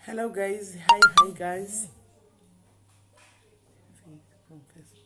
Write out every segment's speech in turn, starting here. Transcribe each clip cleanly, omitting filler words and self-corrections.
Hello guys, hi hi guys. From Facebook.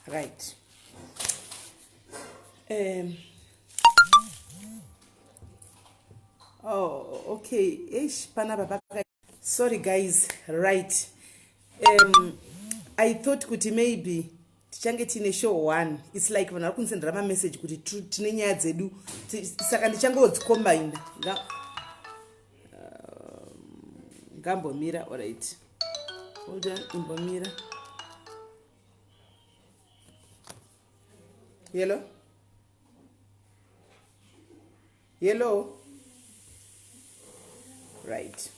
Right. Oh, okay. Eish, panapa paka. Sorry guys, right. I thought kuti maybe tichange tiine show one. It's like vanhu vari kundisendera mamessage kuti tine nyaya dzedu, saka ndichangodzicombine. Ngambomira, alright. Hold on, imbomira. Hello? Hello? Right.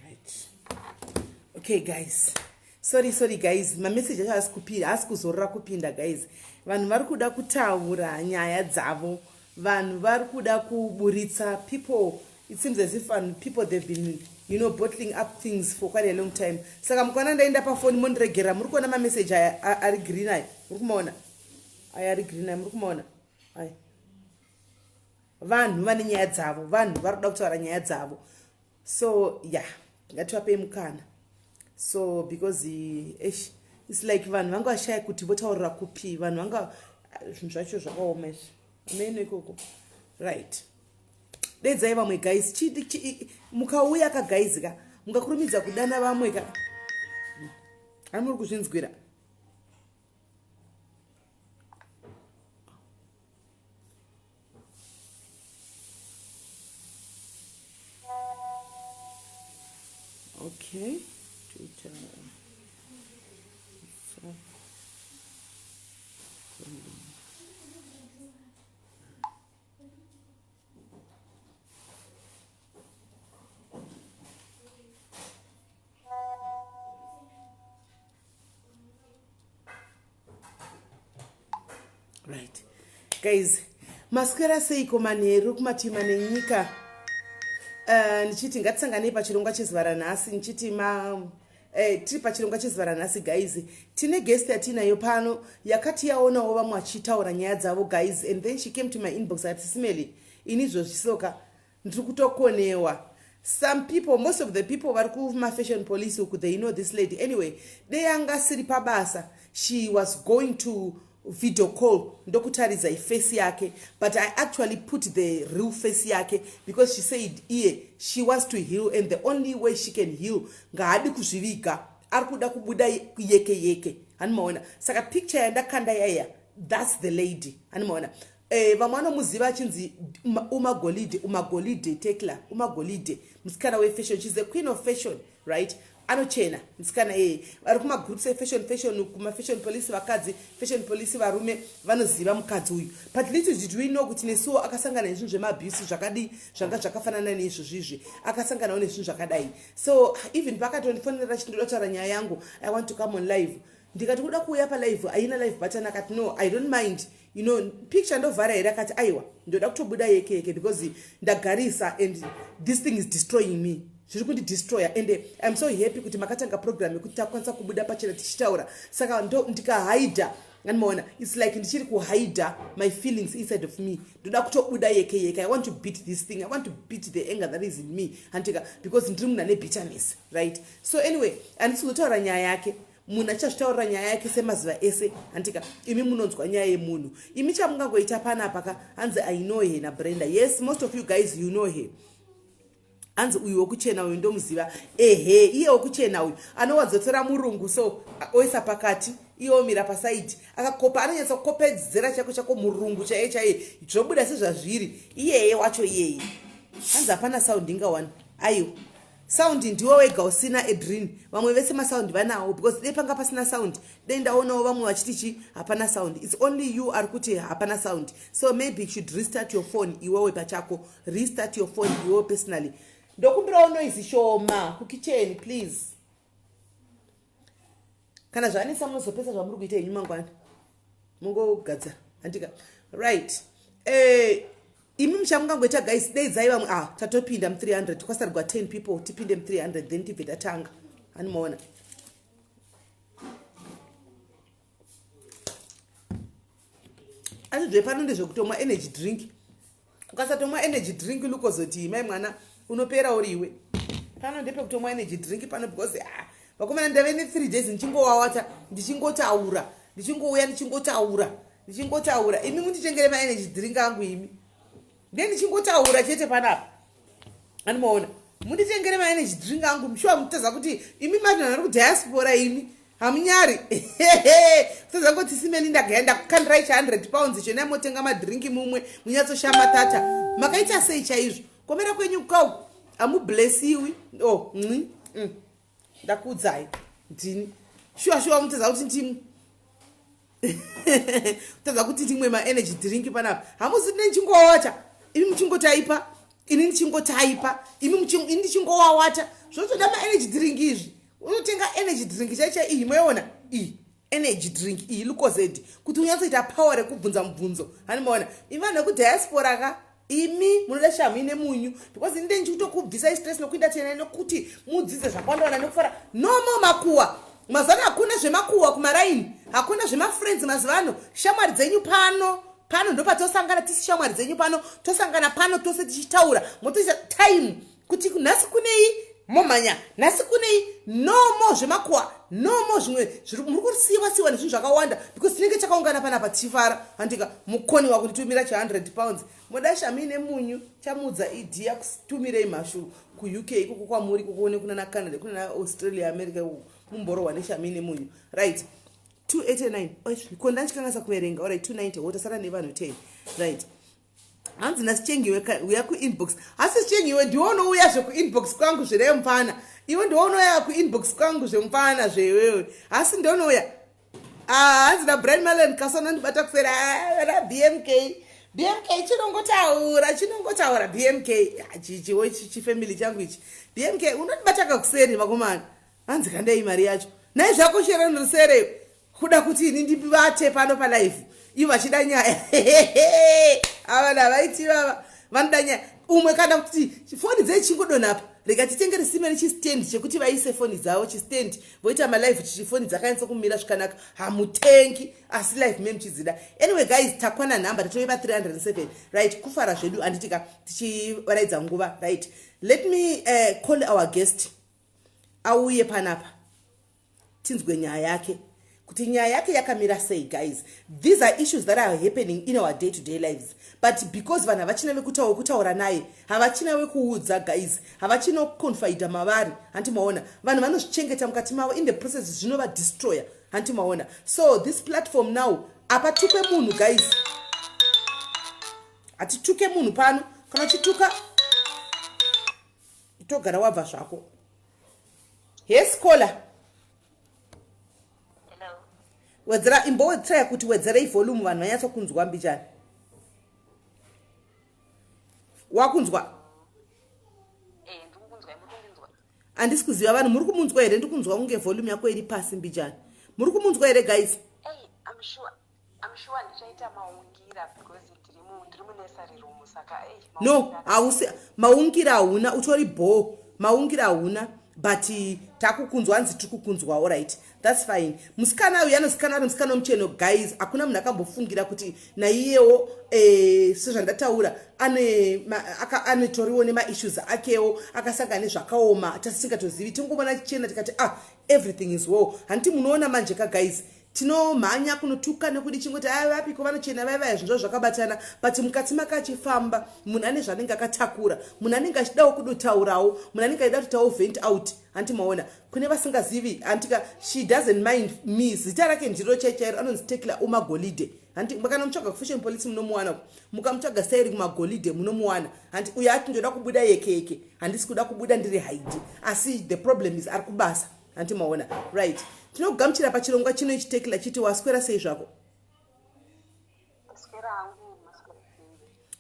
Right. Okay guys. Sorry, sorry guys. Mamessage acho haasi kupinda, haasi kuzorora kupinda guys. Vanhu vari kuda kutaura nyaya dzavo. Vanhu vari kuda kuburitsa people. It seems as if people, they've been bottling up things for quite a long time. Saka mukaona ndaenda pafoni, mondiregera. Muri kuona mamessage aya ari green aya? Muri kumaona? Aya ari green aya, muri kumaona? Aya. Vanhu vane nyaya dzavo, vanhu vari kuda kutaura nyaya dzavo. So yeah, ngativapei mukana. So because eish, it's like vanhu vanga vashaya kuti votaurira kupi. Vanhu vanga, zvinhu zvacho zvakaoma izvi, ameno ikoko. Right, dedzai vamwe guys. Mukauya ka guys ka, mukakurumidza kudana vamwe ka, ani muri kuzvinzwira. Okay, Twitter. So, right guys, maswera seiko manheru kumativi nenyika? Ndichiti ngatisanganei pachirongwa chezuva ranhasi. Ndichiti ma tiri pachirongwa chezuva ranhasi guys. Tine guest yatinayo pano yakati yaonawo vamwe vachitaura nyaya dzavo guys, and then she came to my inbox ati, "Sis Melly, ini izvozvisoka ndiri kutokonewa." Some people, most of the people vari kumafashion police uku, they know this lady. Anyway, dei anga siri pabasa, she was going to video call ndokutaridza iface yake, but I actually put the real face yake because she said iye she wants to heal and the only way she can heal, ngaadi kuzviviga, ari kuda kubuda yeke yeke, hanimaona? Saka picture yandakanda yaya, that's the lady, hanimaona? Vamwe vanomuziva achinzi Umagolide, Umagolide Tekla, Umagolide, musikana wefashion. She's the queen of fashion, right? Anochena musikana iyeye. Vari kumagroups efashion, fashion, kumafashion police vakadzi, fashion police varume, vanoziva mukadzi uyu. But little did we know kuti nesuwo akasangana nezvinhu zvemaabuse zvakadi, zvanga zvakafanana neizvozvizvi, akasanganawo nezvinhu zvakadai. So even pakatondifonera chindoda kutaura nyaya yangu, "I want to come on live," ndikati, "Kuda kuuya palive haina live button." Akati, "No, I don't mind. Picture ndovhara here?" Akati, "Aiwa, ndoda kutobuda yeke yeke because ndagarisa and this thing is destroying me, zviri kundidestroya, and I'm so happy kuti makatanga program yekuti takwanisa kubuda pachena tichitaura. Saka ndikahaidha, andimaona, it's like ndichiri kuhaidha my feelings inside of me. Ndoda kutobuda yeke yeke. I want to beat this thing. I want to beat the anger that is in me, handika? Because ndiri munhu ane bitterness, right?" So anyway, handisi kuzotaura nyaya yake. Munhu achazvitaurira nyaya yake semazuva ese, handika? Imi munonzwa nyaya yemunhu. Imi chamungangoita panapa ka, hanzi, "I know her naBrenda." Yes, most of you guys, you know her. Hanzi uyu wokuchena uyu ndomuziva. Ehe, iye wokuchena uyu anowadzotora murungu, so oisa pakati, iye omira pasaidi akakopa, anonyatsa kukopedzera chako chako murungu chaiye chaiye, zvobuda sezvazviri. Iyeye wacho iyeye. Hanzi hapana sound ingawani. Aiwa, sound ndiwo wega usina, Edrin. Vamwe vese masound vanawo, because dei panga pasina sound, dei ndaonawo vamwe vachiti chi hapana sound. It's only you ari kuti hapana sound, so maybe you should restart your phone iwewe pachako. Restart your phone iwewe personally. Ndokumbirawo noise shoma kukicheni, please. Kana zvanisa, munozopesa zvamuri kuita henyu mangwana, mungogadza, handika? Right. Imi muchamungangoita, guys, deidzai vamwe. Ah, tatopinda mu300, kwasarigwa 10 people tipinde mu300, then tibve tatanga. Hanimaona? Asi zvepano ndezvekutomwa energy drink. Ukasatomwa energy drink, lukozoti mai mwana unopera uriwe. Pano ndepekutomwa energy drink pano, because, ah, vakomana, ndave ne3 days ndichingowawata, ndichingotaura, ndichingouya, ndichingotaura, ndichingotaura. Imi mundichengere maenergy drink angu imi. Nde ndichingotaura chete panapa, animaona? Munditengere maenergy drink angu. Shuwa mutadza kuti imi mati vanhu vari kudiaspora, imi hamunyari kutadza ngoti simeni ndagaya ndakukandirai cha100 pounds chona, motenga madrinki mumwe munyatsoshama tata. Makaita sei chaizvo? Komera kwenyu kau hamublesiwi. O oh, nci Ndakuudzai ndini. Shuwa shuwa mutadza kuti ndimwe, kutadza kuti ndimwe maenergy drink panapa. Hamuzi ndichingowacha, imi muchingotaipa, ini ndichingotaipa, imi ini ndichingowawata. Zvotoda maenergy drink izvi. Unotenga energy drink chaicha iyi, moiona iyi energy drink iyi, Lucozade, kuti unyatsoita power rekubvunza mubvunzo. Hanimaona imi vanhu vekudiaspora ka? Imi munoda shamu ine munyu, because ini ndichitokubvisai stress nokuenda tenai nokuti mudzidze zvakawanda nekufara. Nomo makuwa mazuva ano, hakuna zvemakuwa kumaraini, hakuna zvemafriends mazuva ano. Shamwari dzenyu pano, pano ndopatosangana tisi shamwari dzenyu pano, tosangana pano tose tichitaura, motoita time kuti nhasi kunei, momhanya nhasi kunei. Nomo zvemakuwa, nomo zvimwe muri kusiyiwa siwa nezvinhu zvakawanda, because tinenge takaungana panapa tichifara, handika? Mukoniwa kunditumira cha100 pounds, moda shami nemunyu. Chamudza idi yakutumirei mhashu kuUK ikoko kwamuri ikoko, nekunana Canada, kunana Australia, America ikoko, mumborohwa neshami nemunyu. Right, 289 ko ndandichikanganisa kuverenga. Alright, 290, wotasara nevanhu 10. Right. Hanzi nasichengiwe, uya kuinbox. Hasi sichengiwe, ndiwe unouya zvekuinbox kwangu zveremupfana. Iwe ndiwe unouya kuinbox kwangu zvemupfana zvewewe. Hasi ndonouya. Ah, hanzi naBrian Malen kasanondibata kusera naBMK. BMK chinongotaura, chinongotaura BMK chichiwo chifamily changu ichi. BMK unondibata kakuseri, vakomana. Hanzi kandei mari yacho. Nai zvako Sharon Rusere, kuda kuti ini ndibate pano palive, ivo vachida nyaya. Ava navaiti vava vanoda nyaya. Umwe kana kuti foni dzechingodonhapa, rega titengere sime nechistand chekuti vaise foni dzavo, chistand voita malive, chichifoni dzakanyatsa kumira zvakanaka. Hamutengi, asi live me muchidzida. Anyway guys, takwana nhamba, tatove pa307. Right, kufara zvedu, handitika? Tichivaraidza nguva. Right, let me call our guest auye panapa, tinzwe nyaya yake, kuti nyaya yake yakamira sei. Guys, these are issues that are happening in our day to day lives, but because vanhu havachina vekutaura naye, havachina vekuudza, guys, havachina kuconfida mavari, hanti maona? Vanhu vanozvichengeta mukati mavo. In the process zvinovadestroya, hanti maona? So this platform now, hapatukwe munhu, guys, hatituke munhu pano. Kana uchituka, togara wabva zvako. Yes, caller. Wedzera, imbowedzera kuti wedzerei volume, vanhu vanyatsokunzwa mbichani. Wakunzwa? Eh, Handisi kuziva vanhu muri kumunzwa here. Ndi kunzwa kunge volume yako iri pasi mbichani. Muri kumunzwa here, guys? Ndichaita maungira because ndiri munursery room, saka No, hausi maungira, hauna, utori bho. Maungira hauna. But takukunzwa, hanzi tiri kukunzwa. Alright, that's fine. Musikana uyu anozikanwa ari musikana wemucheno, guys. Hakuna munhu akambofungira kuti naiyewo, sezvandataura, anetoriwo nemaissues akewo, akasangana nezvakaoma tasingatozivi. Tingovona chichena tikati, "Ah, everything is well." Handiti munoona manje ka, guys, tinomhanya kunotuka nekuti chingoti aya vapiko vanochena vaya vaya, zvinhu zvakabatana. But mukati make achifamba, munhu ane zvaanenge akatakura, munhu anenge achidawo kudotaurawo, munhu anenge achida kutotawo vent out. Hanti maona, kune vasingazivi, hantika, she doesn't mind me, zita rake ndiro chaichairo, anonzi Tekla Umagolide. Hanti kana mutsvaga Fashion Police munomuwana, mukamutsvaga Sairi Kumagolide munomuwana. Hanti uyo ati ndoda kubuda yekeke, handisi kuda kubuda ndiri haidi, asi the problem is ari kubasa. Hanti maona? Right, tinokugamuchira pachirongwa chino ichi, Tekla. Chiti waswera sei zvako?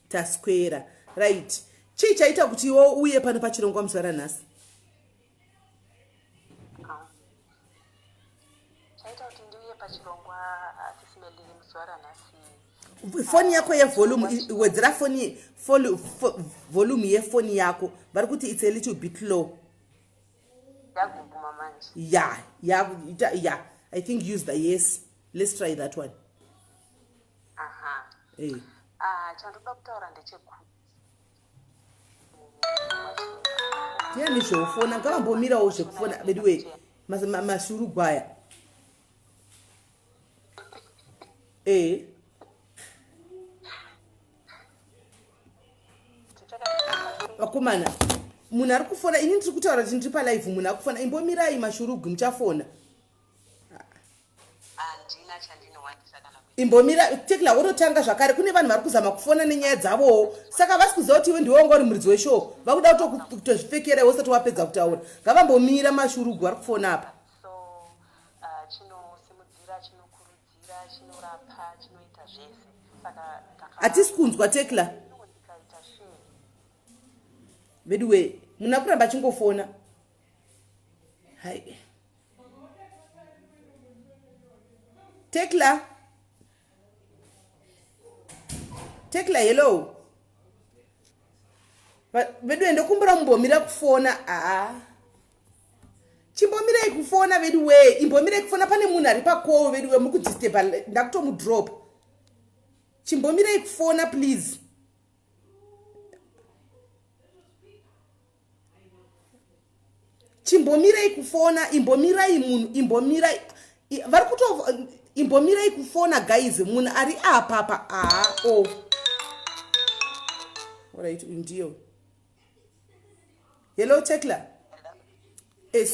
Taswera. Right, chii chaita kuti iwo uye pano pachirongwa muzuva ranhasi? Chaita kuti ndiuye pachirongwa, Sisimelili, muzuva ranhasi. Foni yako yevolume, wedzera foni, volume yefoni yako. Vari kuti it's a little bit low. Yaguguma manje. Yeah, I think use the, yes, let's try that one. Aha. Hey. Ah, chandoda kutaura ndechekuti Ndiani zveufona? Ngavambomirawo zvekufona veduwe, mashurugwaya e. Vakomana, munhu ari kufona, ini ndiri kutaura kuti ndiri palive, munhu akufona. Imbomirai, mashurugwi, muchafona. Handina chandinowandisa kana kuita. Imbomira, Tekla, wototanga zvakare. Kune vanhu vari kuzama kufona nenyaya dzavowo, saka vasi kuziva kuti iwe ndiwe wanga uri muridzi weshow. Vakuda kutozvipfekera iwe usati wapedza kutaura. Ngavambomira mashurugwi vari kufona apa. So chinosimudzira, chinokurudzira, chinorapa, chinoita zvese, saka Hatisi kunzwa, Tekla. Ndikaita share. Veduwe, munhu akuramba achingofona. Hai, Tekla, Tekla, hello. Veduwe, ndokumbura mumbomira kufona. Aa, chimbomirai kufona veduwe, imbomirai kufona. Pane munhu ari pacall, veduwe, muri kudisturba. Ndakutomudrop. Chimbomirai kufona, please. Chimbomirai kufona, imbomirai munhu, imbomirai. Vari kuto, imbomirai kufona, guys. Munhu ari apapa. Aa, o, alright, uyu ndiyo. Hello, Tekla.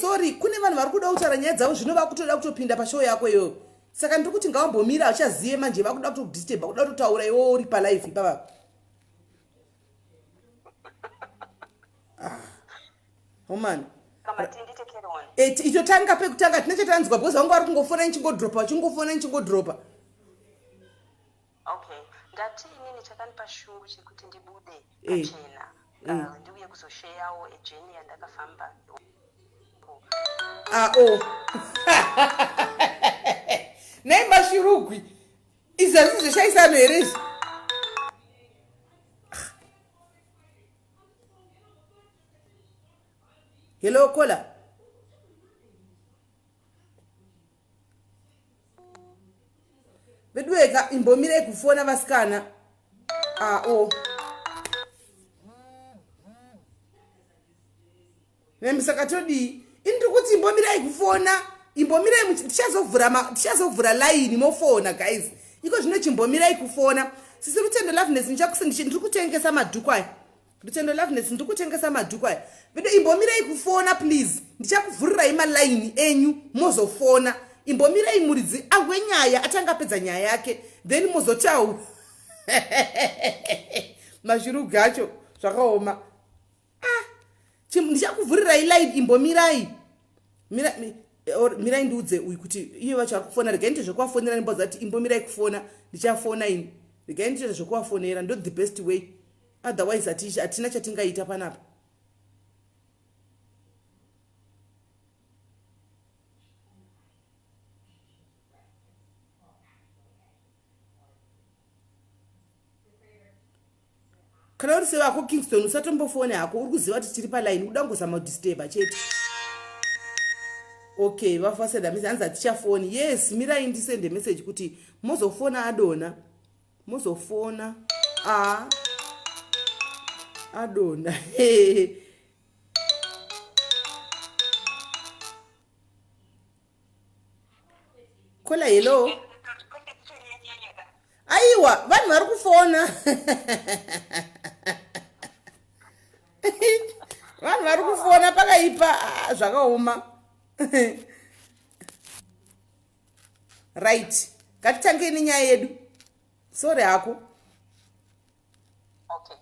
Sorry, kune vanhu vari kuda kutaura nyaya dzavo, zvino vakutoda kutopinda pashow yako iyoyo, saka ndiri kuti ngavambomira. Achazive manje, vakuda kutodisturba, kuda kutotaura iwo uri palive ipapa. Ah, omani. Itotanga pekutanga, tine chatanzwa because vanga vari kungofona nichingodropa, vachingofona nichingodropa. Okay, ndati inini chakandipa shungu chekuti ndibude pachena, ndiuye kuzosheyawo ejourney yandakafamba. Ah, oh, nei mashurugwi, izvi hazvisi zveshaisano here izvi? Hello, caller. Veduweka, imbomirai kufona, vasikana. Ah, o, nemi saka todii? Ini ndiri kuti imbomirai kufona, imbomirai. Tichazovhura laini mofona, guys. Iko zvino chimbomirai kufona. Sisi Rutendo Loveness, ndiri kutengesa madhuku aya. Rutendo Loveness, ndiri kutengesa madhuku aya. Vedu, imbomirai kufona, please. Ndichakuvhurirai malaini enyu mozofona. Imbomirai muridzi ahwe nyaya, atanga apedza nyaya yake, then mozotaura. Mashurugu acho zvakaoma. Ah, ndichakuvhurirai line, imbomirai. Mirai ndiudze uyu kuti iye vacho ari kufona. Regai ndite zvekuvafonera, ndimboza kuti imbomirai kufona, ndichafona ini. Regai ndite zvekuvafonera, ndo the best way, otherwise hatina chatingaita panapa. Kana uri sevako Kingston, usatombofone hako. Uri kuziva kuti tiri palaini, kuda kungozama kudisturba chete. Okay, vafasenda message, hanzi hatichafoni. Yes, mirai ndisende message kuti mozofona adona, mozofona a adona. Caller, hello. Aiwa, vanhu vari kufona, vanhu vari kufona pakaipa. Ah, zvakaoma. Right, ngatitangei nenyaya yedu. Sorry hako. Okay,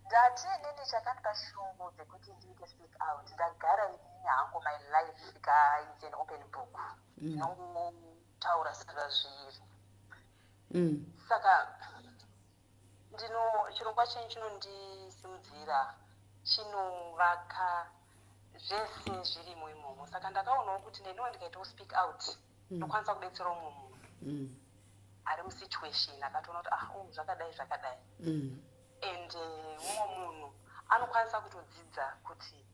ndati inini chakandipa shungu dzekuti ndiite speak out, ndagara inini hangu, my life ka is an open book. Ndinongotaura sezvazviri. Saka ndino chirongwa chenyu chinondisimudzira, chinovaka, zvese zvirimo imomo. Saka ndakaonawo kuti neniwo ndikaitawo speak out, ndokwanisa kubetsera umwe munhu ari musituation akatoona kuti, ah, oh, zvakadai zvakadai. And mumwe munhu anokwanisa kutodzidza kuti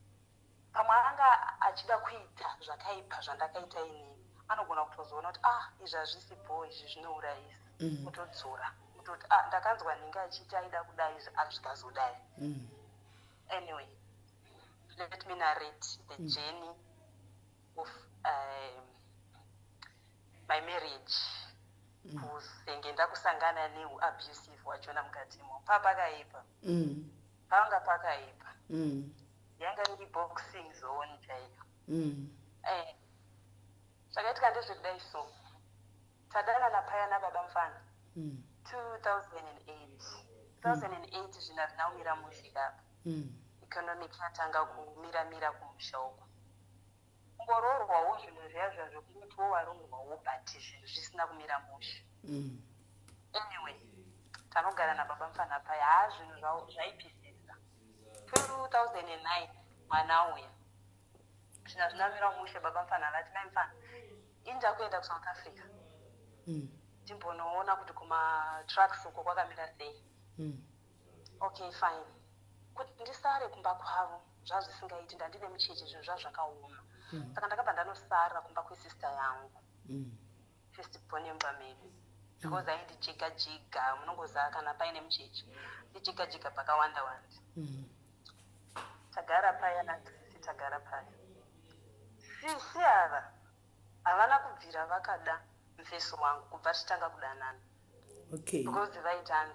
pamwe anga achida kuita zvakaipa zvandakaita inini, anogona kutozoona kuti, ah, izvi hazvisi bho, izvi zvinourayisa. Kutodzora kutoti, ah, ndakanzwa nhingi achiti aida kudai, izvi azvikazodai. Anyway, let me narrate the journey of my marriage kusenge ndakusangana neuabusive wachona mukatimo. Papakaipa. Panga pakaipa. Yanga iri boxing zone chaiyo. Zvakaitika ndezvekudai. So tadanana paya nababa mufana 2008. 2008 zvinhu hazvina kumira mushe kapa. Economic yatanga kumiramira kumusha uku, kungoroorwawo zvinhu zviya zviya zvekungotiwo waroorwawo, but zvinhu zvisina kumira mushe. Anyway, tanogara nababa mufana paya. Haa, zvinhu zvaipisisa. 2009 mwana uya, zvinhu hazvina kumira mushe. Baba mufana vati, "Mai mufana, ini ndakuenda kuSouth Africa, timbonoona kuti kumatrucks uko kwakamira sei." Okay, fine. Kuti ndisare kumba kwavo zvazvisingaiti, ndandine mucheche, zvinhu zvazvakaoma. Saka ndakabva ndanosara kumba kwesister yangu, first born yemumba medu, because aindijega jiga. Munongoziva kana paine mucheche, ndijega jiga pakawanda wanda. Tagara paya nasisi, tagara paya. Sisi ava havana kubvira vakada mufeso wangu kubva tichitanga kudanana, because vaitanzi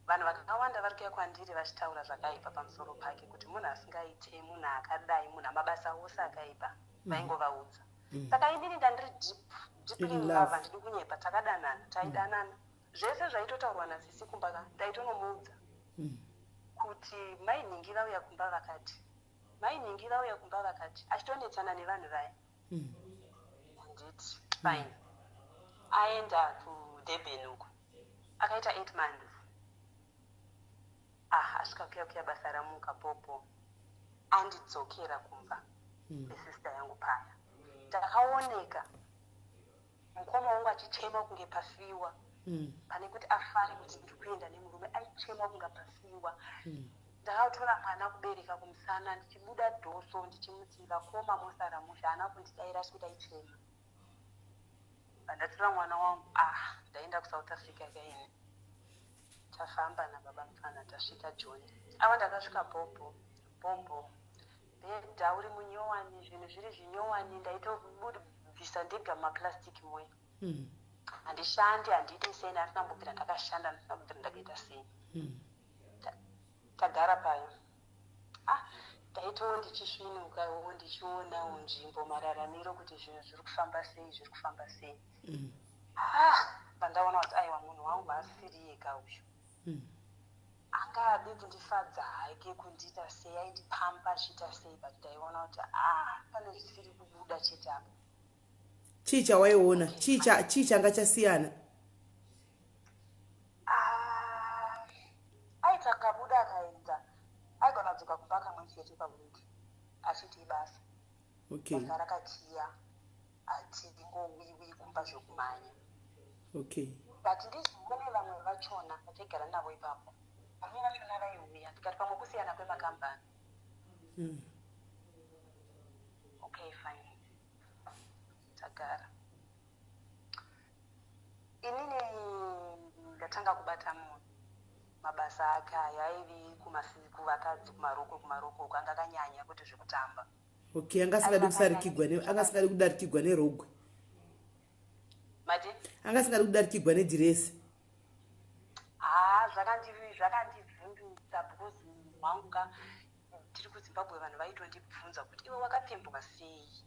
vanhu vakawanda vari kuuya kwandiri vachitaura zvakaipa pamusoro pake, kuti munhu asingaite, munhu akadai, munhu amabasa ose akaipa, vaingovaudza. Saka inini ndandiri deep, deeply In in love. love. Handidi kunyepa, takadanana, taidanana. Zvese zvaitotaurwa nasisi kumba ka, ndaitonomuudza kuti mainhingi vauya kumba vakati, mainhingi vauya kumba vakati, achitonetsana nevanhu vaya. Handiti fine. Aenda kuDurban uko, akaita 8 months. Ah, asvika kuya kuya, basa ramuka popo, andidzokera kumba kwesister yangu paya. Ndakaoneka mukoma wangu achichema kunge pafiwa. Pane kuti afare kuti ndiri kuenda nemurume, aichema kunge pafiwa. Ndakatora mwana kubereka kumusana, ndichibuda dhoso, ndichimuti, "Vakoma, mosara musha." Haana kundidaira, asi kuti aichema. Ndatora mwana wangu, ah, ndaenda kuSouth Africa kaini. Tafamba nababa mufana, tasvika Joni. Ava ndakasvika bhobho bhobho, bhedha uri munyowani, zvinhu zviri zvinyowani. Ndaitobvisa ndega mumaplastic moya. Handishandi, handiite sei, handina kumbobvira ndakashanda, handina kubvira ndakaita sei. Tagara payo. Ah, ndaitowo ndichisvinukawo, ndichionawo nzvimbo, mararamiro, kuti zvinhu zviri kufamba sei, zviri kufamba sei. Ah, pandaona kuti aiwa, munhu wangu haasiri ega uyu. Anga ade kundifadza hake, kundiita sei, aindipampa, achiita sei, but ndaiona kuti, ah, pane zvisiri kubuda chete apa. Chii chawaiona? Chii changa chasiyana? Ah, aiti akabuda akaenda, aigona kudzoka kumba kamwe chete pawiki, achiti ibasa. Basa rakakiya, hatingowiwi kumba zvekumhanya. But ndizione vamwe vachona vataigara navo ipapo, vamwe vachona vaiuya, ndikati pamwe kusiyana kwemakambani. Okay, fine. Tagara inini ndatanga kubata munhu. Mabasa ake aya aive kuvakadzi kumaroko, kumaroko uko anga akanyanya, kwete zvekutamba. Okay, anga asingadi kusarikigwa, anga asingadi kudarikigwa nerogwe. Mati? Anga asingadi kudarikigwa nedhiresi. Haa, zvakandivhundutsa because mwangu ka, tiri kuZimbabwe, vanhu vaitondibvunza kuti, "Iwe wakapfimbwa sei?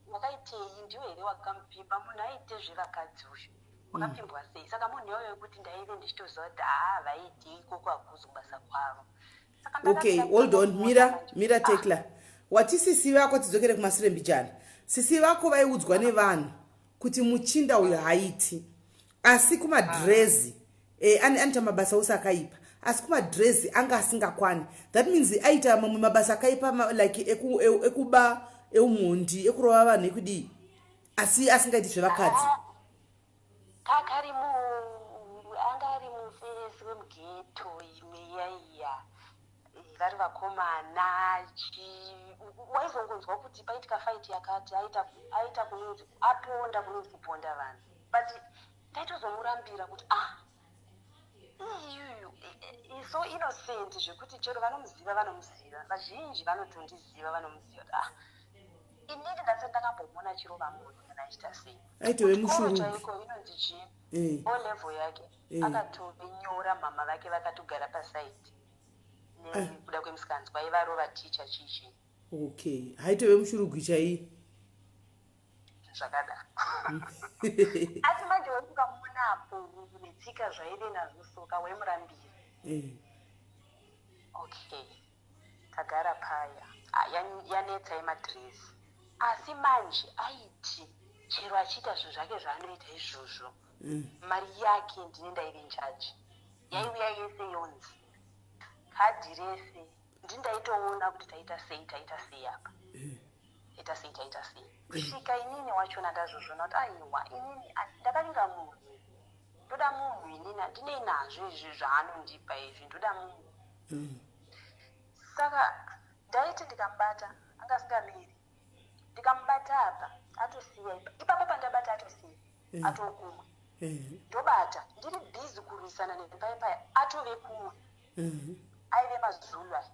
Wakaitei? Ndiwe here wakamupfimba? Munhu aite zvevakadzi uyu, wakapfimbwa sei?" Saka munhu iyoyo wekuti ndaive ndichitoziva kuti haa, vaitei ikoko hakuzi kubasa kwavo. Saka Okay, hold on, mira, mira, Tekla. Wati sisi vako, tidzokere kumasure mbijana, sisi vako vaiudzwa nevanhu kuti muchinda uyu haiti, asi kumadhirezi anoita mabasa ose akaipa, asi kumadhirezi anga asingakwani. That means aita mamwe mabasa akaipa like ekuba, eumhondi, ekurova vanhu, ekudii, asi asingaiti zvevakadzi. Kakari mu anga ari mufesi wemughetto imwe iyaiya, vari vakomana. Waizongonzwa kuti paitika fight yakati, aita kunonzi aponda, kunonzi kuponda vanhu, but ndaitozomurambira kuti, ah, iyuyu so innocent zvekuti chero vanomuziva, vanomuziva vazhinji vanotondiziva, vanomuziva kuti, ah, inini ndasati ndakambomuona achirova munhu kana achiita sei. Aitove Kuchikoro mushurubi. Chaiko inonzi chii, O level yake akatovenyora, mama vake vakatogara pasaidi nekuda kwemusikanzwa, aivarova ticha chichi. Okay, haitove mushurugwi chaiye. Zvakadaro, asi manje wekukamuonapo netsika zvaive nazvo, soka waimurambira. Okay, tagara paya. Ah, yanetsa yemadhiresi, asi manje aiti chero achiita zvinhu zvake zvaanoita izvozvo, mari yake ndine ndaive in charge. Yaiuya yese, yonzi kadhi rese ndindaitoona kuti taita sei, taita sei apa, taita sei, taita sei, kusvika inini wachona ndazvozvona kuti aiwa, inini ndakavinga munhu, ndoda munhu inini, handinei nazvo izvi zvaanondipa izvi, ndoda munhu. Saka ndaiti ndikamubata, anga asingamiri, ndikamubata apa atosiya, ipapo pandabata atosiya, atokumwe. Ndobata, ndiri busy kurwisana nepaipaya, atove kumwe. Aive maZulu aya.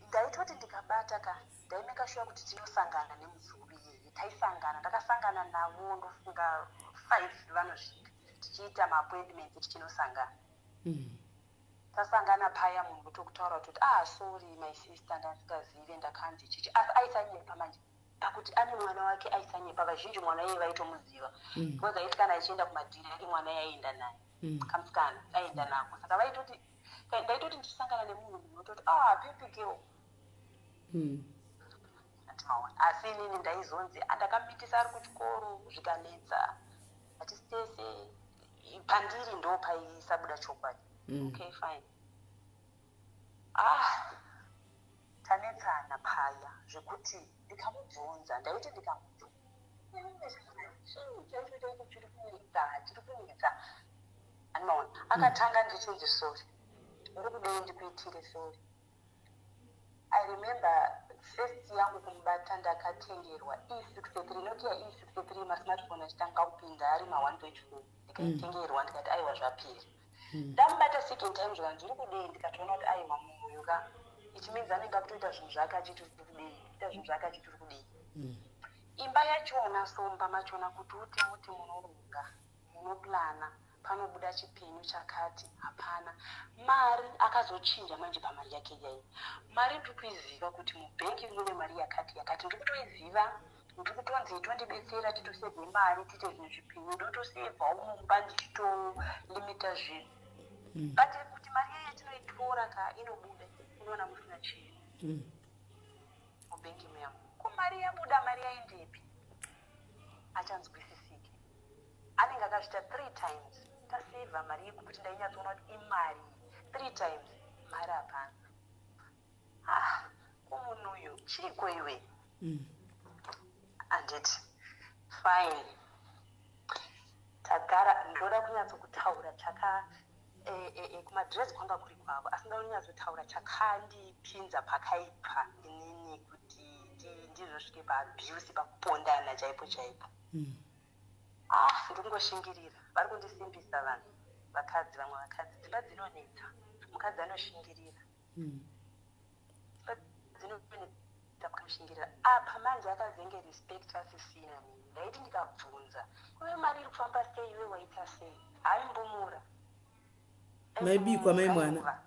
Ndaitoti ndikabata ka, ndaimeka sure kuti tinosangana nemuZulu iyeye. Taisangana, ndakasangana navo, ndofunga five vanosvika, tichiita maappointments tichinosangana. Tasangana paya, munhu wotokutaura kuti, "Ah, sorry my sister, ndasingazive, ndakanzi chichi." Asi aisanyepa manje pakuti ane mwana wake, aisanyepa. Vazhinji mwana iye vaitomuziva because aiti kana achienda kumadhiri ake, mwana yaienda naye, kamusikana aienda nako. Saka vaitoti, ndaitoti ndichisangana nemunhu, munhu ototi, "Ah, baby girl." Atimaona, asi inini ndaizonzi andakamitisa ari kuchikoro, zvikanetsa. Hatisi tese, pandiri ndo paisabuda chokwadi. Okay, fine. Ah, tanetsana paya zvekuti ndikamubvunza, ndaiti ndikamubvunza, "Chii chaicho chaicho chiri kunetsa, chiri kunetsa?" Anoona akatanga ndichinzi, "Sorry, uri kudei ndikuitire sorry?" I remember first yangu kumubata, ndakatengerwa E63, Nokia E63, masmartphone achitanga kupinda, ari ma1.4. Ndikaitengerwa, ndikati aiwa, zvapera. Ndamubata second time, zvikanzi, "Uri kudei?" Ndikatoona kuti aiwa, munhu ka, it means anenge akutoita zvinhu zvake achiti uri kudei, ita zvinhu zvake achiti uri kudei. Imba yachona, somba machona, kuti uti muti munoronga, munoplana, panobuda chipenyu chakati, hapana mari. Akazochinja manje pamari yake iyai. Mari ndiri kuiziva kuti mubhengi mune mari yakati yakati, ndiri kutoiziva, ndiri kutonzi itondibetsera titosevhe mari, tiite zvinhu zvipenyu. Ndotosevhawo mumba, ndichitolimita zvinhu, but kuti mari yeye tinoitora ka, inobuda, unoona musina chinhu mubhengi muyamo. Ko mari yabuda, mari yaendepi? Achanzwisisike. Anenge akazviita three times, tasevha mari yekuti ndainyatsoona kuti imari. Three times, mari hapana. Ah, ko munhu uyu chiiko iwe? Handiti fine, tagara. Ndoda kunyatsokutaura chaka kumadhirezi kwanga kuri kwavo, asi ndoda kunyatsotaura chakandipinza pakaipa inini kuti ndizosvike. tisvike paabuse, pakupondana chaipo chaipo. Ah, ndikungoshingirira. Vari kundisimbisa vanhu, vakadzi, vamwe vakadzi. Dzimba dzinonetsa, mukadzi anoshingirira. Dzimba dzinonetsa, mukamushingirira. Apa manje akazenge respect asisina nini. Ndaiti ndikabvunza, "Iwe, mari iri kufamba sei? Iwe waita sei?" Haimbomura. Maibikwa mai mwana.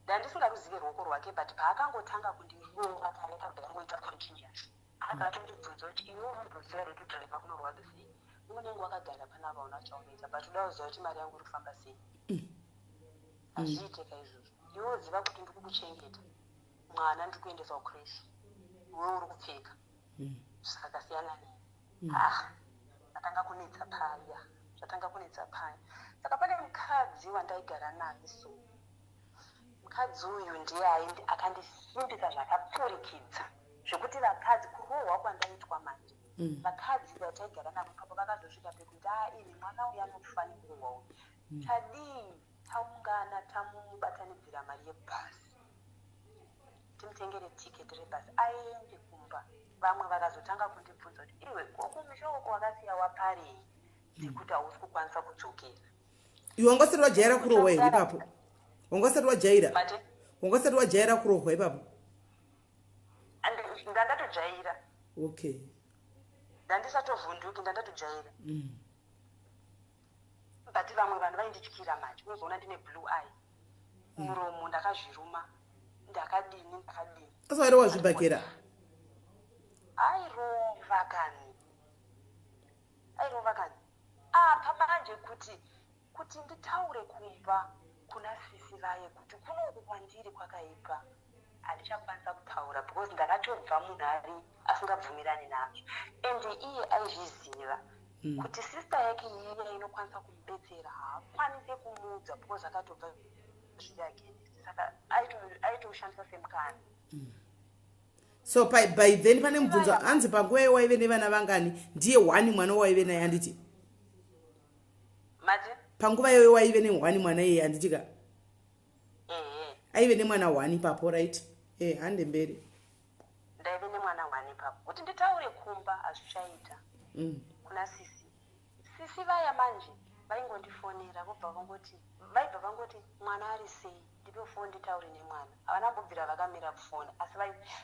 Ndandisingaruzive ruoko rwake, but paakangotanga kundirova kare, kabva yangoita continuous. Akatondibvunza kuti, "Iwe unomboziva here kuti kudhiraivha kunorwadza sei? Unenge wakagara panapa, una chaunoita, but uda kuziva kuti mari yangu iri kufamba sei. Hazviite kaizvozvo. Iwe uziva kuti ndiri kukuchengeta mwana, ndiri kuendesa kucreche, iwe uri kupfeka. Saka siyana neni." Ah, zvatanga kunetsa paya, zvatanga kunetsa paya. Saka pane mukadzi wandaigara naye. So mukadzi uyu ndiye akandisimbisa zvakapfurikidza, zvekuti vakadzi, kurohwa kwandaitwa manje, vakadzi vataigara navo ipapo vakazosvika pekuti, "A, ini mwana uyu anofa nekurohwa uyu. Tadii taungana, tamubatanidzira mari yebhasi, timutengere tiketi rebhasi aende kumba?" Vamwe vakazotanga kundibvunza kuti, "Iwe, kokumusha uko wakasiya waparei dzekuti hausi kukwanisa kudzokera?" Iwe wanga usati wajaira kurohwa here ipapo? Wanga usati wajaira? Mati? Wanga usati wajaira kurohwa ipapo? Ndandatojaira. Ndandisatovhunduki, ndandatojaira. But vamwe vanhu vaindityira manje. Unozoona ndine blue eye, muromo ndakazviruma, ndakadini, ndakadini. Asi waida wazvibhakera? Airova kani, airova kani. Apa manje kuti nditaure kumba kuna sisi vaye kuti kunoku kwandiri kwakaipa, handichakwanisa kutaura because ndakatobva munhu ari asingabvumirani nazvo. And iye aizviziva kuti sister yake iya inokwanisa kumubetsera, haakwanisi kumuudza because akatobva zviri against. Saka aitoushandisa semukana. So by then pane mubvunzo, hanzi panguva iyo waive nevana vangani? Ndiye one mwana waive naye, handiti? Mati? Panguva iyoyo waive neone mwana iyeye, handiti ka? Ehe. Aive nemwana one ipapo, right? E, hande mberi. Ndaive nemwana one ipapo. Kuti nditaure kumba hazvichaita. Kuna sisi, sisi vaya manje vaingondifonera, vobva vangoti, vaibva vangoti, "Mwana ari sei? Ndipe foni nditaure nemwana." Havana kumbobvira vakamira kufona, asi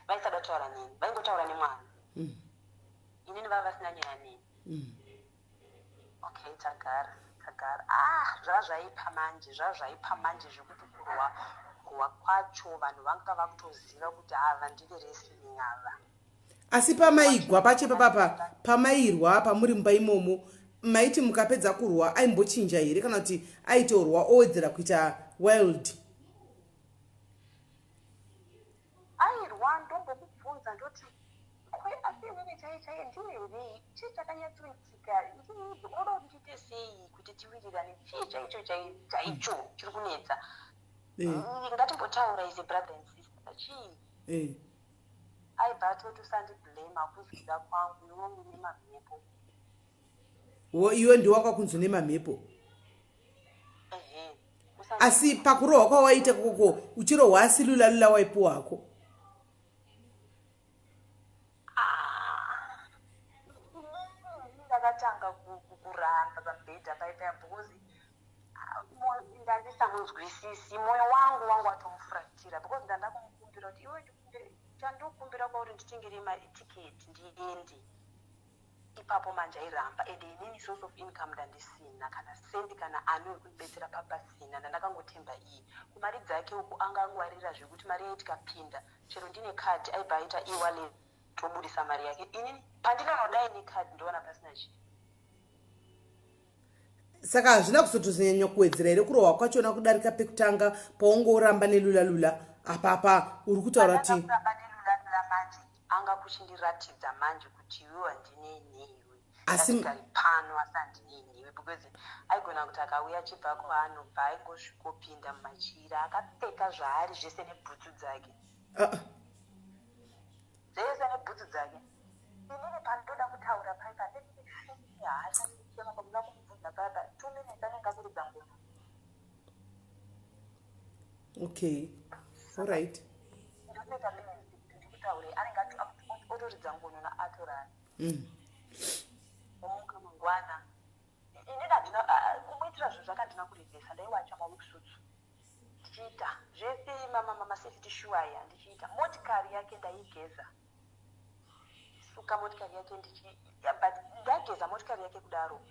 vaisada kutaura neni, vaingotaura nemwana. Inini vava vasina nyaya neni. Okay, tagara, tagara. Ah, zvava zvaipa manje, zvava zvaipa manje, zvekuti kurwa, kurwa kwacho vanhu vanga vakutoziva kuti ava ndive wrestling ava. Asi pamaigwa pacho papapa, pamairwa, pamuri mumba imomo, maiti mukapedza kurwa aimbochinja here, kana kuti aitorwa owedzera kuita wild? Airwa, ndombokubvunza, ndoti, "Kwe, asi iwewe chaiye chaiye ndiwe here? Chii chakanyatsoitika? Unoda kuti ndiite sei kuti tiwirirane? Chii chaicho chaicho chiri kunetsa? Ngatimbotaura as a brother and sister. Chii?" Aibva atoti, "Usandiblame, hakuzi kuda kwangu, iwe une mamhepo." Wo, iwe ndiwe wakakunzi nemamhepo? Ehe. Asi pakurohwa kwawaita koko, uchirohwa asi lula lula waipuwako? Ah, ndakatanga kuramba pamubhedha paipaya because ah, ndandisamunzwisisi. Mwoyo wangu watomufuratira because ndanda kumukumbira kuti, "Iwe, chandikukumbira kwauri, nditengere matiketi ndiende." Ipapo manje airamba. And inini source of income ndandisina kana sendi, kana ano yekundibetsera papasina. Ndandakangotemba iye kumari dzake uku. Anga angwarira zvekuti mari yaiti ikapinda, chero ndine kadhi, aibva aita e-wallet, tobudisa mari yake. Inini pandinonodai nekadhi, ndoona pasina chii. Saka hazvina kuzotozonyanya kuwedzera here kurohwa kwachona kudarika pekutanga, paungoramba nelula lula? Apa uri kutaura kuti Kuramba nelula lula manje anga kuchindiratidza manje kuti iwe handinei neiwe. Ngatigare pano, asi handinei newe, because aigona kuti akauya achibva kwaanobva, aingosvikopinda mumachira akapfeka zvaari zvese nebhutsu dzake. Ah, ah. Zvese nebhutsu dzake. Inini pandoda kutaura paipa hasha, ndichema pakuda kumubvunza paipa, 2 minutes anenge akuridza ngoma. Okay, alright. Ndotoita minutes ndikutaura. Ndikutaurei, anenge otoridza ngono naatorara. Omuka mangwana. Inini handina kumuitira zvinhu zvakandina kurevhesa. Ndaiwacha maworksuits, ndichiita zvese, masafety shoe aya ndichiita. Motikari yake ndaigeza, suka motikari yake ndichi, but ndaigeza motikari yake kudaro,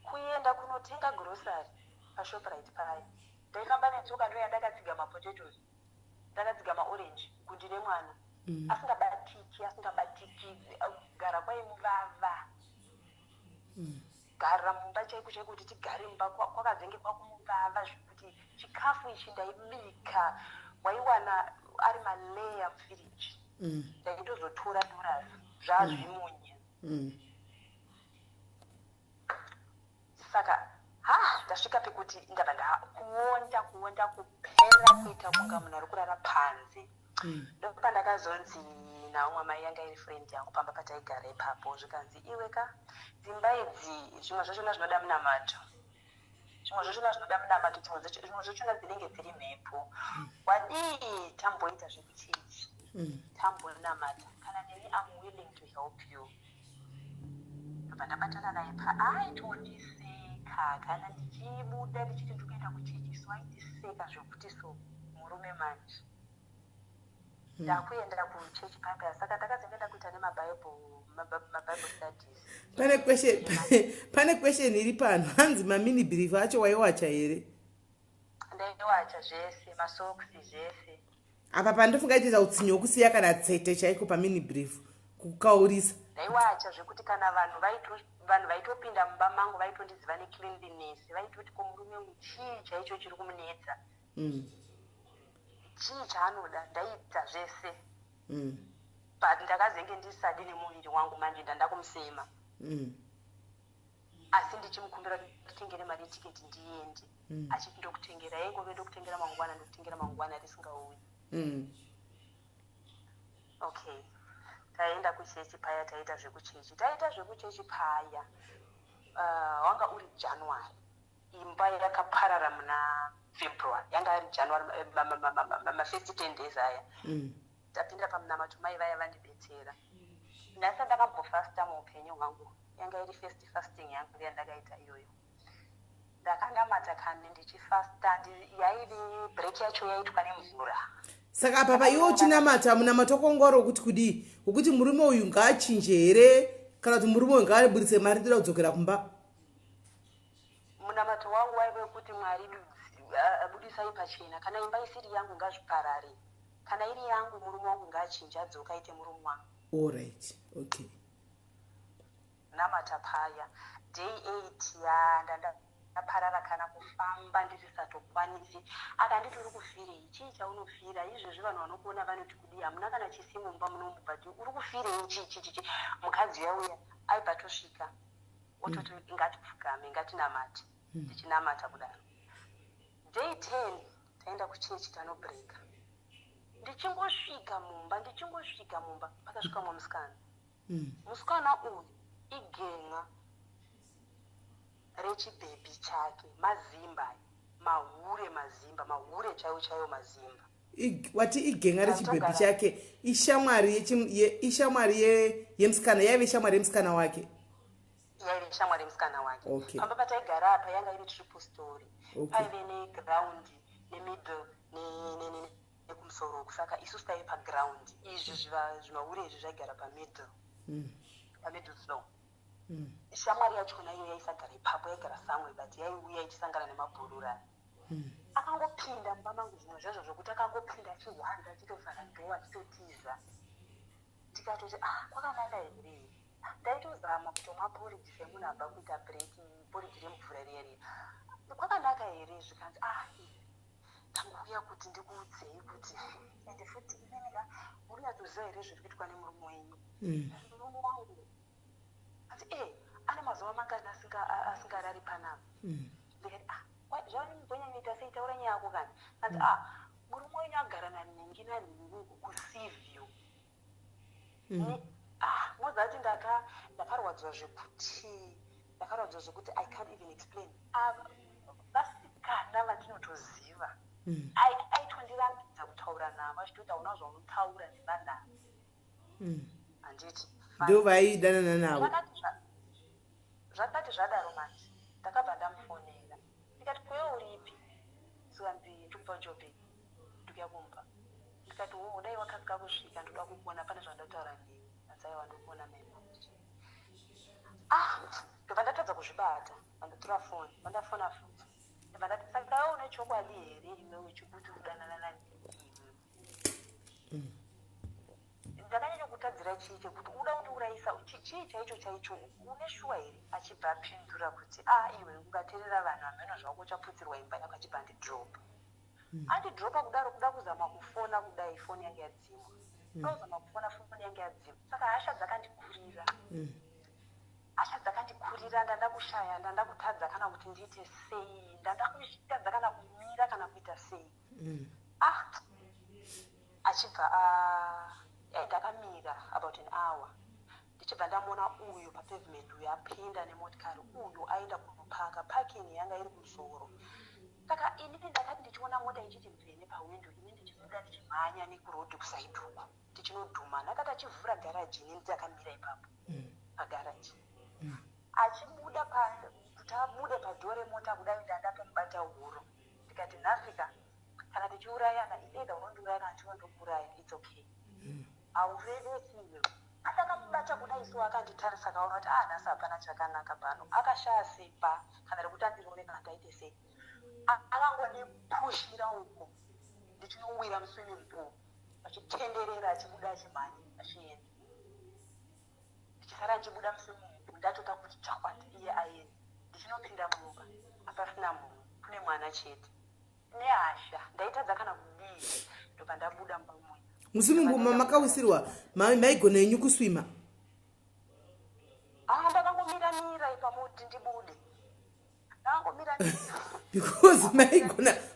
kuenda kunotenga grocery paShoprite paya, ndaifamba netsoka. Ndoya ndakatsiga mapotatoes, ndakatsiga maorange, kundine mwana asingabatiki, asingabatiki. Kugara kwaimuvava, gara mumba chaiko chaiko, kuti tigare mumba kwakazenge kwakumuvava, zvekuti chikafu ichi ndaibika, waiwana ari maleya mufiriji. Ndaitozotora dorasi zvazvimunye. Saka ha, ndasvika pekuti ndabva ndakuonda, kuonda kupera, kuita kunga munhu ari kurara panze. Ndopandakazonzi naumwe mai, yanga iri friend yangu pamba pataigara ipapo, zvikanzi, "Iwe ka, dzimba idzi zvimwe zvachona zvinoda munamato, zvimwe zvachona zvinoda munamato, zvimwe zvachona dzinenge dziri mhepo. Wadii tamboita zvekuchechi, tambonamata? Kana neni am willing to help you." Ndobva ndabatana naye. Paaitondiseka kana ndichibuda ndichiti ndikuenda kuchechi, so aitiseka zvekuti, so murume manje ndakuenda kuchechi paya. Saka ndakazenge kuita nemabible studies. Pane question iri pano, hanzi mamini brief acho waiwacha here? Ndaiwacha zvese, masoksi, zvese. Apa pandofunga itoita utsinye wokusiya kana tsete chaiko pamini brief, kukaurisa. Ndaiwacha zvekuti kana vanhu vaitopinda mumba mangu vaitondiziva necleanliness. Vaitoti, "Ko murume uyu chii chaicho chiri kumunetsa? Chii chaanoda?" Ndaiita zvese. But ndakazenge ndisadi nemuviri wangu manje, ndanda kumusema. Asi ndichimukumbira kuti nditengere mari yetiketi ndiende. Achiti, "Ndokutengera." Yaingove, "Ndokutengera mangwana, ndokutengera mangwana," risingauyi. Okay, taenda kuchechi paya, taita zvekuchechi, taita zvekuchechi paya. Wanga uri January, imba yakaparara muna February. Yanga ari January, mafirst 10 days aya. Tapinda pamunamato, mai vaya vandibetsera. Ndasa ndakambofasta muupenyu hwangu, yanga iri first fasting yangu yandakaita iyoyo. Ndakanamata kani ndichifasta, yaive break yacho yaitwa nemvura. Saka apa paiwe uchinamata, munamato wako wekuti kudii? Wekuti murume uyu ngaachinje here, kana kuti murume uyu ngaaburitse mari, ndoda kudzokera kumba? Munamato wangu waive wekuti, "Mwari, budisai pachena. Kana imba isiri yangu, ngazviparare. Kana iri yangu, murume wangu ngaachinje, adzoka aite murume wangu." Allright, okay. Namata paya, day 8 ya ndaparara, kana kufamba ndisisatokwanisi. Akanditi, "Uri kufirei? Chii chaunofira izvezvi? Vanhu vanokuona vanoti kudii? Hamuna kana chisi mumba munomu, but uri kufirei? Chii chii chichi?" Mukadzi yauya aibva tosvika ototi, "Ngatipfugame, ngatinamate." Tichinamata kudaro, day 10 taenda kuchechi, tanobreka. Ndichingosvika mumba, ndichingosvika mumba, pakasvika mumwe musikana. Musikana uyu igen'a rechibhebhi chake, mazimba, mahure, mazimba, mahure chaiwo chaiwo, mazimba. Wati igenga rechibhebhi chake, ishamwari ishamwari yemusikana, yaive shamwari yemusikana wake? Yaive shamwari yemusikana wake. Pamba pataigara apa yanga iri triple story. Paive neground, nemiddle, nekumusoro. Saka isusu taive paground. Izvi zvimahure izvi zvaigara pamiddle, pamiddle floor. Shamwari yachona iyo yaisagara ipapo, yaigara somewhere, but yaiuya ichisangana nemabhurura. Akangopinda mumba mangu, zvimwe zvazvo zvokuti akangopinda achihwanda, achitovhara door, achitotiza. Tikatoti, "Ah, kwakanaka here?" Ndaitozama kutomwa poriji semunhu abva kuita break, poriji remvura riya riya. "Kwakanaka here?" Zvikanzi, "Ah, ndangouya kuti ndikuudzei kuti ende futi imenika muri kunyatsoziva here zviri kuitwa nemurume wenyu?" "Murume wangu?" Ati, "E, ane mazuva mangani asingarari panapa?" Ndikati, "Ah, zvavanonyanyoita sei? Taura nyaya yako kani." Anzi, "Ah, murume wenyu agara nanhingi nanhingi uku kuSeaview." Ah, moziva kuti ndakarwadzwa zvekuti, ndakarwadzwa zvekuti I can't even explain. Ah, vasikana vandinotoziva, aitondirambidza kutaura navo, achitoti, "Hauna zvaunotaura nevanhu." Handiti? Ndo vaidanana navo. Zvakati zvadaro manje, ndakabva ndamufonera, ndikati, "Kuyo uripi?" Sikanzi, "Ndikubva Joburg, ndikuya kumba." Ndikati, "Wo, dai wakasika kusvika, ndoda kukuona, pane zvandotaura newe." Asi aiwa, ndokuona memo. Ah, ndobva ndatadza kuzvibata, vandotora foni, vandafona futi. Ndobva ndati, "Saka iwe une chokwadi here iwewe chekuti udanana nani iwewe? Ndakanyanya kutadzira chii chekuti uda kundiurayisa? Chii chaicho chaicho? Une shuwa here?" Achibva apindura kuti, "A, iwe ungateerera vanhu, hameno zvako, uchaputsirwa imba yako." Achibva andidropa. Andidropa kudaro, kuda kuzama kufona kudai, foni yange yadzimwa. Kuda kuzama kufona, foni yange yadzimwa. Saka hasha dzakandikurira, hasha dzakandikurira. Ndanda kushaya, ndanda kutadza kana kuti ndiite sei, ndanda kutadza kana kumira kana kuita sei. Ah, achibva ndakamira about an hour, ndichibva ndamuona uyu papavement, uyu apinda nemotikari, uyu aenda kunopaka. Parking yanga iri kumusoro. Saka inini ndakati ndichiona mota ichiti mvene pawindo, ini ndichibuda ndichimhanya nekurodhi kuside uku, tichinodhumana. Akati achivhura garaji, inini ndakamira ipapo pagaraji. Achibuda kuti abude padoor remota kudai, ndandatomubata huro, ndikati, "Nhasika kana tichiurayana, either unondiuraya kana ndinondokuuraya, it's okay, haurevesi iwewe." Andakamubata kudai so, akanditarisa, akaona kuti, ah, nhasi hapana chakanaka pano. Akashaya simba kana rekuti andirove kana taite sei. Akangondipushira uko, ndichinowira muswimming pool, achitenderera, achibuda, achimhanya, achienda. Ndichisara ndichibuda muswimming pool, ndatota kuti chakwati iye aende. Ndichinopinda mumba, hapasina munhu, kune mwana chete. Nehasha ndaitadza kana kudii. Ndobva ndabuda mumba muya. Muswimming pool makawisirwa, maigona yenyu kuswima? Ah, ndakangomira mira ipapo kuti ndibude, ndakangomira. Because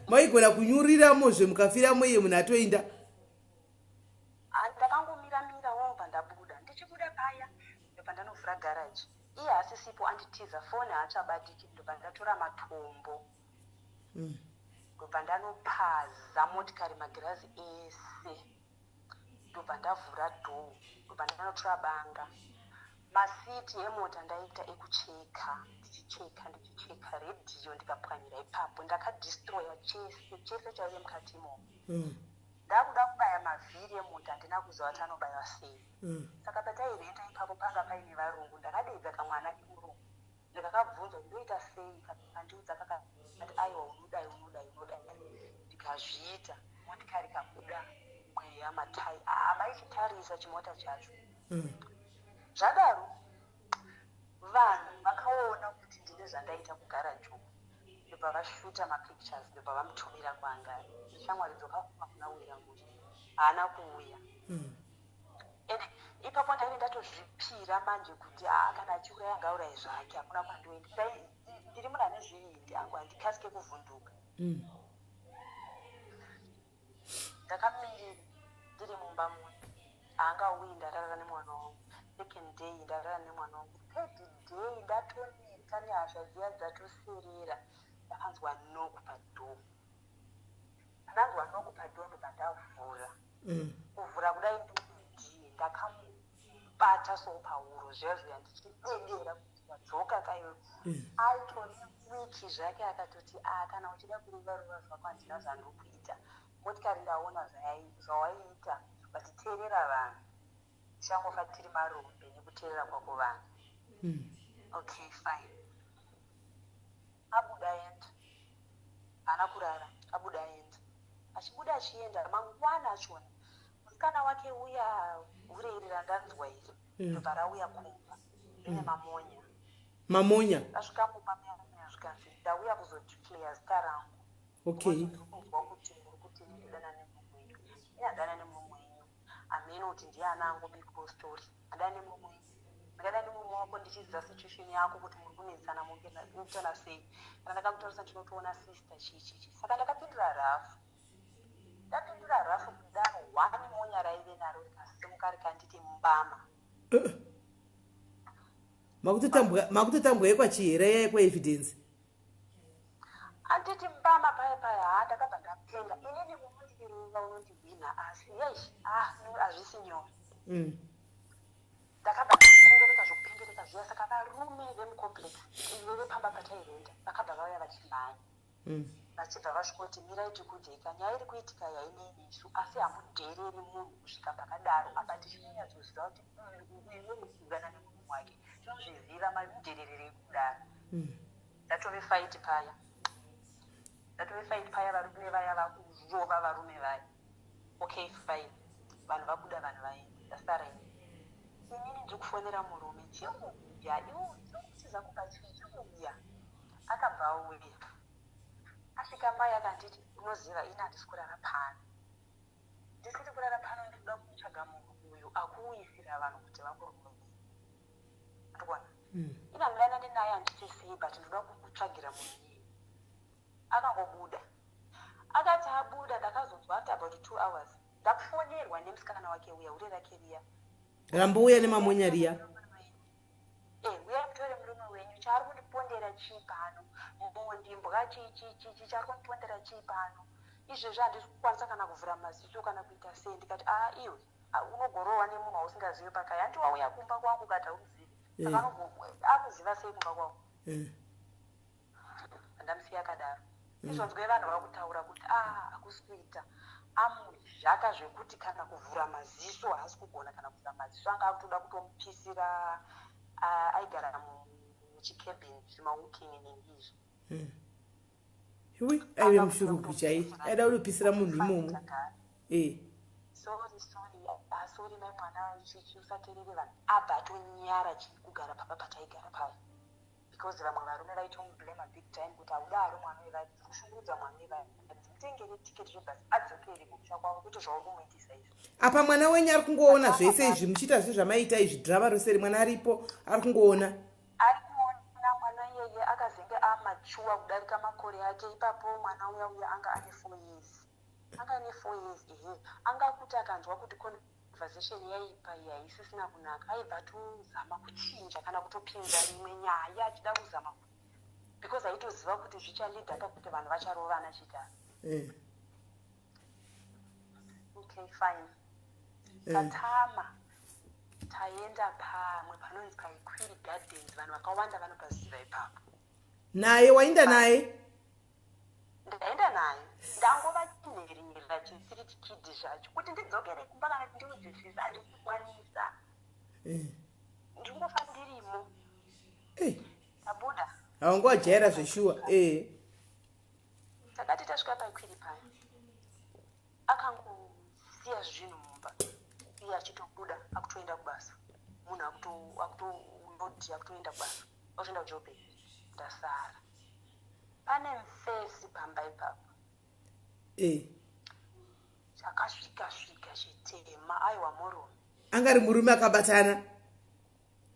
maigona kunyuriramozve, mukafiramo, iye munhu atoinda. Ah, ndakangomira mira, wobva ndabuda. Ndichibuda paya, ndobva ndanovhura garaji, iye asisipo, anditiza, foni haachabatiki. Ndobva ndatora matombo, ndobva ndanopaza motikari magirazi ese, ndobva ndavhura door, ndobva ndanotora banga. Maseats emota ndaita ekucheka, ndichicheka, ndichicheka, redhiyo ndikapwanyira ipapo. Ndakadistroya chese chese chaive mukati imomo. Ndakuda kubaya mavhiri emota, handina kuziva kuti anobayiwa sei. Saka patairenta ipapo panga paine varungu. Ndakadedza kamwana kemurungu, ndikakabvunza kuti ndoita sei. Kandiudza, kakati, "Aiwa, unodai, unodai, unodai." Ndikazviita, motikari kabuda mweya, matai maichitarisa chimota chacho. Zvadaro vanhu vakaona kuti ndine zvandaita kugaraji uku, ndobva vashuta mapictures, ndobva vamutumira kwaangari. Shamwari dzokafuma kuna wira musha, haana kuuya. Ende ipapo ndaive ndatozvipira manje kuti, aa, kana achiuraya ngauraye zvake, hakuna kwandoenda. Ndiri munhu ane zvivindi angu, handikasike kuvhunduka. Ndakamirira ndiri mumba muya, haangauyi. Ndarara nemwana wangu. Second day ndarara nemwana wangu. Third day ndatoneta nehasha dziya dzatoserera, ndakanzwa knock padoor. Ndanzwa knock padoor, ndobva ndavhura. Kuvhura kudai, ndii, ndakamubata so pahuro zviya zviya, ndichidedera kuti, "Wadzoka kaiwe." Aitone wiki zvake, akatoti, "A, kana uchida kurova, rova zvako, handina zvandokuita. Motikari ndaona zvawaiita, but teerera vanhu, tichangofa tiri marombe nekuteerera kwako vanhu." Okay, fine. Abuda aenda, haana kurara. Abuda aenda, achibuda achienda, mangwana achona musikana wake uya, hure iri randanzwa iri, ndobva rauya kumba rine mamonya. Mamonya? Rasvika mumba muya, zvikanzi, "Ndauya kuzodeclare zita rangu. Ndiri kunzwa kuti muri kuti ndidana nemumwe wenyu. Ini handana nemumwe wenyu. Hameno kuti ndiani angobikawo story. Handana nemumwe wenyu. Ndakada nemumwe wako ndichiziva situation yako kuti muri kunetsana, mukuitana sei. Kana ndakakutarisa ndinotoona sister, chii chichi." Saka ndakapindura rafu. Ndapindura rafu kudaro, one monya raive naro rikasimuka, rikanditi mbama. Makutotambwa yekwachihera yekwaevidence. Anditi mbama paya paya, ha, ndakabva ndapenga. Inini unondirova, unondihwina, asi yei, ah, no, hazvisi nyore. zviya, saka varume vemucomplex vepamba patairenda vakabva vauya vachimhanya, vachibva vasvikoti, "Mirai, tikudzeka nyaya iri kuitika yainei isu, asi hamudhereri munhu kusvika pakadaro. Apa tichinonyatsoziva kuti iwe mukuungana nemunhu wake, tinozviziva, mamudherererei kudaro?" Ndatove fight paya, ndatove fight paya. Varume vaya vakurova varume vaya. Okay, fine, vanhu vabuda, vanhu vaenda, ndasara ini. Inini ndiri kufonera murume, "Chiuya iwe, chikutiza kumba, chii, chiuya." Akabva auya. Asvika mai akanditi, "Unoziva, ini handisi kurara pano, ndisiri kurara pano. Ndikuda kutsvaga munhu uyu akuuyisira vanhu kuti vakurove." Ndikuona ina mudanani naye, handiti sei, but ndoda kukutsvagira munhu iyeye. Akangobuda. Akati abuda, ndakazonzwa after about 2 hours ndakufonerwa nemusikana wake uya, hure rake riya. Rambouya nemamonya riya. "Uyai mutore murume wenyu. Chaari kundipondera chii pano? Mbondi, chii, chii, chii, chii, chaari kundipondera chii pano? Izvezvi handisi kukwanisa kana kuvhura maziso kana kuita sei." Ndikati, "Aa, iwe, unogorohwa nemunhu wausingazivi pakai? Handi wauya kumba kwangu ukati hauzivi? Saka akuziva sei kumba kwangu?" Ndamusiya akadaro. Izvonzwe vanhu vakutaura kuti a hakusi kuita, amuzvaka zvekuti kana kuvhura maziso haasi kugona, kana kuvhura maziso. Anga akutoda kutomupisira. Aigara muchicabin, zvimawalk-in nengizvo. Iwe, aive mushurugu chai, aida kutopisira munhu imomo e. "Sorry, sorry, sorry mai mwana, chichi, usateerere vanhu." Abva atonyara chi kugara papa pataigara paya, because vamwe varume vaitomublama big time kuti, "Haudaro, mwana wevadzi, kushungurudza mwana wevadzi. Mutengere tiketi rebhasi adzokere kumusha kwavo, kwete zvauri kumuitisa izvi." Apa mwana wenyu ari kungoona zvese izvi muchiita zve zvamaita izvi, dhirama rose ri, mwana aripo, ari kungoona. Ari kuona. Mwana iyeye akazenge amachuwa kudarika makore ake ipapo. Mwana uya uya anga ane 4 years, anga ane 4 years ehe. Anga kuti akanzwa kuti conversation yaipa iyi haisisina kunaka, aibva atozama kuchinja kana kutopinza imwe nyaya, achida kuzama, because aitoziva kuti zvichalidha pakuti vanhu vacharovana chita. Okay, fine. Tatama taenda pamwe panonzi paIkwiri Gardens. Vanhu vakawanda vanopaziva ipapo. Naye wainda naye? Ndaenda naye. Ndangova chinherera chisiri chikidhi zvacho, kuti ndidzokere kumba kana kuti ndiudzisisa handikukwanisa. Ndingofa ndirimo. Tabuda. Haunga wajaira zveshuwa e. Takati tasvika paIkwiri paya, akangosiya zvinhu mumba, iye achitobuda akutoenda kubasa. Munhu akutolodhi, akutoenda kubasa, akutoenda kuJobek. Ndasara pane mufesi pamba ipapo. Chakasvika svika chitema. Aiwa, murume. Angari murume akabatana?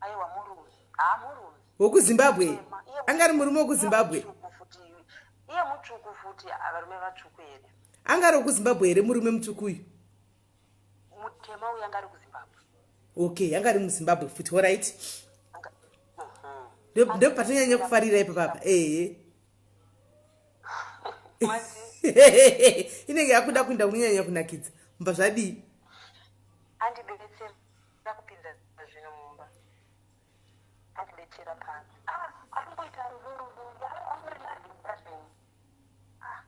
Aiwa, murume, haa, murume. WokuZimbabwe? Angari murume wekuZimbabwe? Mutsvuku futi, iye mutsvuku futi. Varume vatsvuku here? Angari wekuZimbabwe here murume mutsvuku uyu? Mutema uyu anga ari kuZimbabwe. Okay, angari muZimbabwe futi, alright. Ndo patonyanya kufarira ipapapa, ehe. Mati? Inenge yakuda kuinda kunonyanya kunakidza mumba. Zvadii? Andibetsera kupinza zvinhu mumba, andibetsera pano. Ah, arimboita rudo rudo amborinazvinhu. Ah,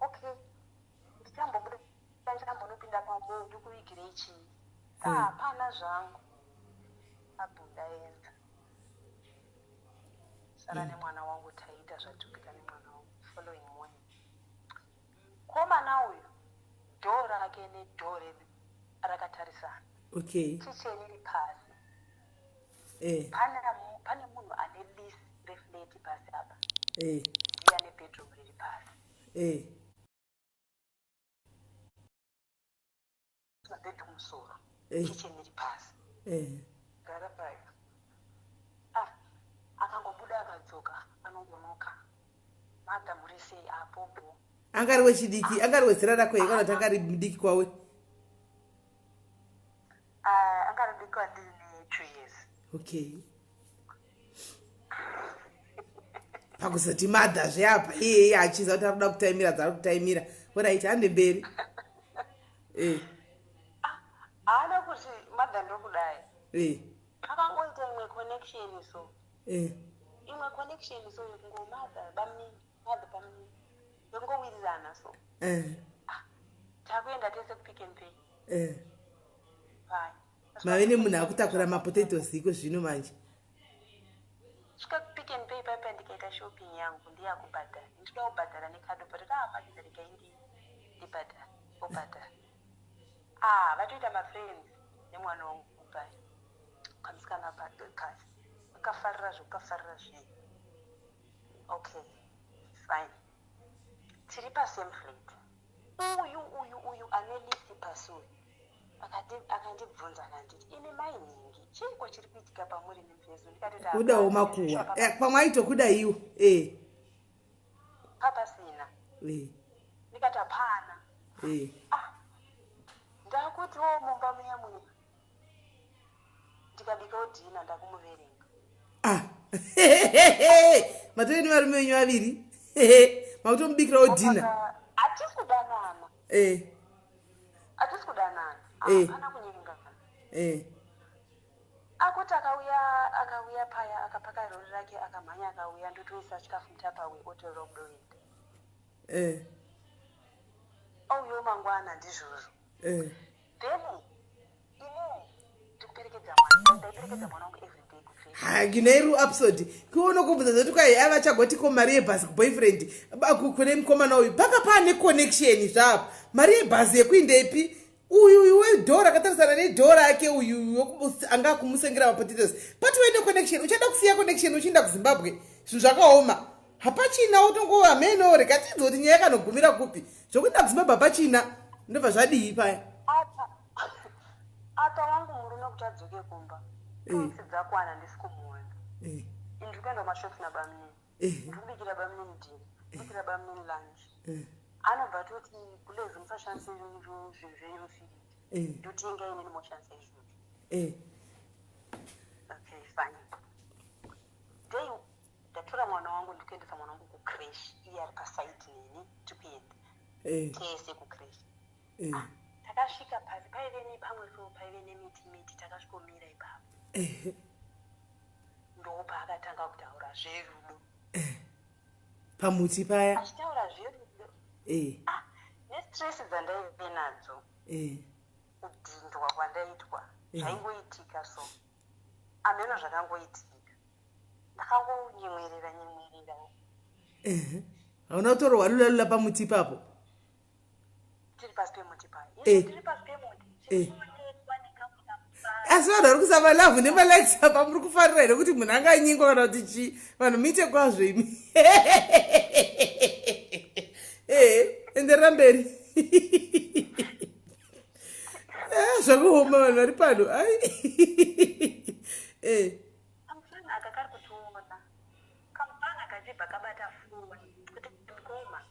okay, ndichambobuda, ndichambonopinda pamo, ndikuvigirei chii? Ah, hapana zvangu. Abuda, enda, sara nemwana wangu. Taita zvatikuita nemwana wangu. Following morning, komana uyu, dhoo rake nedhoo redu rakatarisana. Kitchen iri pasi. Pane munhu ane lease reflat pasi apa. Ndiye ane bedroom riri pasi. Mabhedhi kumusoro. Kitchen iri pasi. Gara payo. Ah, akangobuda akadzoka, anongonoka, "Madha, muri sei apopo?" Angari wechidiki, angari wezera rako here, kana kuti angari mudiki kwawe? Ah, angari mudiki kwandiri ne2 years. Okay, pakuzoti madha zveapa, iyeye achiziva kuti ari kuda kutaimira dzaari kutaimira. Alright, hande mberi Haana kuti, "Madha, ndokudai." Akangoita imwe connection so. Imwe connection so yekungomadha bamunini, madha bamunini, yekungowirirana so. Takuenda tese kuPick n Pay. Fine. Mave nemunhu akutakura mapotatoes iko zvino manje. Svika kuPick n Pay paipa, ndikaita shopping yangu, ndiyakubhadhara, ndinoda kubhadhara nekadhi, but taabhadhara, regai ndibhadhara, obhadhara. Ah, vatoita mafriends nemwana wangu pai, kamusikana kasi kafarira zvekukafarira zvii. Okay, fine, tiri pasame flat. Uyu uyu uyu ane list pasi uyu akandibvunza akanditi, "Imi mainhingi, chiiko chiri kuitika pamuri nemufeso?" Ndikatoti, Kudawo makuhwa. Pamwe aitokuda iwo e. Papasina. Ndikati, "Hapana." Ah, ndakutiwo mumba muya muya ndikabikawo dinner, ndakumuverenga. Ah, matove nevarume venyu vaviri, makutomubikirawo dinner. Hatisi kudanana. Hatisi kudanana. Hapana kunyengana. Akuti akauya, akauya paya, akapaka rori rake, akamhanya, akauya, ndotoisa chikafu muTupperware, otorera kudoenda. Auyawo mangwana, ndizvozvo. Then inini ndikuperekedza mwana, ndaiperekedza mwana wangu everyday kucreche. Haginairu episode kuona kubvunza zoti kwai aiva chagoti ko mari yebhasi kuboyfriend kune mukomana uyu, paka paane connection zvapo, mari yebhasi yekuindepi? Uyu uyu wedhora akatarisana nedhora rake uyu anga kumusengera mapotatoes, patove neconnection. Uchada kusiya connection uchienda kuZimbabwe, zvinhu zvakaoma, hapachina utongova meno. Rega tinzwe kuti nyaya yakanogumira kupi. Zvokuenda kuZimbabwe hapachina, ndobva zvadii paya? Apa apa wangu murume kuti adzoke kumba, 2 weeks dzakwana ndisi kumuona. Ndiri kuenda kumashops nabamunini. Ndiri kubikira bamunini dinner, kubikira bamunini lunch. Anobva toti, "Gulezi, musashandise zvinhu zvenyu mufiriji." Ndotenga inini, moshandisa izvozvo. Okay, fine. Day ndatora mwana wangu, ndikuendesa mwana wangu kucreche, iye ari pasaidi neni, tikuenda tese kucreche. Takasvika pasi paive nepamwe so paive nemiti miti, takasvikomira ipapo. Ndopaakatanga kutaura zverudo. Pamuti paya? Achitaura zverudo. Ah, nestress dzandaive nadzo, kudhindwa kwandaitwa, zvaingoitika so, ameno zvakangoitika, ndakangonyemwerera nyemwerera. Hauna kutorwa lula lula pamuti ipapo? Tiri pasi pemuti paya. Tiri pasi pemuti. Chionekwa nekamwe kamufana. Asi vanhu vari kusava love nemalikes apa, muri kufarira here kuti munhu anganyingwa kana kuti chii? Vanhu muite kwazvo imi. Enderera mberi. Zvakaoma, vanhu vari pano ai. Kamufana aka kari kutiona, kamufana kachibva kabata foni kuti, "Mukoma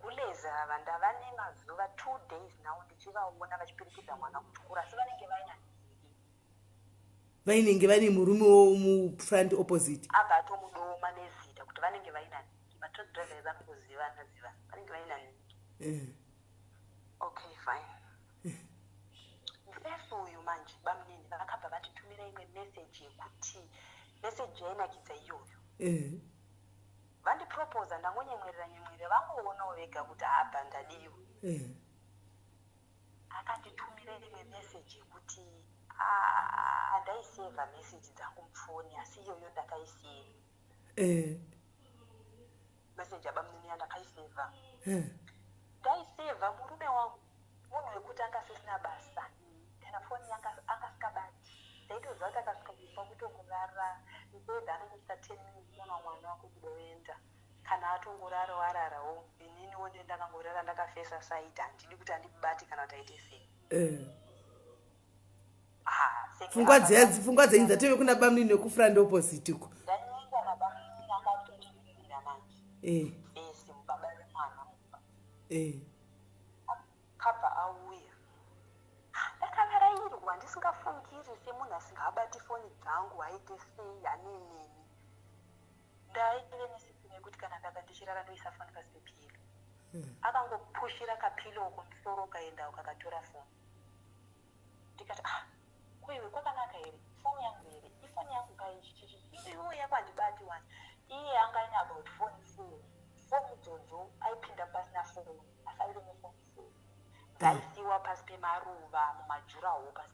Guleza, ava ndava nemazuva 2 days now ndichivaona vachiperekedza mwana kuchikoro, asi vanenge vaina Vainenge vane murume mufront opposite. Abva atomudoma nezita kuti vanenge vaina nhingi. Matruck drivers anongozivana zivana, vanenge vaina nhingi. Okay, fine. Mufesi uyu manje, bamunini vakabva vatitumira imwe meseji yekuti meseji yainakidza iyoyo. Vandiproposa, ndangonyemwerera nyemwerera, vangoonawo vega kuti abva ndadiwa. Akanditumira imwe meseji yekuti handaisevha meseji dzangu mufoni, asi iyoyo ndakaiseva. Meseji yabamunini yandakaisevha, ndaisevha. Murume wangu munhu wekuti anga asisina basa, kana foni yanga angasikabati. Ndaitoziva kuti akasvika kumba kutongorara, mubhedha anongosvika 10 minutes ona mwana wako kudoenda. Kana atongorara, wararawo. Ininiwo nde ndakangorara ndakafesa side, handidi kuti andibate kana kuti aite sei. Ah, senge Pfungwa dziya, pfungwa dzenyu dzatove kuna bamunini wekufront opposite uko. Ndanyengwa nabamunini, anga akutondimirira manje. Ese mubaba vemwana mumba. Kabva auya, ndakavarairwa ndisingafungiri, semunhu asingabati foni dzangu, aite sei aneneni. Ndaive nesystem yekuti kana ndaka ndichirara ndoisa foni pasi pepillow. Akangopushira kapillow kumusoro, kaenda kakatora foni. Ndikati, "Ah, koiwe kwakanaka here? Foni yangu here?"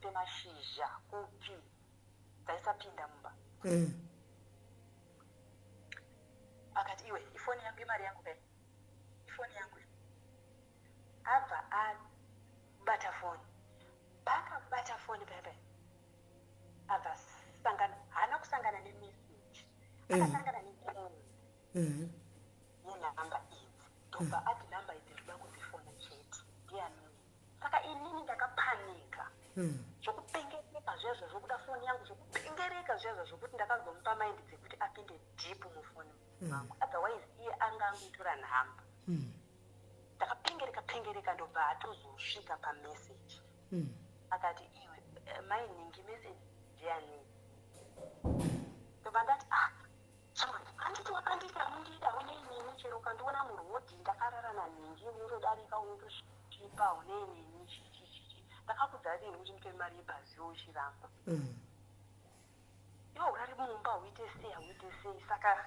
Pemashizha kupi dzaisapinda mumba. Akati, "Iwe, ifoni yangu, imari yangu kai, ifoni yangu." Abva abata foni. Paakabata foni paya paya, abva sangana, haana kusangana nemeseji, akasangana necall yenhamba idzi. Ndobva ati, "Nhamba idzi ndoda kudzifona chete, ndiani?" Saka inini ndakapanika zvokupengereka zvezvo, zvokuda foni yangu zvokupengereka zvezvo, zvokuti ndakazomupa mind dzekuti apinde deep mufoni mangu, otherwise iye anga angotora nhamba. Ndakapengereka pengereka, ndobva atozosvika pameseji. Akati, "Iwe, mainingi, meseji yani?" Ndobva ndati, "Ah, shamwari, handiti wakanditi hamundida, unei neni? Chero ukandiona murodhi ndakarara naningi, unotodarika, unotosvipa, unei neni? Chichichichi, ndakakudza rini kuti ndipe mari yebhazi uchiramba? Iwe urari mumba, uite sei, hauite sei?" Saka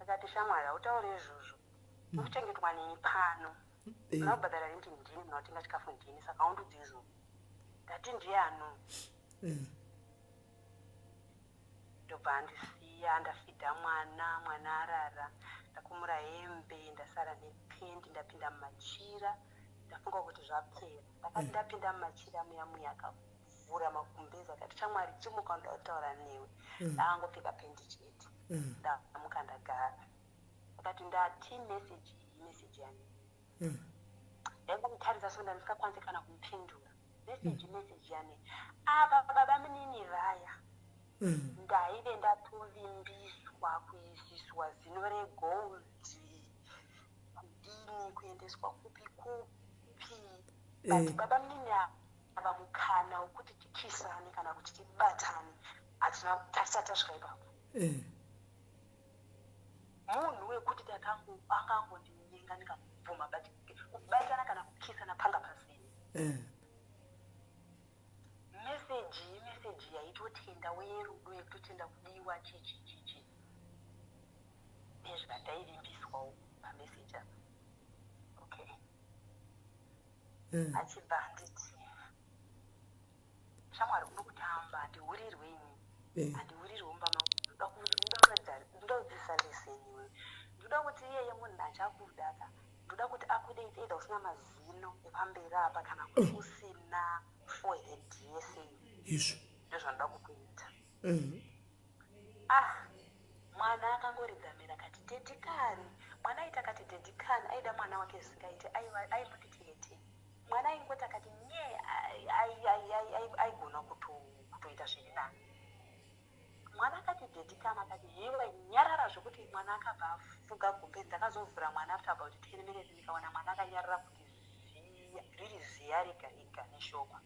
akati, "Shamwari, hautauri izvozvo, ukuchengetwa neni pano. Muna kubhadhara renti ndini, muna kutenga chikafu ndini, saka haundudzi izvozvo." Ndati, "Ndiyano?" Ndobva andisiya. Ndafidha mwana, mwana arara, ndakumura hembe, ndasara nependi, ndapinda mumachira, ndafunga kuti zvapera. Ndakati ndapinda mumachira muya muya, akavhura magumbezi, akati, "Shamwari, chimuka, ndoda kutaura newe." Ndaangopfeka pendi chete. Ndamuka, ndagara. Akati, "Ndati meseji iyi, meseji yani?" Ndaingomutarisa so, ndandisingakwanisi kana kumupindura. Meseji, meseji yani? Apa baba munini vaya, ndaive ndatovimbiswa kuisiswa zino regold, kudini, kuendeswa kupi kupi, but baba munini ava, mukana wekuti tikisane kana kuti tibatane hatina, tasati tasvika ipapo. Munhu wekuti takango angangondinyenga ndikabvuma, but kubatana kana kukisana panga pasina. Meseji, meseji yaitotenda werudo, yekutotenda kudiwa, chichi chichi, nezvandaivimbiswawo pameseji apa. Okay. Achibva anditi, "Shamwari, uno kutamba, handihurirwe ini. Handihurirwe mumba mangu. Ndoda kudzidzisa lesson iwe. Ndoda kuti iyeye munhu achakuda ka, ndoda kuti akude it's either usina mazino epamberi apa kana kuti usina forehead yese. Izvo. Ndozvanoda kukuita." Ah, mwana akangoridza mhere akati, "Daddy kani." Mwana aiti akati, "Daddy kani," aida mwana wake zvisingaiti. Aimuti tete. Mwana aingoti akati nye, aigona kutoita zviri nani. Mwana akati, "Daddy kani," akati, "Hewe, nyarara," zvokuti mwana akabva afuga gumbezi. Ndakazovhura mwana after about 10 minutes, ndikaona mwana akanyarara kuti ziya, riri ziya rega rega neshoko.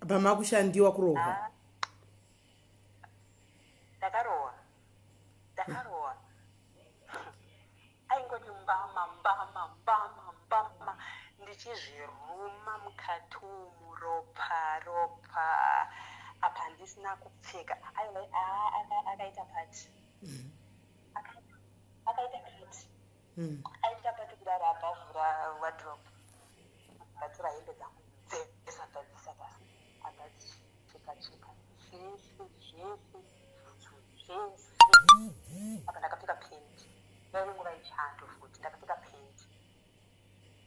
Pamakushandiwa, kurohwa? Ah. Ndakarohwa, ndakarohwa. Aingoti mbama, mbama, mbama, mbama, ndichizviruma mukati umu, ropa ropa, apa handisina kupfeka. Aiwa, akaita pati, akaita pati. Aita pati kudaro, abva avhura wardrobe, akatora hembe dzangu dzese, abva dzisa pasi, abva dzicheka cheka zvese zvese zvese. Apa ndakapfeka penti, yaive nguva yechando futi, ndakapfeka penti.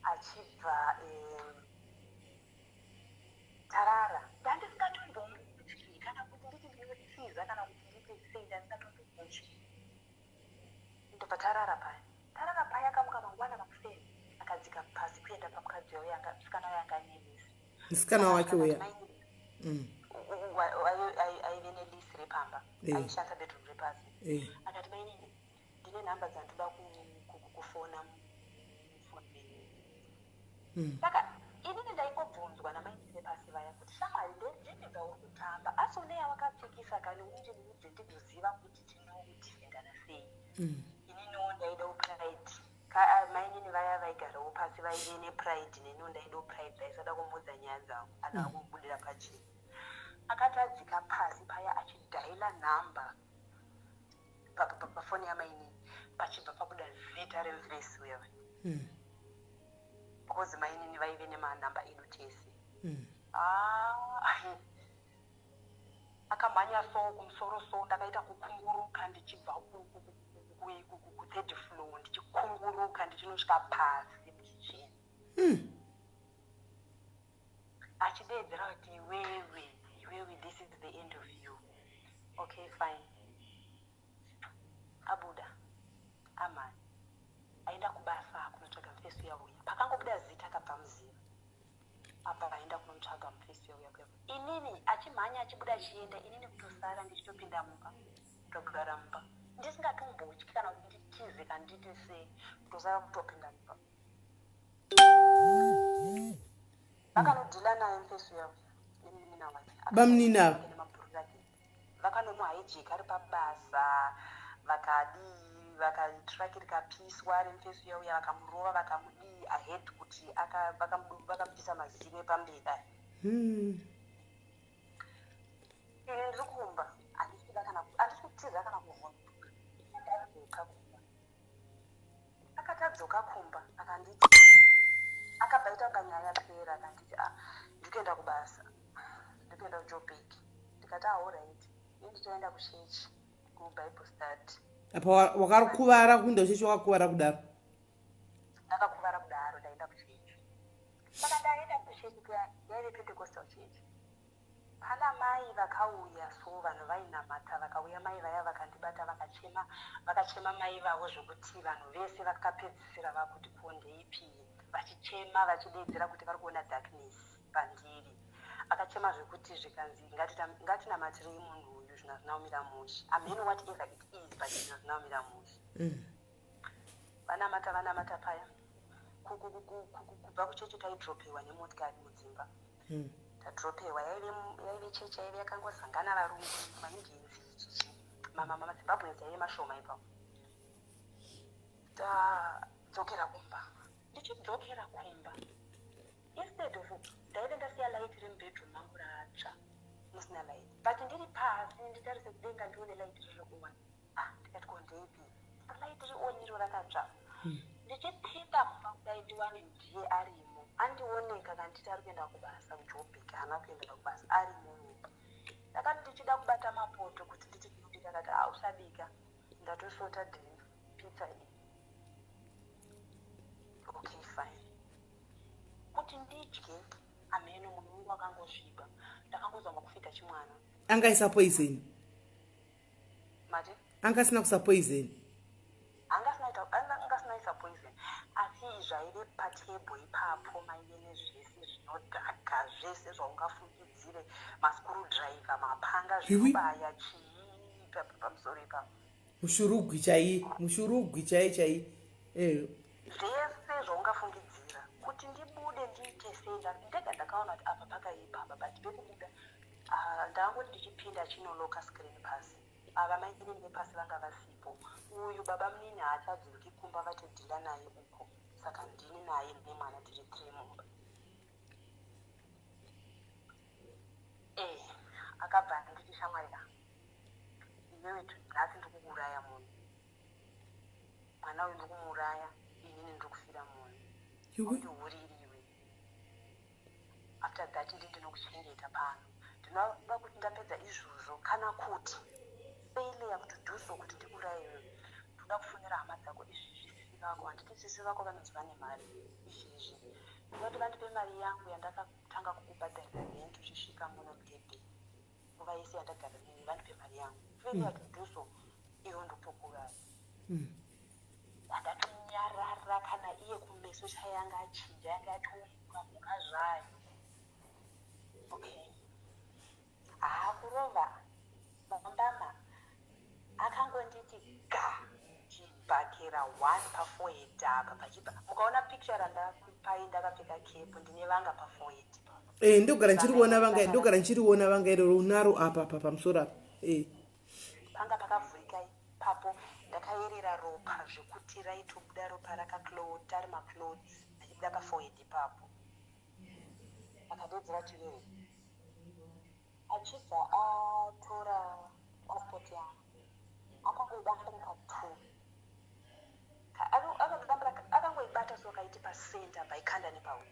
Achibva tarara. Ndandisingatombomutyi kana kuti nditi ndinotiza kana kuti nditi sei, ndandisingatombomutyi. Ndobva tarara paya, tarara paya. Akamuka mangwana makuseni, akadzika pasi kuenda pamukadzi uya, musikana uya anga ane lease. Musikana wake uya? Aive nelease repamba. Aishandisa bedroom repasi. Akati, "Mainini, ndine nhamba dzandoda kufona mufoni menyu." Saka inini ndaingobvunzwa namainini vepasi vaya kuti, "Shamwari, ndedzipi dzauri kutamba? Asi une yawakapfekisa kani, uniti ndiudze ndigoziva kuti tinodefendana sei." Ininiwo ndaidawo pride. Mainini vaya vaigarawo pasi vaive nepride, neniwo ndaidawo pride. Ndaisada kumudza nyaya dzangu, akanga kubudira pachena. Akati adzika pasi paya, achidhaila nhamba pafoni yamainini, pachibva pabuda zita remufesi uya, because mainini vaive nemanhamba edu tese. Ah, akamhanya so kumusoro so, ndakaita kukunguruka ndichibva kuthird floor, ndichikunguruka ndichinosvika pasi mukicheni, achideedzera kuti, "Iwewe, iwewe, this is the end of you." Okay, fine. Abuda amani, aenda kubasa kunotsvaga mufesi uyauya. Pakangobuda zita akabva muziva apa, aenda kunomutsvaga mufesi uyauya kuya. Inini achimhanya, achibuda, achienda, inini kutosara ndichitopinda mumba, kutogara mumba ndisingatombotyi kana kuti nditize kana nditi sei, kutosara kutopinda mumba. Vakanodhila naye mufesi uyauya nemunin'ina wake. Bamunini ava? Nemabhururu ake. Vakanomuhaijeka ari pabasa, vakadii, vakatraki rikapiswa remufesi uyauya, vakamurova, vakamudii ahead kuti vakamubvisa mazino epamberi aya. Ini ndiri kumba, handisi kuda kana, handisi kutiza kana kuvhunduka. Ndadzoka kumba, akatadzoka kumba, akanditi, akabva aita kunga nyaya yapera, akanditi, "A, ndikuenda kubasa, ndikuenda kuJoburg." Ndikati, "Alright, ini nditoenda kuchechi, kuBible study." Apa wakakuvara, kuenda kuchechi wakakuvara kudaro? Ndakakuvara kudaro, ndaenda kuchechi. Saka ndaenda kuchechi kuya, yaive Pentecostal church. Pana mai vakauya so, vanhu vainamata, vakauya mai vaya, vakandibata, vakachema, vakachema mai vavo zvokuti vanhu vese vakapedzisira vakuti, "Ko ndeipi?" Vachichema, vachideedzera kuti vari kuona darkness pandiri. Akachema zvekuti zvikanzi, "Ngatinamatirei munhu uyu, zvinhu hazvina kumira mushe." Ameno whatever it is, but zvinhu hazvina kumira mushe. Vanamata, vanamata paya, kubva kuchechi taidropewa nemotikari mudzimba. Tadropewa, yaive chechi yaive yakangozangana varungu, maIndians, chichi, maZimbabweans yaive mashoma ipapo. Tadzokera kumba, ndichidzokera kumba, instead of, ndaive ndasiya light remubedroom mangu ratsva, musina light, but ndiri pasi nditarise kudenga, ndione light riri on. Ah, ndikati, "Ko ndeipi light riri on iro rakatsva?" Ndichipinda mumba kudai, ndiwane ndiye arimo, andioneka, kanditi ari kuenda kubasa kuJoburg. Haana kuenda kubasa, arimo mumba. Ndakati ndichida kubata mapoto kuti nditi ndinobika, akati, "A, usabika, ndatosota dhini pizza iyi." Okay, fine. Kuti ndidye, ameno munhu wangu akangosviba, ndakangozama kufita chimwana. Angaisa poison? Mati? Anga asina kuisa poison? Angasina isa poison, asi zvaive patable ipapo maive nezvese zvinodhaka, zvese zvaungafungidzire, mascrewdriver, mapanga, zvinobaya, chii, pamusoro ipapo. Mushurugwi chai, mushurugwi chai chai. Zvese zvaungafungidzira. Kuti ndibude ndiite sei? Ndega ndakaona kuti apa pakaipa apa, but pekubuda, ah, ndangoti ndichipinda, chinoloka screen pasi. Ava mainini vepasi vanga vasipo, uyu baba munini haachadzoki kumba, vatodhila naye uko. Saka ndini naye nemwana, tiri three mumba. Akabva anditi, "Shamwari ka, iwewe, nhasi ndiri kukuuraya munhu. Mwana uyu ndiri kumuuraya, inini ndiri kufira munhu." Iwe. Ndihuririwe. After that, ndi ndinokuchengeta pano. Ndinoda kuti ndapedza izvozvo, kana kuti failure to do so, kuti ndikuurayiwe, ndoda kufonera hama dzako izvezvi, sisi vako. Handiti sisi vako vanonzi vane mari izvezvi? Ndinoti vandipe mari yangu yandakatanga kukubhadharira rent uchisvika muno muDurban. Nguva yese yandagara newe, vandipe mari yangu. Failure to do so, iwe ndotokuuraya." Handatonyarara. Kana iye kumeso chayanga achinja, yanga yatomuka muka zvayo. Okay, haakurova mambama, akangonditi ga chibhakera one paforehead apa pachibva. Mukaona picture randakupai, ndakapfeka cap, ndine vanga paforehead. Ndogara ndichiriona vanga, ndogara ndichiriona vanga iroro unaro apa apa pamusoro apa. Panga pakavhurika ipapo, ndakayerera ropa zvekuti raitobuda ropa rakaclota, ari maclots achibuda paforehead ipapo. Akadedzera tiwewe, achibva atora passport yangu, akangoibata two, akangoibata so, akaiti pacenter, paikanda nepawe.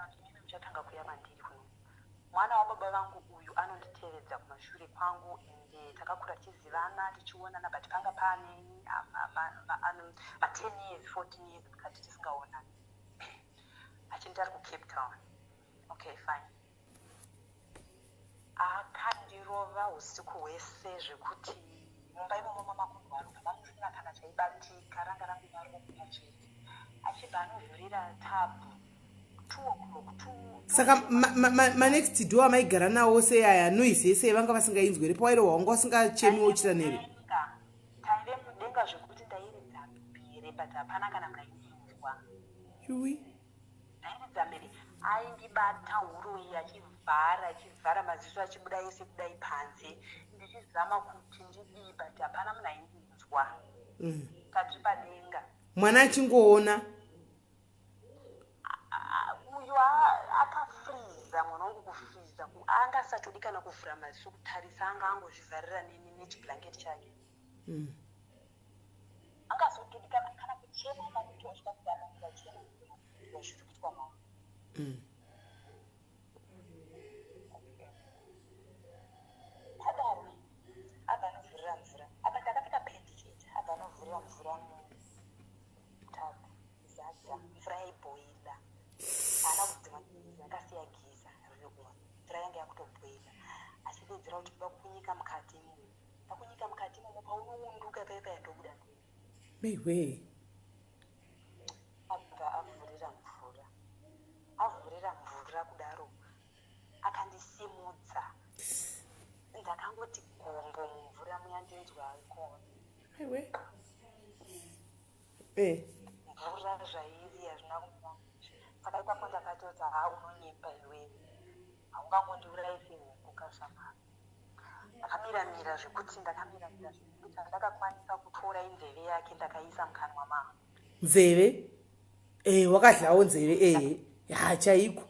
Ndakati, "Imi muchatanga kuya mandiri kuno. Mwana wababa vangu uyu anonditevedza kumashure kwangu, ende takakura tichizivana, tichionana, but panga pane ma10 years, 14 years mukati tisingaonani." Achindi ari kuCape Town. Okay, fine. Akandirova usiku hwese zvekuti mumba imomo mamakundwa ropa, mamusina kana chaibatika, ranga rangova ropa chete. Achibva anovhurira tub 2 o'clock, 2. Saka manext door amaigara nawo sei? Aya noise yese vanga vasingainzwi here pawairohwa? Wanga wasingachemiwo uchita nere? Mudenga. Taive mudenga zvekuti ndairidza mhere, but hapana kana munhu aindinzwa. Yui. Ndairidza mhere. Aindibata huro iyi, achivhara, achivhara maziso, achibuda ese kudai panze, ndichizama kuti ndidii, but hapana munhu aindinzwa. Tatiri padenga. Mwana achingoona? Ah, uyu akafriza mwana wangu, kufriza. Anga asatodi kana kuvhura maziso kutarisa, anga angozvivharira nechiblanketi chake. Anga asatodi kana kuchema, makutosvika kuti anongachema zviri kuitwa mwana. Padaro abva anovhurira mvura. Apa ndakapfeka pant chete. Abva anovhurira mvura mutub, zadza mvura yaibhoila. Haana kudzima geyser, akasiya geyser riri on. Mvura yanga yakutobhoila, achidedzera kuti, "Toda kunyika mukati imomo, pakunyika mukati imomo, paunounduka paipa ndobuda." Meiwe. Abva avhurira mvura. Avhurira mvura kudaro, akandisimudza. Ndakangoti gumbo mumvura muya, ndinzwa kona. Meiwe e. Mvura zvairi hazvina kumira. Saka ipapo ndakatoti, "Ha, unonyepa iwewe, haungangondiurayi sehuku kashamari." Ndakamiramira zvekuti, ndakamiramira zvekuti handakakwanisa kutora inzeve yake, ndakaisa mukanwa mangu. Nzeve e, wakadlawo nzeve ehe? Ya, chaiko.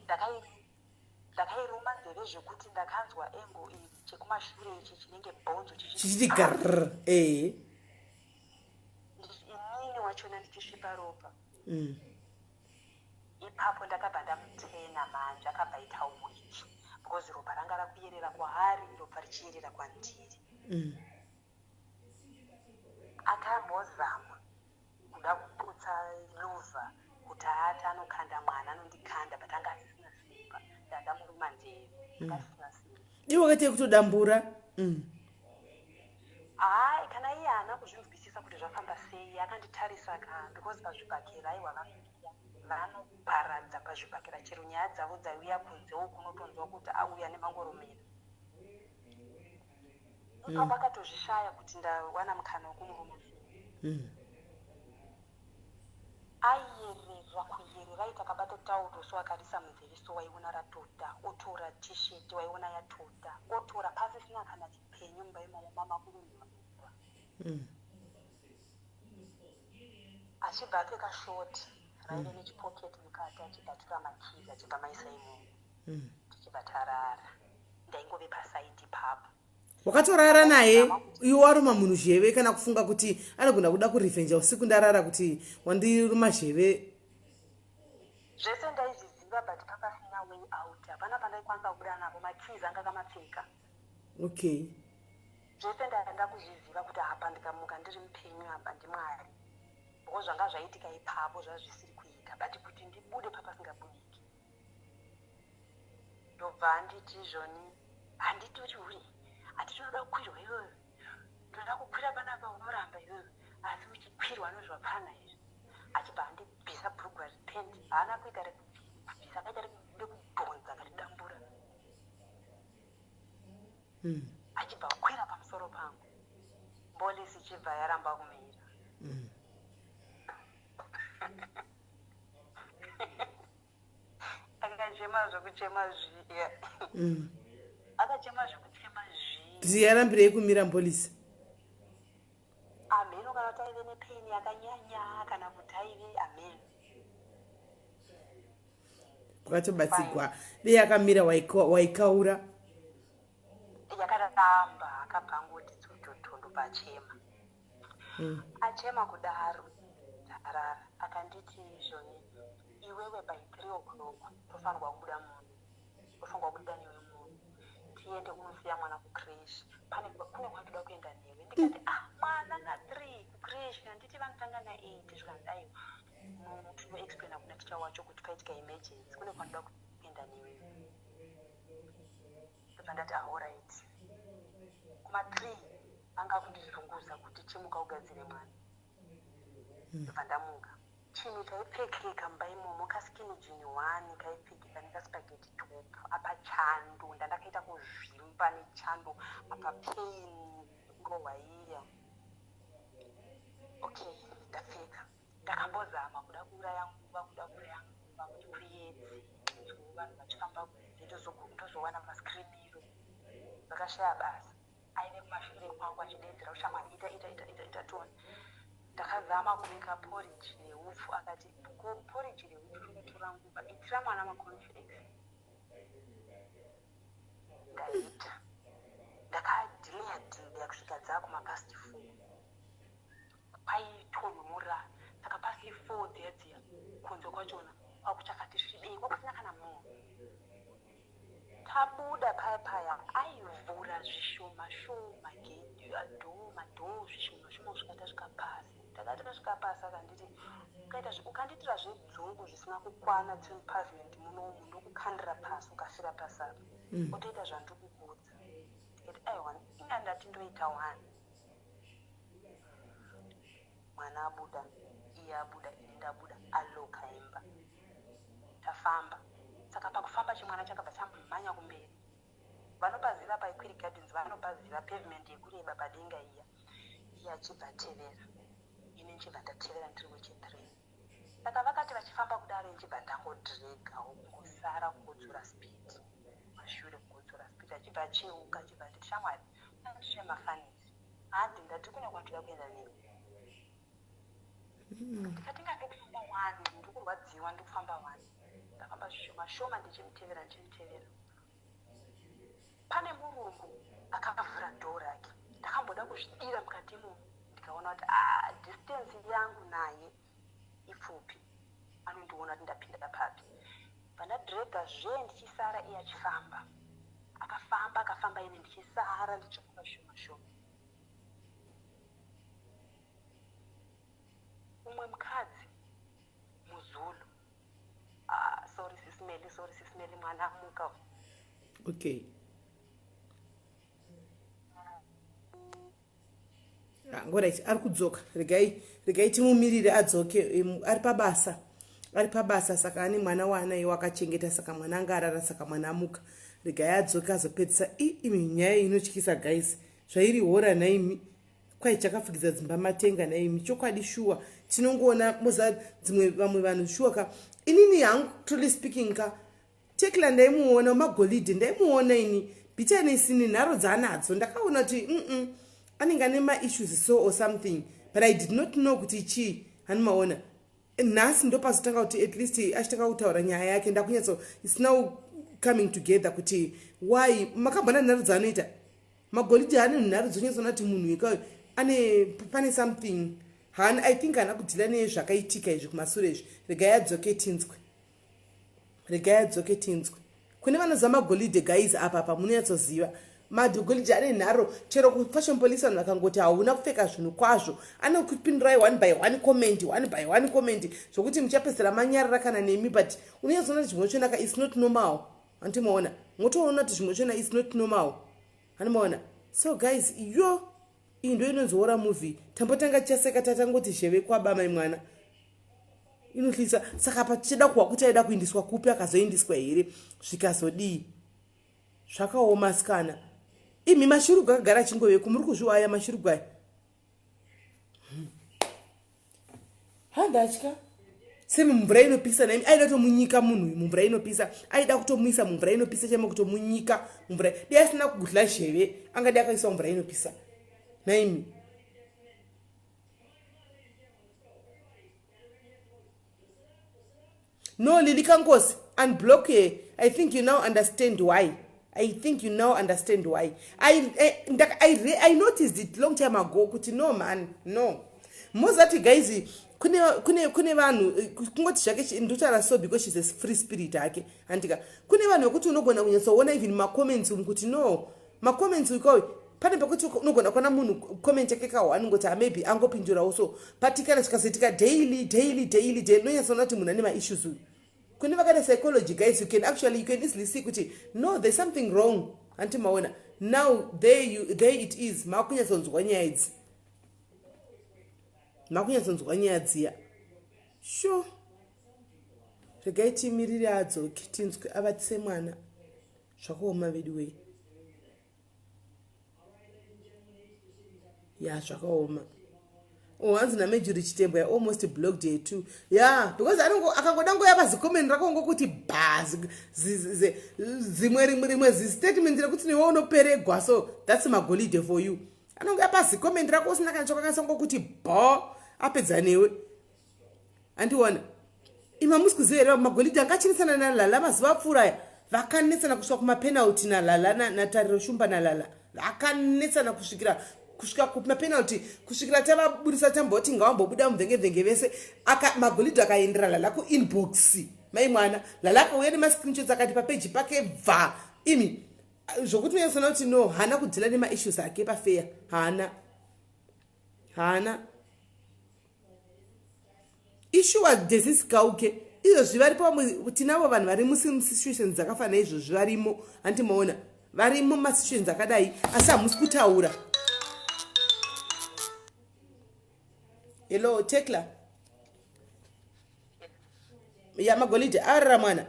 Ndakairuma nzeve zvekuti ndakanzwa engo iyi, chekumashure ichi chinenge bhonzo. Chichiti garr, ehe. Inini wachona ndichisvipa ropa. Ipapo ndakabva ndamutena manje, akabva aita weak because ropa ranga rakuyerera kwaari, ropa richiyerera kwandiri. Akambozama kuda kuputsa louver kuti ati anokanda mwana, anondikanda, but anga asisina simba. Ndandamuruma nzeve, anga asisina simba. Iwe wakaite kutodambura. Hai, kana iye haana kuzvinzwisisa kuti zvafamba sei. Akanditarisa ka, because pazvibhakera, aiwa, vanouya vanoparadza pazvibhakera. Chero nyaya dzavo dzaiuya kunze uku, unotonzwa kuti auya nemangoromera. Ipapo akatozvishaya kuti ndawana mukana wekumuruma sei. Aiyerera kuyerera, aiti akabata tauro so, akarisa munzeve so, waiona ratota. Otora T-shirt, waiona yatota. Otora, pasisina kana chipenyu mumba imomo, mamakurunwa. Achibva apfeka short raive nechipocket mukati, achibva atora makeys, achibva maisa imomo. Tichibva tarara. Ndaingove paside ipapo. Wakatorara naye iwe waruma munhu zheve? Kana kufunga kuti anogona kuda kurevhenja usiku ndarara kuti wandiruma zheve? Zvese ndaizviziva, but papasina way out. Hapana pandaikwanisa kubuda napo. Makeys anga akamapfeka. Zvese ndaenda kuzviziva kuti apa ndikamuka ndiri mupenyu, apa ndimwari, because zvanga zvaitika ipapo zvazvisiri kuita, but kuti ndibude papasingabudiki. Ndobva anditi izvoni, "Handiti uri uri handiti unoda kukwirwa iwewe? Ndoda kukwira panapa, unoramba iwewe, asi uchikwirwa nozvapfana izvi." Achibva andibvisa bhurugwa repant. Haana kuita rekubvisa, akaita rekudhonza, akaridambura. Achibva akwira pamusoro pangu, mbolisi ichibva yaramba kumira. Akachema zvekuchema zviya. Akachema zvekuchema zviya. Kuti yarambirei kumira mbolisi? Amheno kana kuti aive nepain yakanyanya, kana kuti aive, amheno. Wakatobatsigwa, dei yakamira waikaura. Yakaramba. Akabva angoti dzototondo pachema. Achema kudaro, tarara. Akanditi izvoni, iwe Iwewe by 3 o'clock tofanirwa kubuda muno, tofanirwa kubuda newe muno, tiende kunosiya mwana kucreche. Pane kune kwatoda kuenda newe. Ndikati, "Ah, mwana na3 kucreche, handiti vanotanga na8?" Zvikanzi, "Aiwa, tinoexplaina kuna ticha wacho kuti paitika emergency, kune kwanoda kuenda newe." Ndobva ndati, "Alright." Kuma3 anga kundizunguza kuti, "Chimuka ugadzire mwana." Ndobva ndamuka. Chinhu chaipfekeka mumba imomo, kaskinny jean one kaipfekeka nekaspaghetti top. Apa chando, ndandakaita kuzvimba nechando, apa pain kurohwa iya. Okay, ndapfeka. Ndakambozama kuda kuuraya nguva, kuda kuuraya nguva kuti kuyedze, vanhu vachifamba kunze, ndozowana mascrimiro. Vakashaya basa. Aive kumashure kwangu achideedzera, "Ushamwari, ita, ita, ita, ita, ita toni." Ndakazama kubika porridge neupfu. Akati, "Porridge neupfu rinotora nguva, itira mwana macornflakes." Ndaita, ndakadhileya dhileya kusvika dzakumapast 4. Kwaitonhora, saka past 4 dziya dziya kunze kwachona kwakuchakati svibei, kwakusina kana munhu. Tabuda paya paya, aivhura zvishoma shoma door, madoor zvishoma shoma, kusvika tasvika pasi. Takati tasvika pasi, akanditi, "Ukaita ukandiitira zvedzungu zvisina kukwana tiri mupavement munomu, ndokukandira pasi, ukafira pasi apa. Otoita zvandiri kukuudza." Ndikati, "Aiwa, inga ndati ndoita one." Mwana abuda, iye abuda, ini ndabuda, aloka imba, tafamba. Saka pakufamba, chimwana chakabva chamhanya kumberi. Vanopaziva paEquity Gardens, vanopaziva pavement yekureba padenga iya. Iye achibva tevera, ini nchibva ndatevera, ndiri wechi3. Saka vakati vachifamba kudaro, nchibva ndangodregawo kungosara, kungodzora speed mashure, kungodzora speed. Achibva acheuka, achibva ati, "Shamwari, andisve mafanisi handi, ndati kune kwatoda kuenda newe." Ndikati, "Nga ndikufamba one, ndikurwadziwa, ndikufamba one." Ndafamba zvishoma shoma, ndichimutevera, ndichimutevera. Pane murungu akavhura door rake. Ndakamboda kuzvidira mukati imomo, ndikaona kuti, ah, distance yangu naye ipfupi, anondiona kuti ndapinda papi. Vandadhirega zve, ndichisara, iye achifamba. Akafamba, akafamba, ine ndichisara, ndichifamba shoma shoma. Umwe mukadzi muzulu, ah, sorry sisimeli, sorry sisimeli, mwana amuka. Okay. Ah, alright, ari kudzoka. Regai timumirire adzoke. Ari pabasa, ari pabasa. Saka ane mwana waanaye wakachengeta, saka mwana anga arara, saka mwana amuka. Regai adzoke azopedzisa. Imi, nyaya inotyisa guys, zvairi horror naimi. Kwai chakafukidza dzimba matenga naimi. Chokwadi, shuwa, tinongoona moza dzimwe vamwe vanhu, shuwa ka. Inini hangu, truly speaking ka, Tekla ndaimuona, magolidhe ndaimuona ini, bitterness nenharo dzaanadzo, ndakaona kuti anenge ane maissues so or something, but I did not know kuti chii. Hanimaona nhasi ndopazotanga kuti at least achitanga kutaura nyaya yake, ndakunyatso, it's now coming together kuti why. Makambona nharo dzaanoita magolidhe? Ane nharo dzonyatsoona kuti munhu ikayo ane, pane something. Haana, I think haana kudhila nezvakaitika izvi kumasure izvi. Regai adzoke tinzwe, regai adzoke tinzwe. Kune vanoziva magolidhe guys, apa apa munonyatsoziva magolidhe ane nharo. Chero kufashion police, vanhu vakangoti hauna kupfeka zvinhu kwazvo, anokupindurai one by one comment, one by one comment, zvokuti muchapedzisira manyarara kana nemi. But unonyatsoona kuti zvimwe zvonaka is not normal. Handimaona, motoona kuti zvimwe zvona is not normal. Handimaona. So guys, yo, iyi ndo inonzi horror movie. Tambotanga tichaseka, tatangoti zheve kwaba mai mwana inohlisa. Saka patichida kuhwa kuti aida kuindiswa kupi, akazoindiswa here, zvikazodii? Zvakaoma sikana imi. Mashurugu akagara achingoveku, muri kuzviwaya mashurugu aya. Handatya semi mumvura inopisa naimi. Aida kutomunyika munhu uyu mumvura inopisa, aida kutomuisa mumvura inopisa chaimo, kutomunyika mumvura. Dei asina kudla zheve, angadi akaiswa mumvura inopisa naimi. No, Lily Kankosi, unblock her. I think you now understand why. I think you now understand why. I noticed it long time ago kuti no man, no. Mozati guys, Kune kune kune vanhu, kungoti zvake ndotaura so because she's a free spirit hake, handika? Kune vanhu vekuti unogona kunyatsoona even macomments umu kuti no, macomments ikawe pane pekuti unogona kuona munhu comment yake ka1 ngoti ha, maybe angopindurawo so, but kana zvikazoitika daily, daily, daily, daily, unonyatsoona kuti munhu ane maissues uyu. Kune vakaita psychology, guys, you can easily see kuti no, there's something wrong, hanti maona? Now there it is, makunyatsonzwa nyaya idzi, makunyatsonzwa nyaya dziya. Sure, regai timirire adzoke, tinzwe avatise mwana. Zvakaoma vedu wei. Ya, zvakaoma. Oh, hanzi naMejuri Chitembo, ya, almost blocked her too. Ya, because akangoda ngoya pazicomment rako ngokuti ba zimwe rimwe rimwe zistatement rekuti newe unoperegwa. So that's Magolide for you. Anongoya pazicomment rako usina kana chakakasa ngokuti bo, apedza newe. Andiona ima musi kuziva here Magolide angachinesana naLala mazuva apfuura aya? Vakanetsana kusvika kumapenalty naLala, naTariro Shumba naLala. Vakanetsana kusvikira kusvika kumapenalty, kusvikira tavaburisa, tamboti ngavambobuda muvhengevhenge vese. Magolidhe akaendera Lala kuinbox, mai mwana. Lala akauya nemascreenshots akati papeji pake bva imi, zvokuti unyatsona kuti no, haana kudeala nemaissues ake pafeya. Haana, haana issue. Desisikauke izvozvi varipo vamwe, tinavo vanhu vari musituations dzakafanana izvozvi, varimo, hanti maona? Varimo mumasituations akadai, asi hamusi kutaura. Hello, Tekla. Ya, Magolidhe arara mwana?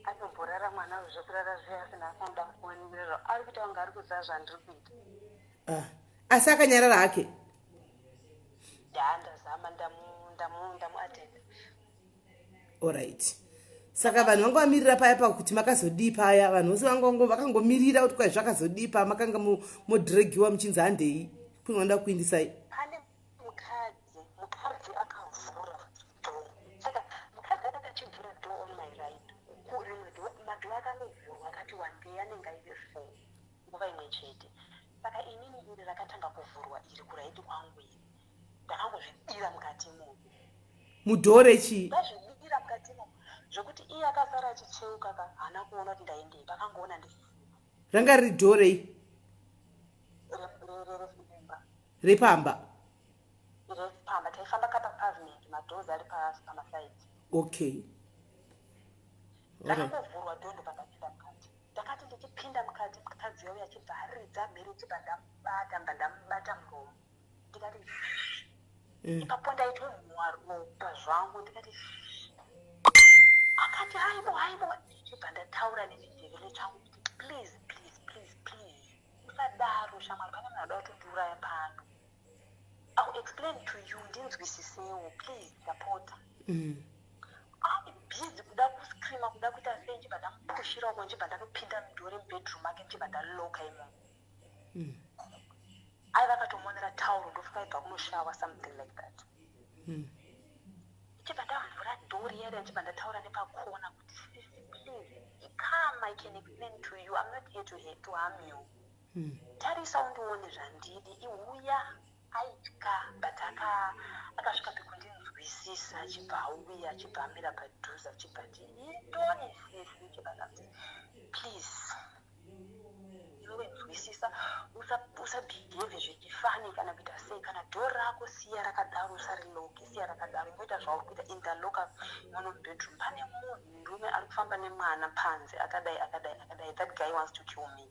Anomborara mwana zvekurara zviya, asina anoda kuonera ari kuita kunge ari kuziva zvandiri kuita. Ah, asi akanyarara hake? Ya, ndazama, ndamuatenda. Alright, saka vanhu vanga vamirira paya pakuti makazodii paya? Vanhu vose vanga vakangomirira kuti kwai zvakazodii pa makanga modregiwa muchinzi handei kune vanoda kuindisai. Pane mukadzi akavhura door. Saka mukadzi akati achivhura door on my right, rimwe door, madoor akanovhurwa akati wandei, anenge aive four nguva imwe chete. Saka inini iri rakatanga kuvhurwa iri kuright kwangu iri, ndakangozvidira mukati imomo. Mudoor rechii? Ndazvidira mukati imomo zvokuti iye akasara achicheuka ka, haana kuona kuti ndaendei, pakangoona ndisipo. Ranga riri door rei? Remba. Repamba? Repamba. Taifamba kapapavement, madoors ari pamasides. Rakangovhurwa door, ndobva ndapinda mukati. Ndakati ndichipinda mukati, mukadzi yauya achibva aridza mhere, chibva ndamubata, mbva ndamubata muromo, ndikati ipapo ndaitonhuwa ropa zvangu. Ndikati, akati, "Haibo, haibo." Chibva ndataura nechindevele changu kuti, "Please, please, please, please, usadaro shamwari, pane munhu ada kutondiuraya pano. I will explain to you, ndinzwisisewo please, ndapota." Ari busy kuda kuscreama, kuda kuita sei, nchibva ndamupushira uko, nchibva ndanopinda mudoor remubedroom ake, nchibva ndaloka imomo. Aiva akatomonera tauro, ndofunga aibva kunoshawa, something like that. Ndichibva ndavhura door riya, ndichibva ndataura nepakona kuti, "Sisi, please come, I can explain to you. I'm not here to harm you. Tarisa undione zvandidi, iuya." Aitya, but akasvika pekundinzwisisa, achibva auya, achibva amira padhuze, achibva ati, "Indoni sisi?" Ndichibva ndati, "Please, iwewe nzwisisa, usabehave zvichifani kana kuita sei. Kana door rako siya rakadaro, usariloke, siya rakadaro, ingoita zvauri kuita. Indaloka muno mubedroom, pane munhu murume ari kufamba nemwana panze, akadai, akadai, akadai. That guy wants to kill me."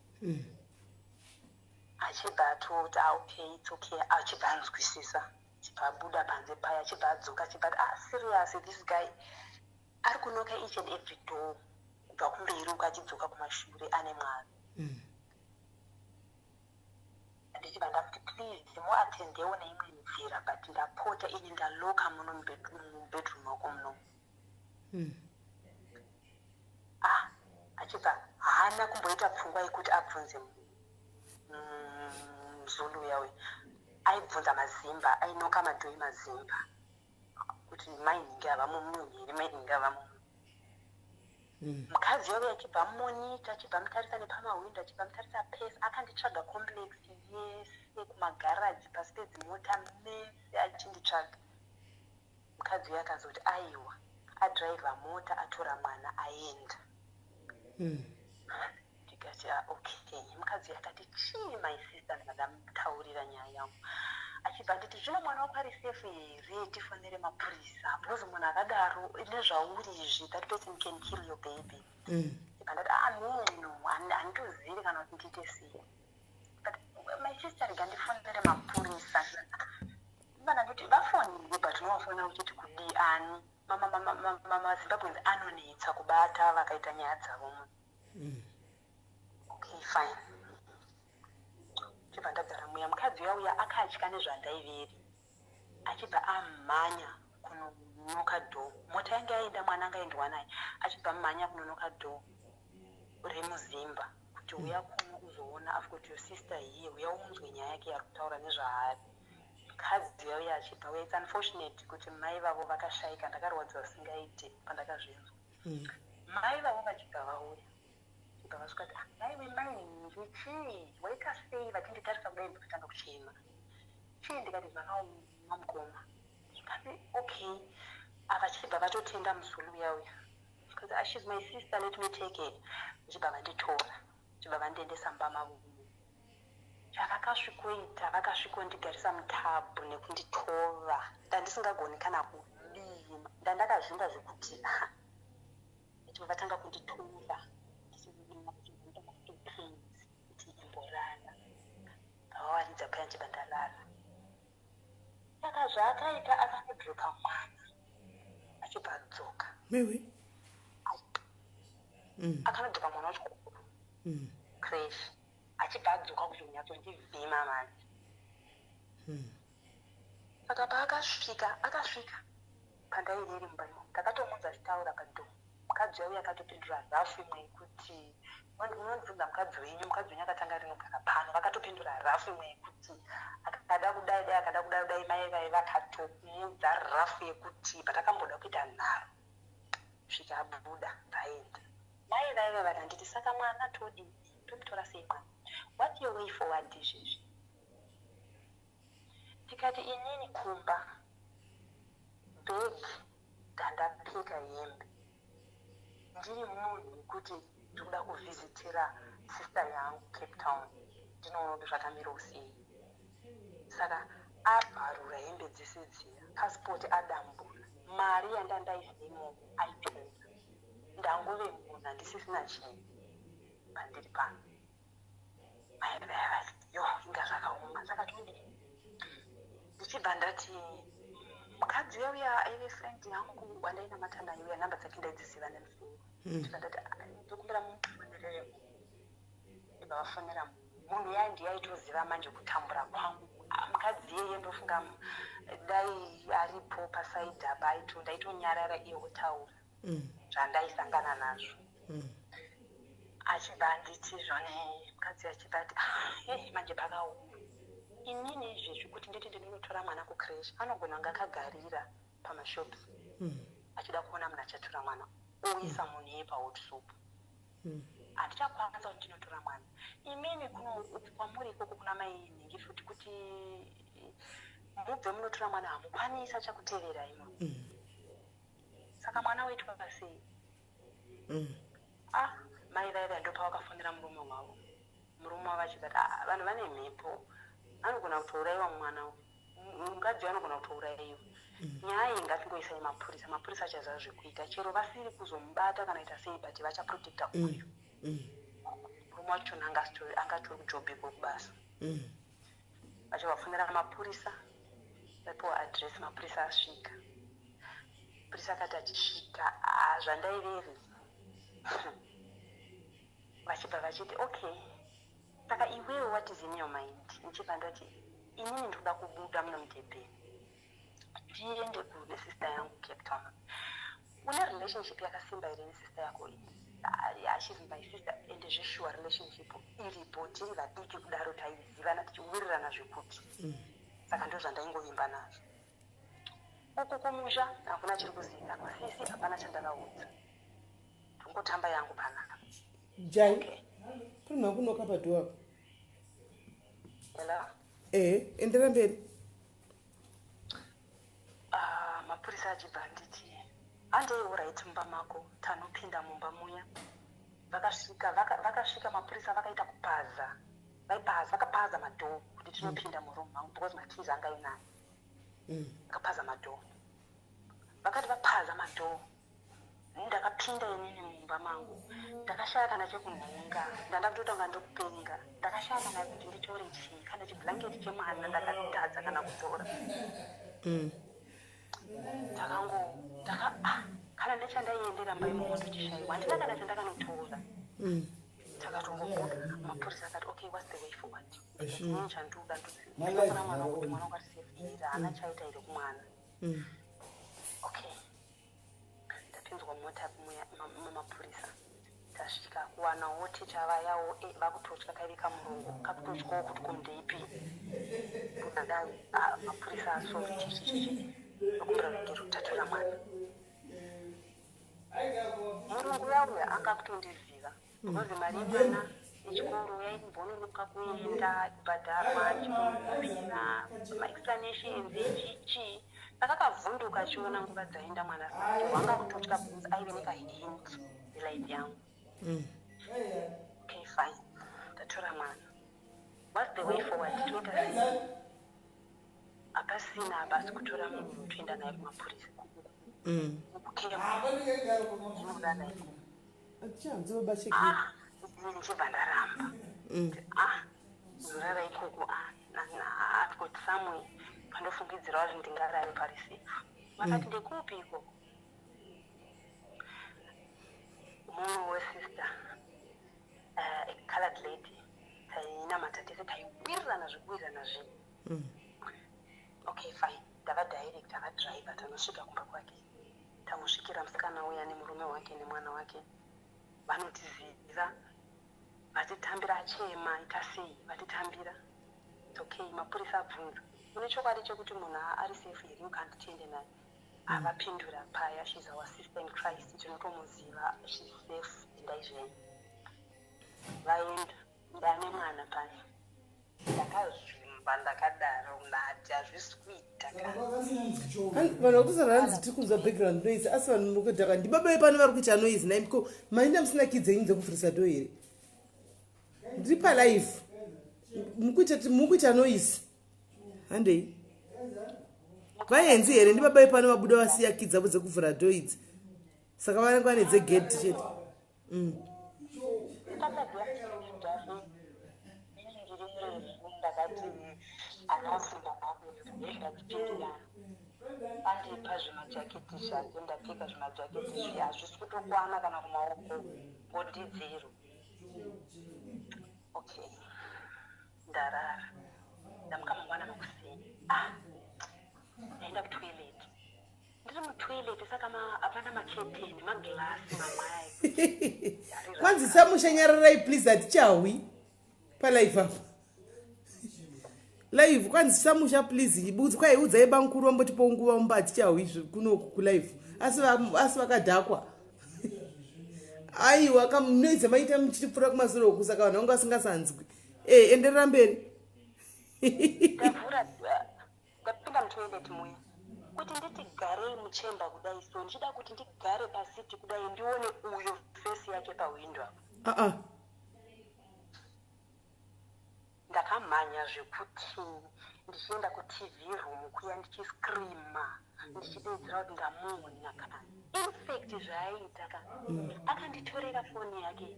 Achibva atoti, "Ah, okay, it's okay." Achibva anzwisisa, achibva abuda panze paya, achibva adzoka, achibva ati, "Ah, serious, this guy ari kunoka each and every door kubva kumberi uko achidzoka kumashure ane mwana." Ndichibva ndamuti, "Please muatendewo neimwe nzira, but ndapota, ini ndaloka muno mubedroom mako muno." Ah, achibva haana kumboita pfungwa yekuti abvunze muzulu uya uyu aibvunza mazimba, ainoka madoor mazimba, kuti mainhingi havamumunhu here, mainhingi havamumunhu. Mukadzi wave achibva mumonita, achibva mutarisa nepamahwindo, achibva mutarisa pese. Akanditsvaga complex yese, kumagaraji, pasi pedzimota, mese achinditsvaga. Mukadzi uyo akazoti aiwa, adhiraivha mota, atora mwana, aenda. Ndikati, "Ah, okay." Mukadzi uyo akati, "Chii, my sister?" Ndikadamutaurira nyaya yangu. Achibva nditi, "Zvino mwana wako ari safe here? Tifonere mapurisa, because munhu akadaro nezvauri izvi, that person can kill your baby." Ndibva ndati, "Ah, no, handitozivi kana kuti ndiite sei, but my sister, rega ndifonere mapurisa." Ndibva ndandoti vafonire, but unovafonera uchiti kudii? Ani maZimbabweans anonetsa kubata vakaita nyaya dzavo munhu. Okay, fine. Chibva ndagara muya. Mukadzi uya uya akatya nezvandaiveri, achibva amhanya kunoknocka door. Mota yange yaenda, mwana anga aendwa naye. Achibva mhanya kunoknocka door remuzimba kuti, "Uya kuno uzoona, I've got your sister here, uya unzwe nyaya yake yari kutaura nezvaari." Mukadzi uya uya achibva uya. It's unfortunate kuti mai vavo vakashayika. Ndakarwadziwa singaite pandakazvinzwa. Mai vavo vachibva vauya, chibva vasvika ti, "Ah, maiwe, mai nje, chii, waita sei?" Vachinditarisa kudai, ndikatanga kuchema. "Chii?" Ndikati, "Zvakaoma, mukoma." Zvikati, "Okay." Avachibva vatotenda muzulu uya uya, zvikati, "Ah, she's my sister, let me take her." Vachibva vanditora, chibva vandiendesa mumba mavo. Chavakasvikoita, vakasvikondigarisa mutub nekunditova. Ndandisingagoni kana kudii, ndandakazvinda zvekuti chibva vatanga kunditova kuti imborara. Vavawaridza paya, nchibva ndarara. Saka zvaakaita, akanodropa mwana, achibva adzoka. Mewe. Akanodropa mwana wechikoro, creche, achibva adzoka kuti unyatsondivhima manje. Saka paakasvika, akasvika pandairiri mumba imomo. Ndakatomunza achitaura padoor. Mukadzi uya akatopindura rough imwe yekuti, "Munondibvunza mukadzi wenyu, mukadzi wenyu akatanga rinogara pano." Vakatopindura rough imwe yekuti akada kudai dai, akada kudai dai. Mai vai vakatomudza rough yekuti patakamboda kuita nharo, svika abuda, vaenda. Mai vaiva vakanditi, "Saka mwana todii? Tomutora sei mwana? What's your way forward izvezvi?" Tikati, "Inini kumba bhegi ndandapfeka hembe, ndiri munhu wekuti ndikuda kuvhizitira sister yangu Cape Town, ndinoona kuti zvakamirawo sei." Saka abvarura hembe dzese dziya, pasipoti adambura, mari yandandaisa imomo aitora. Ndangove munhu handisisina chinhu pandiri pano. Mai vaya vati, "Yo, inga zvakaoma, saka todii?" Ndichibva ndati, mukadzi uya uya aive friend yangu wandainamata naye uya, nhamba dzake ndaidziziva nemusoro. Ndichibva ndati, "Ah, ndokumbira mumufonerere." Ndibva vafonera munhu uya, ndiye aitoziva manje kutambura kwangu. Ah, mukadzi iyeye ndofunga dai aripo paside apa aito ndaitonyarara iye otaura zvandaisangana nazvo. Achibva anditi zvone, mukadzi achibva ati, "Ah, manje pakaoma. Inini izvezvi kuti nditi ndinonotora mwana kucreche, anogona kunge akagarira pamashops achida kuona munhu achatora mwana, oisa munhu iye pahot soup. Handichakwanisa kuti ndinotora mwana. Imimi kuno kwamuri ikoko kuna mai nhingi futi, kuti mubve munotora mwana hamukwanisi, achakutevera imo. Saka mwana waitwa sei?" Ah, mai vaiva ndopavakafonera murume wavo. Murume wavo achibva ati, "Ah, vanhu vane mhepo, anogona kutourayiwa mwana uyu, mukadzi uyu anogona kutourayiwa. Nyaya iyi ngatingoisai mapurisa, mapurisa achaziva zvekuita, chero vasiri kuzomubata kana ita sei, but vachaprotecta uyu." Murume wachona angatori kuJobheko kubasa. Vachivafonera mapurisa, vapiwa address, mapurisa asvika. Mapurisa akati achisvika, "Ah, zvandaiveri." Vachibva vachiti, "Okay, saka iwewe, what is in your mind?" Ndichibva ndati, "Inini ndikuda kubuda muno muDurban, ndiende kune sister yangu Cape Town. Une relationship yakasimba here nesister yako iyi?" "Ah, she's my sister." Ende zvesure relationship iripo, tiri vadiki kudaro taizivana, tichiwirirana zvekuti. Saka ndo zvandaingovimba nazvo. Uku kumusha hakuna chiri kuzivikanwa, sisi hapana chandakaudza. Ndikungotamba yangu panapa. Jai, kuri munhu akunoka padoor apa. Hello? Ehe, endera mberi. Ah, mapurisa achibva anditi, "Handei, alright, mumba mako." Tanopinda mumba muya, vakasvika vakasvika mapurisa, vakaita kupaza, vaipaza, vakapaza madoor kuti tinopinda muroom mangu because makeys anga ainayo. Vakapaza madoor. Vakati vapaza madoor, ndakapinda inini mumba mangu, ndakashaya kana chekunhonga. Ndanda kutotanga ndikupenga. Ndakashaya kana kuti nditore chii, kana chiblanketi chemwana ndakatadza kana kutora. Ndakango ndaka ah, kana nechandaiendera mba imomo ndochishayiwa, handina kana chandakanotora. Takatongobuda, mapurisa akati, "Okay, what's the way forward?" Inini chandoda ndokuna mwana wangu, kuti mwana wangu ari safe here, haana chaita here kumwana. Okay, ndapinzwa mumota mumapurisa. Tasvika kuwanawo ticha vayawo, vakutotya. Kaive kamurungu kakutotyawo kuti kundeipi kunadai. Ah, mapurisa, sorry, chichichichi, nokumbira rugero, tatora mwana. Murungu yauya anga kutondiziva because mari yemwana yechikoro yaimbononoka kuenda kubhadharwa, chikumbira maexplanations echichi. Saka akavhunduka achiona nguva dzaenda mwana, sati wanga kutotya because aive nekahint yelife yangu. Okay, fine, ndatora mwana. What's the way forward? Toita sei? Hapasina hapasi kutora munhu toenda naye kumapurisa, kucamp inorara ikoko. Achanzi baba. Ah, inini ndichibva ndaramba. Ah, unorara ikoko? Ah, I've got somewhere pandofungidzirawo kuti ndingarare pari safe. Vakati, "Ndekupi ikoko?" Mumwe wesister, a colored lady, tainamata tese, taiwirirana zvekuwirirana zvinhu. Okay, fine, ndava direct, avadriver, tanosvika kumba kwake. Tamusvikira musikana uya nemurume wake nemwana wake, vanotiziva, vatitambira. Achema, ita sei, vatitambira. It's okay. Mapurisa abvunza, "Une chokwadi chekuti munhu ari safe here? You can't tiende naye?" Avapindura paya, "She's our sister in Christ, tinotomuziva, she's safe, endai zvenyu." Vaenda, ndane mwana paya. Ndakazvimba ndakadaro, ndati hazvisi kuita ka. Vanhu vakutosara hanzi tiri kunzwa background noise, asi vanhu mukudhaka ndibaba vepano vari kuita noise. Naimko mainda musina key dzenyu dzekuvhurisa door here? Ndiri palive, mukuita noise. Handei vaenzi here? Ndibaba vepano vabuda vasiya key dzavo dzekuvhura door idzi, saka vanenge vane dzegedhi chete. Ndiri murefu, ndakati anasimba ndachipindira, andipa zvimajaketi zvake, ndapfeka zvimajaketi zviya, hazvisi kutokwana kana kumaoko, ngondidziro. Okay, ndarara. Ndamuka mangwana makuseni. Ah, ndaenda kutoilet. Ndiri mutoilet, saka hapana maketeni, magirasi mamwe aya. Kwanzi samushanyararai please, hatichahwi palive apa live. Kwanzi samusha please, ibudzi kwai udzai bankuru vambotipo nguva mumba, hatichahwi kunoku kulive. Asi vakadhakwa. Aiwa, kamunoidza maita muchitipfuura kumasure uku, saka vanhu vanga vasingasanzwi. Enderera mberi. Ndavhura, ndapinda mutoilet muya, kuti nditi garei muchemba kudai so, ndichida kuti ndigare paseat kudai, ndione uyo face yake pahwindo apo. Aa. Ndakamhanya zvekuti ndichienda kuTV room kuya, ndichiscreama, ndichidedzera kuti ndamuona kana. In fact, zvaaiita ka, akanditorera foni yake.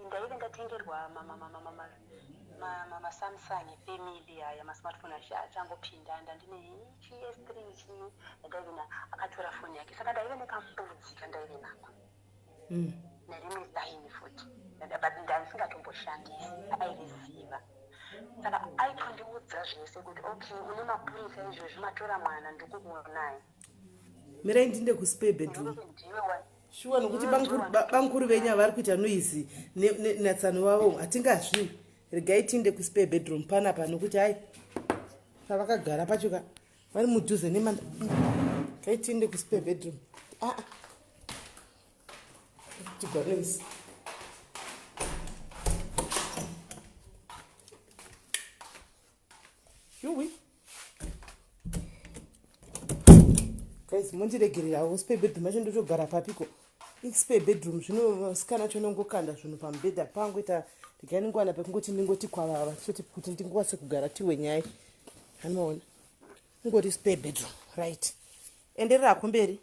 Ndaive ndatengerwa maSamsung family aya, masmartphone achangopinda. Ndandine chi S3 chi ndaive na. Akatora foni yake, saka ndaive nekambudzi kandaive nako nerimwe line futi, but ndandisingatomboshandisi. Airiziva, saka aitondiudza zvese kuti, "Okay, une mapurisa izvozvi, matora mwana, ndikukuonai." Mirai ndinde kuspare bedroom. Ndiwe Shuwa, nokuti bankuru venyu havari kuita noise natsano vavo, hatingazvi. Regai tiinde kuspare bedroom panapa, nokuti hai, pavakagara pacho ka vari mudhuze nemanda. Kai tiinde kuspare bedroom. Aa. Tigwa noise. Yuwi. Guys, mondiregererawo spare bedroom yacho ndotogara papiko. Spare bedroom zvino vasikana chonongokanda zvinhu pamubhedha pangoita regai ndingowana pekungoti ndingoti kwavava chete kuti ndingokwanise kugara tiwe nyaya. Anoona. Ingori spare bedroom, right. Enderera kumberi.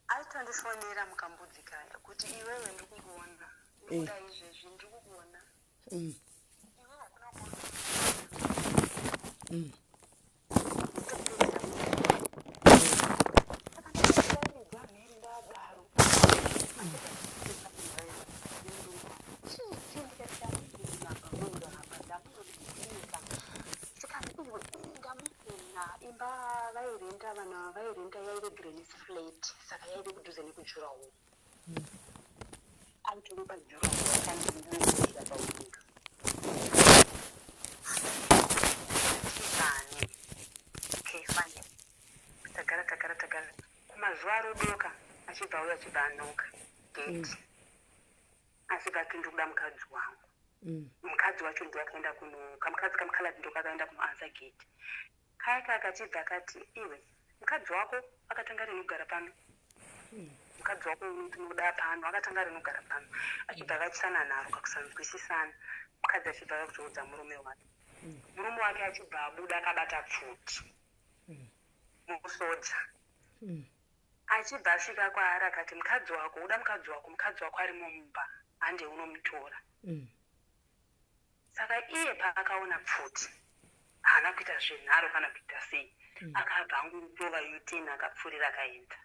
Aitondifonera mukambudzi kaya kuti iwewe ndikukuona. Ndikuda izvezvi ndikukuona. Iwe hakuna kuona. Saka ndakadaidza mhiri ndadaro. Imba vairenta vanhu ava vairenta yaive granny's flat saka yaive kudhuze nekudurawall. Aitove padurawall akandindirira pawindo. Tizane. Okay fine. Tagara tagara tagara. Kumazuva arodoka achibva auya achibva anoka gate. Achibva ati ndikuda mukadzi wangu. Mukadzi wacho ndiye akaenda kuno kamukadzi kamukaladi ndokakaenda kunoansa gate. Kaya kaya kachibva kati iwe mukadzi wako akatanga rini kugara pano? Mukadzi wako unoti unoda pano akatanga rini kugara pano? Achibva vaisana nharo kakusanzwisisana. Mukadzi achibva akuzoudza murume wake. Murume wake achibva abuda akabata pfuti. Musoja. Achibva asvika kwaari akati mukadzi wako uda mukadzi wako mukadzi wako arimo mumba hande unomutora. Saka iye paakaona pfuti haana kuita zvenharo kana kuita sei. Akabva angorova U-turn akapfuurira akaenda.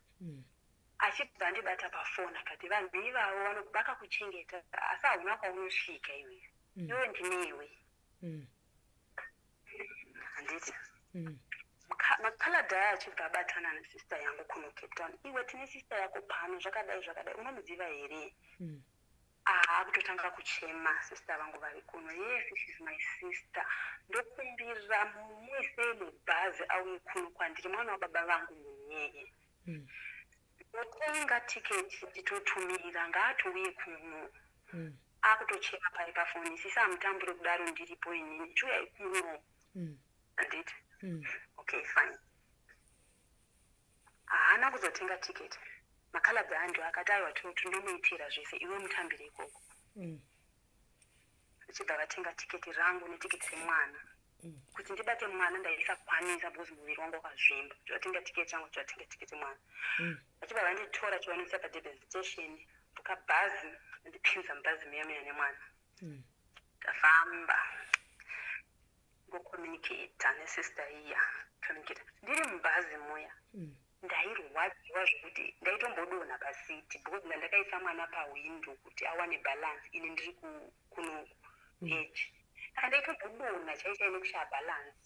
Achibva andibata pafoni akati vanhu ivavo vakakuchengeta asi hauna kwaunosvika iwewe. Iwe ndinewe. Handiti. Makaladhi aya achibva abatana nesister yangu kuno Cape Town. Iwe tine sister yako pano zvakadai zvakadai unomuziva here? Akutotanga kuchema sister vangu vari kuno. Yes, she's my sister. Ndokumbira mumuisei mubhazi auye kuno kwandiri mwana wababa vangu munyeye. Ndotenga tiketi nditotumira ngaatouye kuno. Akutochema pari pafoni sisi amutambure kudaro ndiripo inini chiuyai kuno. Handiti? Okay fine. Haana kuzotenga tiketi. Makaladhi aya ndiwo akati aiwa tindomuitira zvese iwe mutambire ikoko. Vachibva vatenga tiketi rangu netiketi remwana. Kuti ndibate mwana ndaisakwanisa because muviri wangu wakazvimba. Tivatenga tiketi rangu tivatenga tiketi mwana. Vachibva vanditora chivanondisa paDurban station bhuka bhazi ndipinza mubhazi muya muya nemwana. Tafamba. Ngocommunicata nesister iya. Communicate. Ndiri mubhazi muya. Ndairwadziwa zvokuti ndaitombodonha pasiti because ndandakaisa mwana pahwindo kuti awane balance ini ndiri kuno edge. Saka ndaitombodonha chai chai nekushaya balance.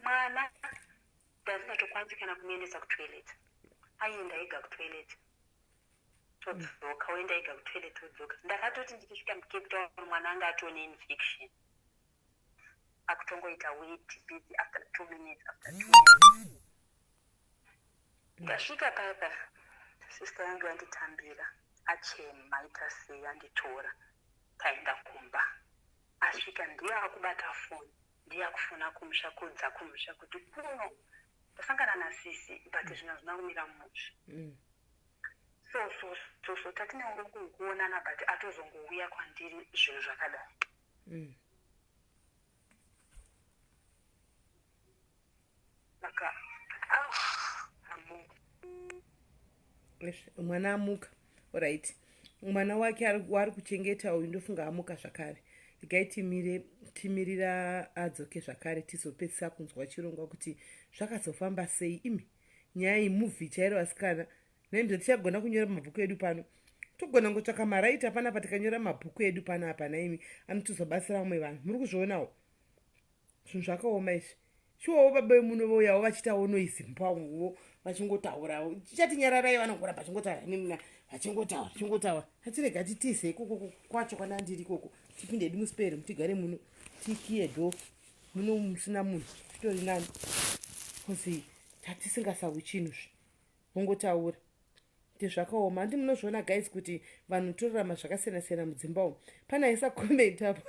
Mwana ndasingatokwanisi kana kumuendesa kutoilet. Aienda ega kutoilet. Todzoka oenda ega kutoilet todzoka. Ndakatoti ndichisvika muCape Town mwana anga atone infection. Akutongoita wet busy after 2 minutes after 2 minutes. Ndasvika papa sister yangu yanditambira achema aita sei anditora taenda kumba. Asvika ndiye akubata foni ndiye akufona kumusha kudza kumusha kuti kuno ndasangana nasisi but zvinhu hazvina kumira mushe. So so so so tatine urongwa hwekuonana but atozongouya kwandiri zvinhu zvakadai. Saka amuka. Mwana amuka. Alright. Mwana wake waari kuchengeta uyu ndofunga amuka zvakare. Regai timire timirira adzoke zvakare tizopedzisa kunzwa chirongwa kuti zvakazofamba sei imi. Nyaya iyi movie chairo asikana. Naimzo tichagona kunyora mabhuku edu pano. Togona ngotsvaka maraita panapa tikanyora mabhuku edu panapa naimi anotozobatsira vamwe vanhu. Muri kuzvionawo? Zvinhu zvakaoma izvi. Shuwawo baba vemuno vouyawo vachiitawo noise mpawo vachingotaurawo. Tichati nyararai vanongoramba vachingotaura nemuna vachingotaura vachingotaura. Atirega titize ikoko kwacho kwana ndiri ikoko. Tipinde hedu muspare tigare muno tikiye door muno musina munhu zvitori nani. Kozi tatisingasawi chinhu zve. Vongotaura. Kuti zvakaoma handi munozviona guys kuti vanhu torarama zvakasiyana siyana mudzimba umu. Pane aisa comment apo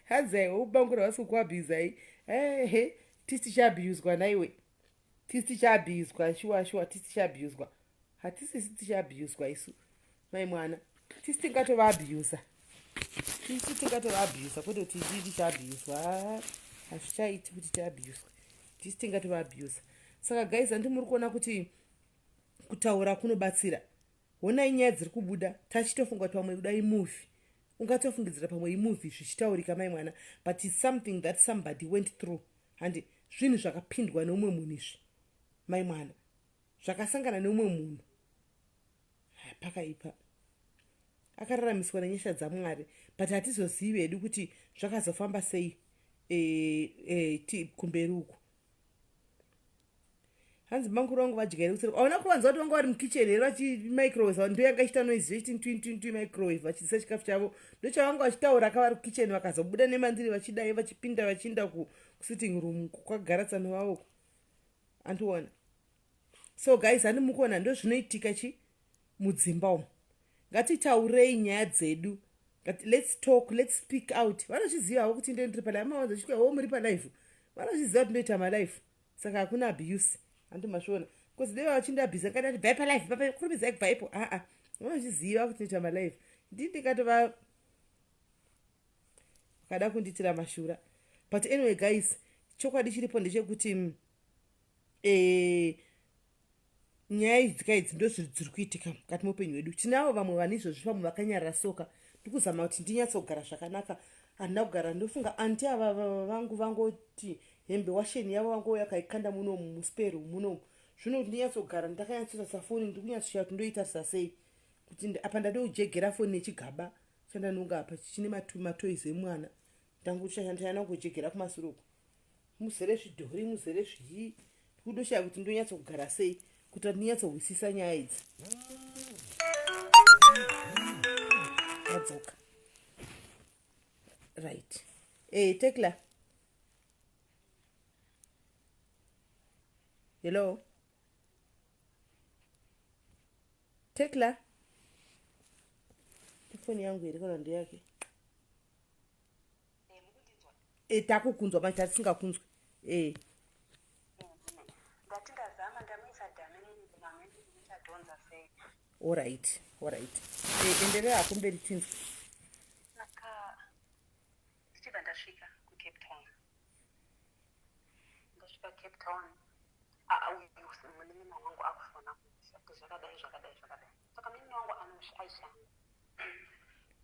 hanzi aiwa ubangura vasi kukuabhuzai. Ehe, tisi tichiabhuzwa naiwe, tisi tichiabhuzwa shuwa shuwa, tisi tichiabhuzwa, hatisisi tichiabhuzwa isu mai mwana, tisi tingatovaabhuza, tisi tingatovaabhuza kwete kuti tii tichiabhuzwa, hazvichaiti kuti tiabhuzwe, tisi tingatovaabhuza. Saka guys, handi muri kuona kuti kutaura kunobatsira? Honai nyaya dziri kubuda, tachitofunga kuti pamwe kuda imovie, ungatofungidzira pamwe imovie zvichitaurika mai mwana, but its something that somebody went through. Handi zvinhu zvakapindwa neumwe munhu izvi mai mwana, zvakasangana neumwe munhu. Pakaipa, akararamiswa nenyasha dzaMwari, but hatizozivi hedu kuti zvakazofamba sei kumberi uku. Hanzi mankuru vangu vadyaire kuseri, auna kuvanza kuti vanga vari mukicheni here vachimicrowave, ndo yanga ichita noise vechiti ntwi ntwi microwave vachiisa chikafu chavo, ndochavanga vachitaura ka vari kukicheni, vakazobuda nemandiri vachidai vachipinda vachiinda kusitting room kwakagara tsano vavoko, andiona. So guys, handi mukuona ndo zvinoitika chi mudzimba umu? Ngatitaurei nyaya dzedu, let's talk, let's speak out. Vanozviziva havo kuti ndendiri palive, amawanza chitwa wo muri palive, vanozviziva kuti ndoita malive, saka hakuna abuse, handi mazviona? Because deva vachindiabhisa ngati bvai palive papa, kurumidzai kubva ipo. Aa, vanozviziva kuti ndoita malive, ndii ndingatova vakada kundiitira mashura. But anyway guys, chokwadi chiripo ndechekuti nyaya idzi kaidzi ndo dziri kuitika mukati meupenyu hwedu. Tinavo vamwe vane izvozvi, vamwe vakanyarara soka. Ndikuzama kuti ndinyatsogara zvakanaka, handina kugara. Ndofunga anti ava vangu vangoti hembe washeni yavo vangouya kaikanda munomu muspare munomu. Zvino kuti ndinyatsogara ndakanyatsotarisa foni, ndikunyatsoshaya kuti ndoitarisa sei, kuti apa ndadojegera foni nechigaba chandanonga apa chine matoys emwana. Ndangochana kujegera kumasure uku, muzere zvidhori, muzere zvii, ndikudoshaya kuti ndonyatsogara sei kuti ndinyatsonzwisisa nyaya idzi. Adzoka, right? Tekla, hello Tekla, ifoni yangu here kana ndeyake? Takukunzwa manje, tatisingakunzwi e. Ndati ndazama, ndamuisa dhamene, ndichadhonza sei. Alright, enderera hako mberi tinzwe. Saka ndichibva ndasvika kuCape Town, ndasvika Cape Town, uyu munin'ina wangu akufona kuti zvakadai, zvakadai, zvakadai. Saka munin'ina wangu aishanda,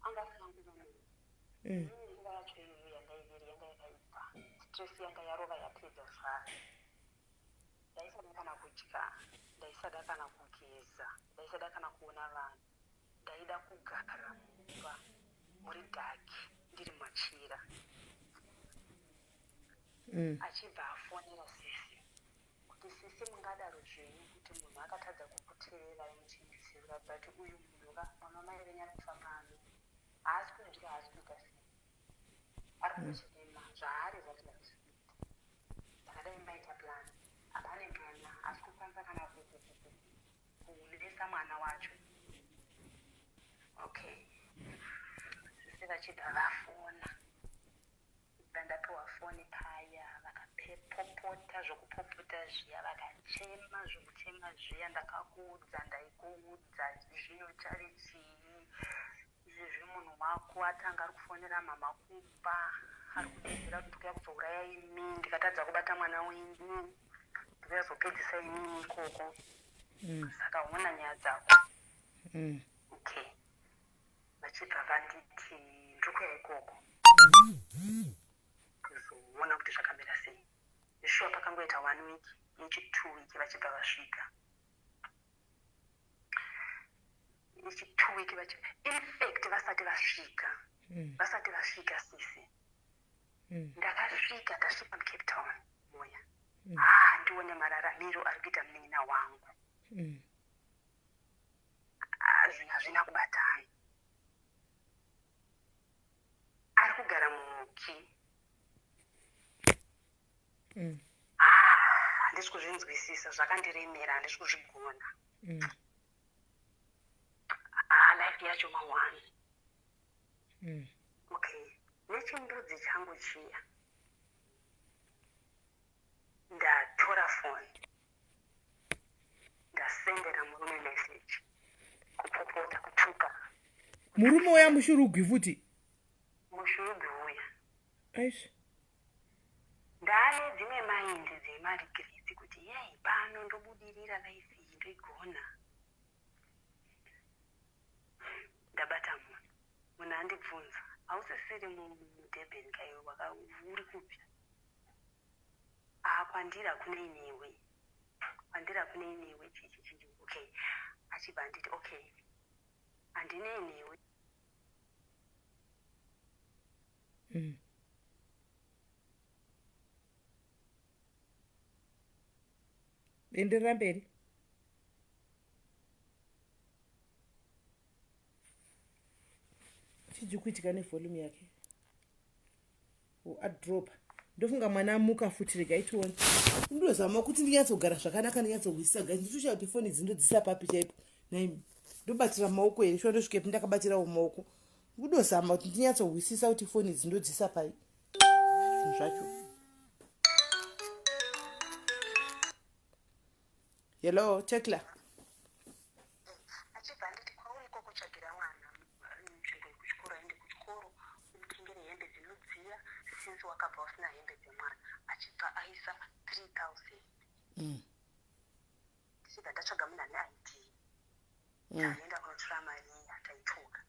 anga asina nguva neni. Inini nguva yacho iyoyo yandaiviri yanga yakaipa, stress yanga yarova yapedza zvayo. Ndaisada kana kudya, ndaisada kana kugeza, ndaisada kana kuona vanhu, ndaida kugara mumba muri dark, ndiri machira. Achibva afonera sisi kuti, "Sisi, mungadaro zvenyu kuti munhu akatadza kukuteererai muchimutsiura, but uyu munhu ka, mama mai venyu ari kufa pano, haasi kudya, haasi kuita sei, ari kungochema zvaari zvacho hazvisi kuita. Saka dai maita plan apa, ane mwana, haasi kukwanisa kana kunesa mwana wacho." Okay, sisi vachibva vafona, ndapiwa foni paya, vakapopota zvokupopota zviya, vakachema zvokuchema zviya, "Ndakakuudza, ndaikuudza, zvino chari chii izvezvi? Munhu wako atanga ari kufonera mama kumba, ari kudedzera kuti ndikuya kuzouraya imi, ndikatadza kubata mwana wenyu, ndikuya kuzopedzisa imimi ikoko. Saka ona nyaya dzako." Okay, vachibva vanditi ndiri kuya ikoko kuzoona kuti zvakamira sei. Shuwa, pakangoita one week, yechi 2 week vachibva vasvika, yechi 2 week vachi, in fact vasati vasvika, vasati vasvika sisi, ndakasvika, ndasvika muCape Town muya, ha, ndione mararamiro ari kuita munin'ina wangu. Ah, zvinhu hazvina kubatana, ari kugara muki. Ah, handisi kuzvinzwisisa, zvakandiremera, handisi kuzvigona. yacho ma1. Okay, nechimbudzi changu chiya ndatora foni, ndasendera murume message, kupopota, kutuka. Murume uya mushurugwi futi? Mushurugwi uya. Aish. Ndaane dzimwe mind dzemaregrets kuti yei pano ndobudirira, life iyi ndoigona. Ndabata munhu, munhu andibvunza, "Hausisiri muDurban kaiwe? Uri kupi?" "Ah, kwandiri hakunei newe, kwandiri hakunei newe, chichi chichi." Okay, achibva anditi, "Okay, handinei newe." Enderera mberi. Chii kuitika nevolume yake? Adropa. Ndofunga mwana amuka futi. Regai tione. Ndozama kuti ndinyatsogara zvakanaka, ndinyatsogwisisa, guys. Nditoshaya kuti foni idzi ndodzisa papi chaipo. Naimi, ndobatira maoko here? Shuwa, ndosvikepi ndakabatirawo maoko? Kudozama kuti ndinyatsohwisisa kuti foni idzi ndodzisa pai, zvinhu zvacho. Hello, Tekla. Achibva anditi, "Kwauri ikoko, tsvagira mwana nzvimbo yekuchikoro, aende kuchikoro, umutengere hembe dzinodziya since wakabva usina hembe dzemwana." Achibva aisa 3000. Ndichibva ndatsvaga munhu ane ID. Taenda kunotora mari iya, taitoka.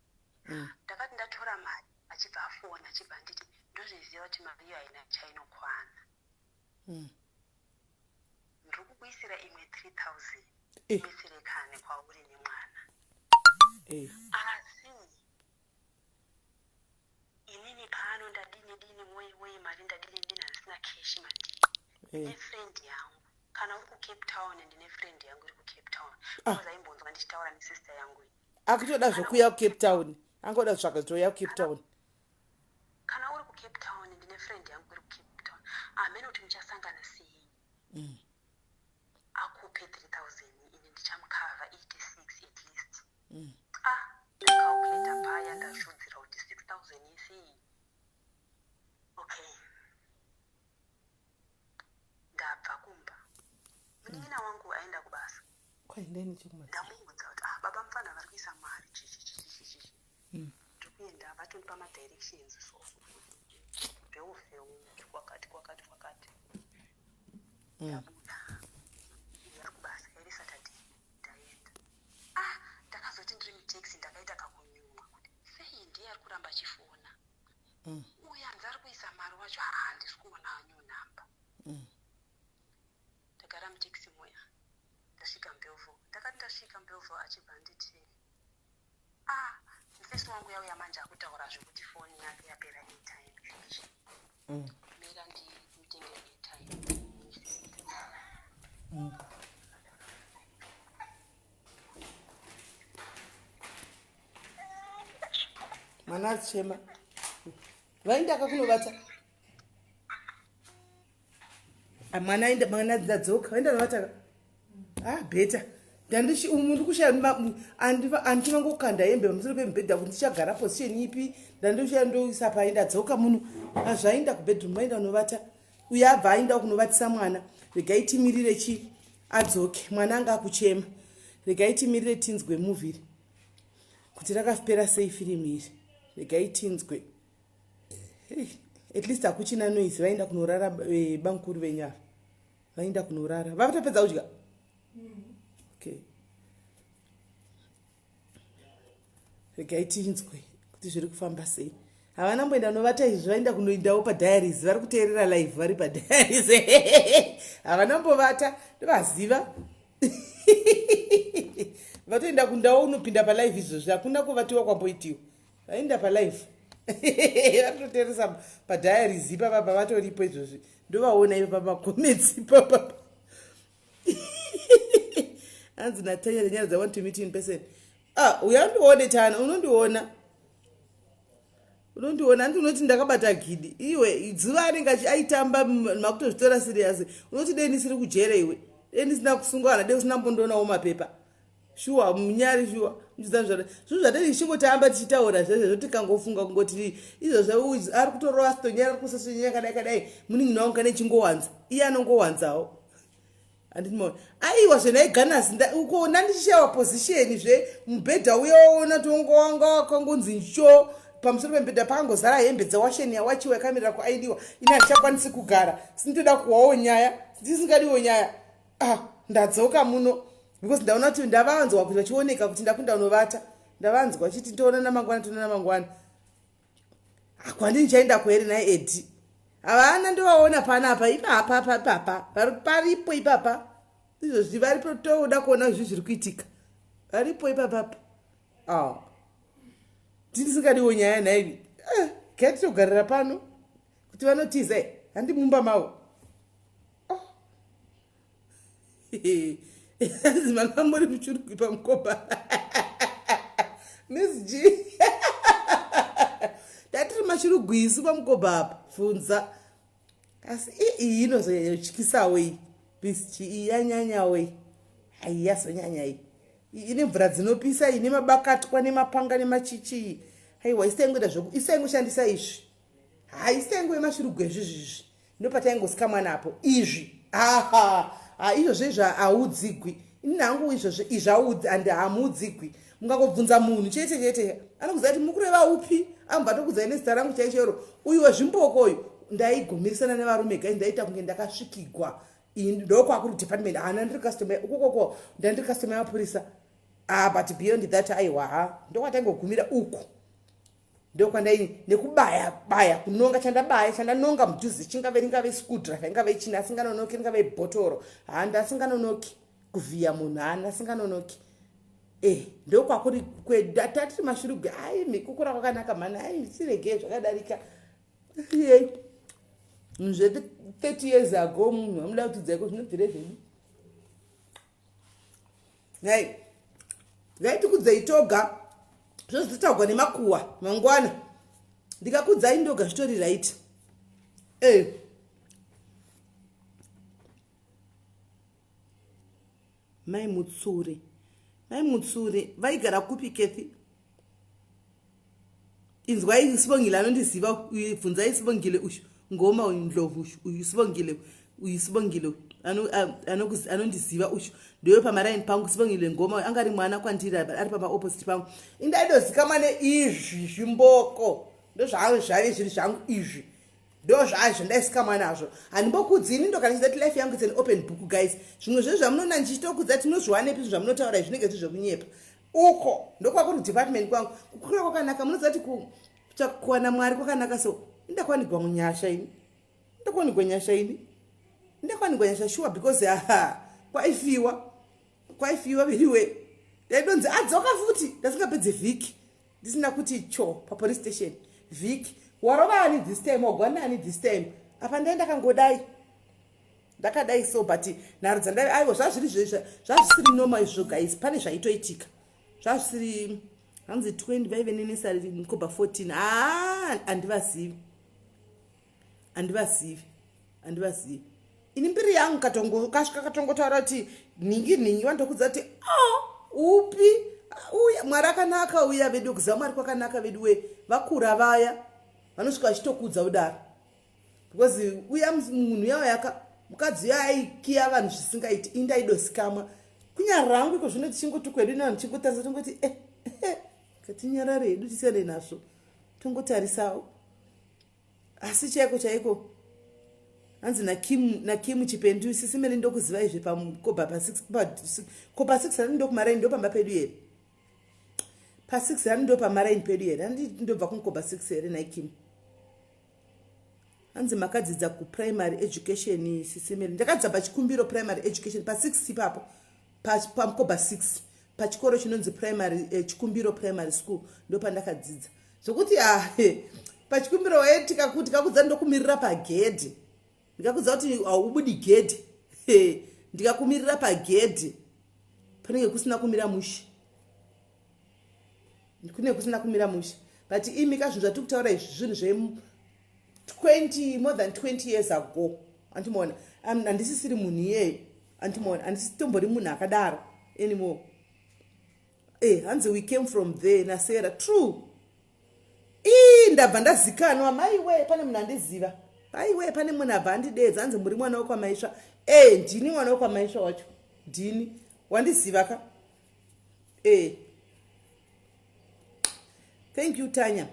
Ndakati ndatora mari, achibva afona, achibva anditi, "Ndozviziva kuti mari iyo haina chainokwana. Ndiri kukuisira imwe 3000 ibetserekane kwauri nemwana. Asi inini pano ndadini dini, wei wei, mari ndadini dini, handisina cash mandii. Ndine friend yangu, kana uri kuCape Town, ndine friend yangu iri kuCape Town." Because aimbonzwa ndichitaura nesister yangu iyi. Akutoda zvokuya kuCape Town, angoda kutsvaga zvoya kuCape Town. "Kana uri kuCape Town, ndine friend yangu iri kuCape Town, hamene kuti muchasangana sei. Akupe 3000, ini ndichamukavha, iite 6 at least." Ah, ndacalculata paya, ndashudzira kuti 6000 isii. Okay, ndabva kumba, munin'ina wangu aenda kubasa. Kwaendai nechekumadziro. Ndamuudza kuti, "Ah, baba mufana vari kuisa mari, chichi chichi chichi." Ndiri kuenda, vatondipa madirections, so Bellville, kwakati kwakati kwakati. Ndabuda, iri kubasa, iri Saturday. Ndaenda. Ah, ndakazoti ndiri mutaxi, ndakaita kakunyumwa kuti sei ndiye ari kuramba achifona. Uyu hanzi ari kuisa mari wacho, handisi kuona new number. Ndagara mutaxi muya, ndasvika muBellville. Ndakati ndasvika muBellville, achibva anditi, "Ah, mufesi wangu yauya manje, akutaura zvekuti foni yake yapera airtime, chichi. Mira ndimutengere airtime." Mwana achichema. Vaendaka kunovata. Ah, mwana aenda, mwana ndadzoka, vaenda novataka. Ah, better. Ndandichi umu ndikushaya andivangokanda hembe pamusoro pemubhedha kuti ndichagara position ipi. Ndandishaya ndoisa pai. Ndadzoka muno. Ah, zvaenda kubedroom, vaenda kunovata. Uyo abva aenda kunovatisa mwana. Regai timirire chi adzoke, mwana anga akuchema. Regai timirire tinzwe movie iri kuti rakapera sei, firimu iri. Regai tinzwe. Hey, at least hakuchina noise. Vaenda kunorara. Bamukuru venyu ava vaenda kunorara, vatopedza kudya. Okay, regai tinzwe kuti zviri kufamba sei. Havana mboenda novata izvi, vaenda kunoendawo padiaries. Vari kuteerera live vari padiaries, havana mbovata. Ndovaziva, vatoenda kundawo unopinda palive izvozvi. Hakuna kuvatiwa kwamboitiwa, vaenda palive, vatoteeresa padiaries ipapapa, vatoripo izvozvi. Ndovaona ivo pamacomments ipapapa. Hanzi naTanya Nyaradza, "Want to meet you in person." Ah, uyandione Tana, unondiona, unondiona. Handi unoti ndakabata gidi iwe? Zuva anenge aitamba, makutozvitora serious. Unoti dei ndisiri kujere iwe, dei ndisina kusungwa, kana dei usina mbondoonawo mapepa. Shuwa, munyari shuwa. Zvinhu zvatei tichingotamba tichitaura zvezvo, tikangofunga kungoti izvozvo ari kutorova sitonyara, ari kusasonyanya kadai kadai. Munin'ina wangu kana ichingowanza, iye anongowanzawo, handiti? Aiwa, zvenaiganasi uko ndandichishayiwa position zve mubhedha uya, waona tongowanga wakangonzi ncho pamusoro pemubhedha, pakangozara hembe dzewasheni yawachiwa yakamirira kuaidiwa. Ini handichakwanisi kugara, sindoda kuwawo nyaya, ndisingadiwo nyaya. Ah, ndadzoka muno because ndaona kuti ndavanzwa kuti vachioneka kuti ndakunda unovata. Ndavanzwa vachiti toona namangwana, toona namangwana. Kwandini chaenda kuhere naye Edi, havana ndovaona panapa ipapa ipapa, paripo ipapa izvozvi, varipo. Toda kuona zvi zviri kuitika, varipo ipapapa. Ah. Ndisingadiwo nyaya nhaivi, eh, gatitogarira pano kuti vanotiza, handi mumba mavo. Oh. Manga muri muchurugwi pamukoba, Miss G? Tatiri machurugwisu pamukoba apa, bvunza. Asi iyi inozonyanyotyisawo iyi, Miss G, iyi yanyanyawo iyi, hai, yazonyanya iyi. Ine mvura dzinopisa iyi, nemabakatwa nemapanga nemachichi iyi. Aiwa, isaingoita zvoku, isaingoshandisa izvi, hai, isaingove mashurugwi ezvizvizvi. Ndopataingosika napo izvi. Aha, izvozvo izvo haudzigwi. Ini hangu izvozvo izvi andi hamudzigwi. Mungangobvunza munhu chete chete, anokuziva kuti mukureva upi. Ambva tokudzai nezita rangu chaichero. Uyu wezvimboko uyu, ndaigumirisana nevarume gai, ndaita kunge ndakasvikigwa. Ndokwakuri department, hana ndiri customer ukokoko, ndandiri customer yamapurisa. Ah, but beyond that, aiwa, ha, ndokwataingogumira uku. Ndokwandai nekubaya baya, kunonga chandabaya, chandanonga mudhuze, chingave ringave screwdriver, ingave chini, asinganonoki, ringave bhotoro, handa asinganonoki kuvhiya munhu, haana asinganonoki. E, ndokwakuri tatiri mashurugwi. Ai, mikukura kwakanaka mhani. Ai, siregei, zvakadarika. Yei zve 30 years ago, munhu amuda kuti dzaiko zvinobvire zvedu. Nai ngaitikudzei toga, zvozvitaurwa nemakuhwa mangwana. Ndikakudzai ndoga zvitori right. E, Mai Mutsure, Mai Mutsure vaigara kupi? Kethi, inzwai, Sibongile anondiziva. Bvunzai Sibongile uyu, Ngoma uyu, Ndlovu uyu, uyu Sibongile uyu, Sibongile anondiziva uyu, ndoyo pamaraini pangu. Sibongile Ngoma uyu angari mwana kwandiri, ari pamaopposite pangu. Indaidozikamwa neizvi zvimboko, ndozvave zviri zvangu izvi, ndo zvandaizikamwa nazvo. Handimbokudzi ini ndokana chizati life yangu it's an open book, guys. Zvimwe zvezvo zvamunoona ndichitokudza, tinozviwanepi? Zvinhu zvamunotaura zvinenge zviri zvekunyepa. Uko ndokwakuri department kwangu. Kukura kwakanaka, munoziva kuti kuwana Mwari kwakanaka. So indakwanigwa munyasha ini, ndakwanigwa nyasha ini, ndakwanigwa nyasha sure, because aha, kwaifiwa, kwaifiwa viriwe. Ndaidonzi adzoka futi, ndasingapedze vhiki ndisina kuti cho papolice station. Vhiki warova ani this time, wagwana ani this time? Apa ndai ndakangodai, ndakadai so, but nharo dzandai, aiwa, zvazviri zvazvisiri normal izvo, guys. Pane zvaitoitika zvazvisiri. Hanzi 20 vaive nenesari Mkoba 14. Haa, handivazivi, handivazivi, handivazivi ini. Mbiri yangu kasvika katongotaura kuti nhingi nhingi, vandokudza kuti o oh, upi uya. Mwari akanaka uya vedu, kuziva Mwari kwakanaka vedu we. Vakura vaya vanosvika vachitokudza kudaro, because uya munhu uya yaka mukadzi uya aikiya vanhu zvisingaiti. Indaidosikamwa kunyarara rangu iko zvino, tichingotukwedu nevanhu, tichingotarisa, tongoti eh, eh, katinyarare hedu, tisiyane nazvo, tongotarisawo. Asi chaiko chaiko, hanzi naKimu Chipendu, sisimene ndokuziva izvi pakoba pa6, koba 6 hani, ndokumaraini, ndopamba pedu here pa6 hani, ndopamaraini pedu here? Handi ndobva kumukoba 6 here naiKimu? Hanzi makadzidza kuprimary education, sisimene? Ndakadzidza paChikumbiro Primary Education pa6 ipapo, pamukoba 6, pachikoro chinonzi primary Chikumbiro Primary School, ndopandakadzidza. Zvokuti ah, pachikumbiro waitika kuti kakudza ndokumirira pagedhi, ndikakudza kuti haubudi gedhi, ndikakumirira pagedhi, panenge kusina kumira mushe, kunenge kusina kumira mushe. But imi ka, zvinhu zvatiri kutaura izvi zvinhu zve 20, more than 20 years ago. Andimaona, handisisiri munhu iyeyo, andimaona, handisitombori munhu akadaro anymore. Eh, hanzi we came from there nasera true. Ii ndabva ndazikanwa maiwe pane munhu andiziva. Maiwe pane munhu abva andideedza hanzi muri mwana wekwamaisva. Eh, ndini mwana wekwamaisva wacho. Ndini. Wandiziva ka? Eh. Thank you Tanya.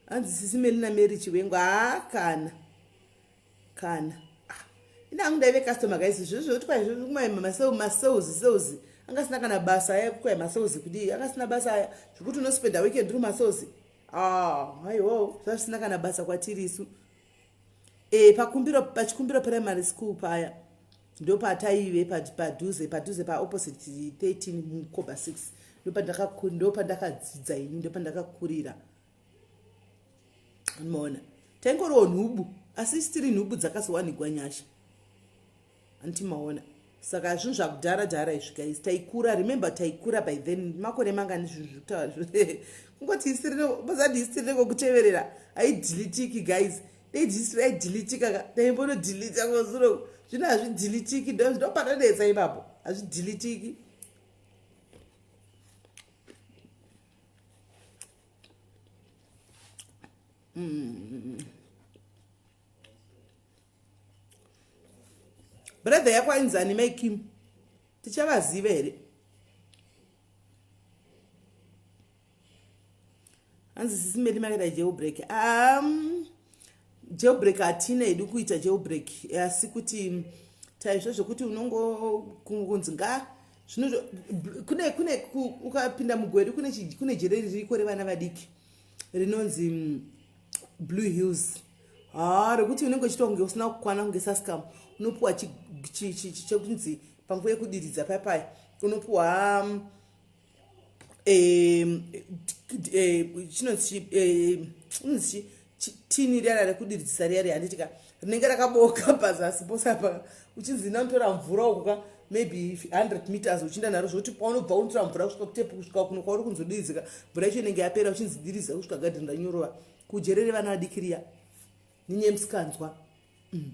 Hanzi sisi Melina Mary Chiwengo haa kana. Kana. Ah, ina hangu ndaive customer guys izvozvo zvekuti kwai zvekuti masales sales anga asina kana basa aya kwai masales kudii anga asina basa aya zvekuti unospenda weekend uri masales ah haiwo zvasina kana basa kwatiri isu e pakumbiro pachikumbiro primary school paya ndopataive padhuze padhuze paopposite 13 mukoba 6 ndopandakadzidza ini ndopandakakurira maona taingoriwo nhubu asi isitiri nhubu dzakazowanikwa nyasha anti maona saka zvinhu zvakudhara dhara izvi guys taikura remember taikura by then makore mangani zvinhu zvekutaura kungoti isitirirozati isitiri rekuteverera haidhilitiki guys dei aidhilitika ka daimbonodhilita kozuro zvino hazvidhilitiki ndopanonetsa ipapo hazvidhilitiki mm. brother yako ainzani mai kim tichavaziva here hanzi sisi meli makaita jailbreak um, jailbreak hatina hedu kuita jailbreak asi kuti taizvo zvekuti unongokunzi nga zvino kune kune ukapinda mugwedu kune kune jere ririko revana vadiki rinonzi mm, blue hills haa rekuti unenge uchitwa kunge usina kukwana kunge sascam unopuwa chekunzi panguva yekudiridza paya paya unopuwa mm, chinonzi chinonzi tini riya rekudiridzisa riya riya handiti ka rinenge rakabooka pazasi pose apa uchinzi nanotora mvura uku ka maybe 100 meters uchienda naro zvekuti paunobva unotora mvura kusvika kutepu kusvika kuno kwauri kunzodiridzika mvura yacho inenge yapera uchinzi diridza kusvika gadheni ranyorova kujere revana vadiki riya ninye musikanzwa mm.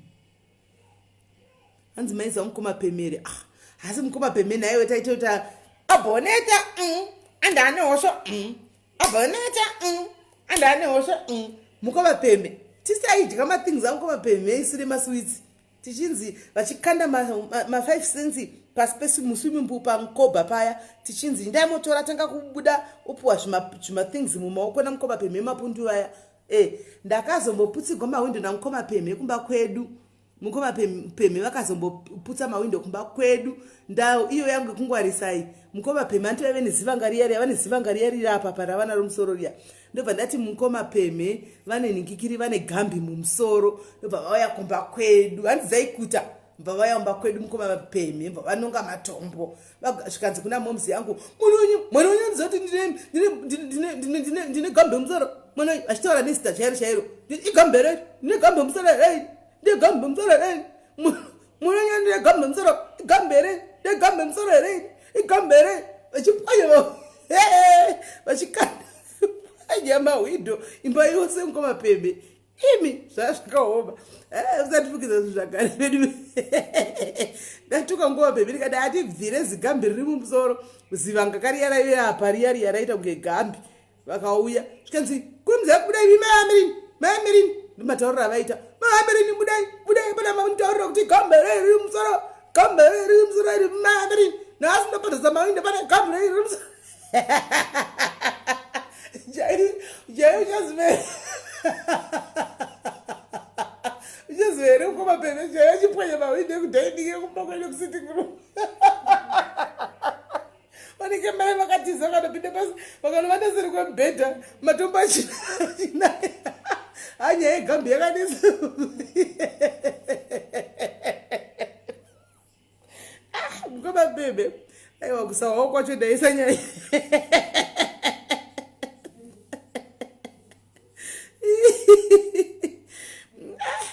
hanzi maiziva mukoma pemere ah, hasi mukoma pemere naiwe taitota aboneta mm, andane hosho mm, aboneta mm, andane hosho mm. mukoma peme tisaidya mathings amukoma peme isiri masweets tichinzi vachikanda ma5 ma, ma cents pasi pemuswimming pool pamukobha paya tichinzi ndai motora tanga kubuda opuwa zvimathings mumaoko namukoma pemhe mapundu vaya e eh, ndakazomboputsigwa mahwindo namukoma pemhe kumba kwedu mukoma pemhe vakazomboputsa mawindo kumba kwedu ndau iyo yangu yekungwarisai mukoma pemhe anti vaive nezivanga riya riya vane zivanga riya riri apa paravana romusoro riya ndobva ndati mukoma pemhe vane nhingikiri vane gambi mumusoro ndobva vauya kumba kwedu hanzi dzaikuta bva vauya kumba kwedu mukoma pemhe bva vanonga matombo zvikanzi kuna momzi yangu mwana wenyu mwana wenyu andiziva kuti ndine gambe musoro mwana wenyu achitaura nezita chairo chairo igambe rei ndine gambe musoro rei ndine gambe musoro rei mwana wenyu ndine gambe musoro igambe rei ndine gambe musoro rei igambe rei vachipwanya vachikanda pwanya mahwindo imba yose mukoma pembe imi zvaa zvakaoma eh, usatifukidza zvinhu zvagari vedu ndatuka nguva bhebhi ndikati hatibvire zigambi riri mumusoro zivanga kariya raive apa riya riya raita kunge gambi vakauya zvikanzi kurumidza kubuda imi maamirini maamirini ndomatauriro avaita maamirini budai budai pana mamutaurira kuti gambi rei riri mumusoro gambi rei riri mumusoro iri maamirini nhasi ndobhadhasa mari ndapana gambi rei riri mumusoro Jai uchaziva uchaziva here mukoma pene jai achipwanya mahwindi ekudining ekumba kwedu kusitting room vanenge mai vakatiza vanopinda pasi vakanovata seri kwemubhedha matombo achinaya hanyaya yegambi yakanetsa ah, mukoma bebe aiwa kusawawo kwacho ndaisa nyaya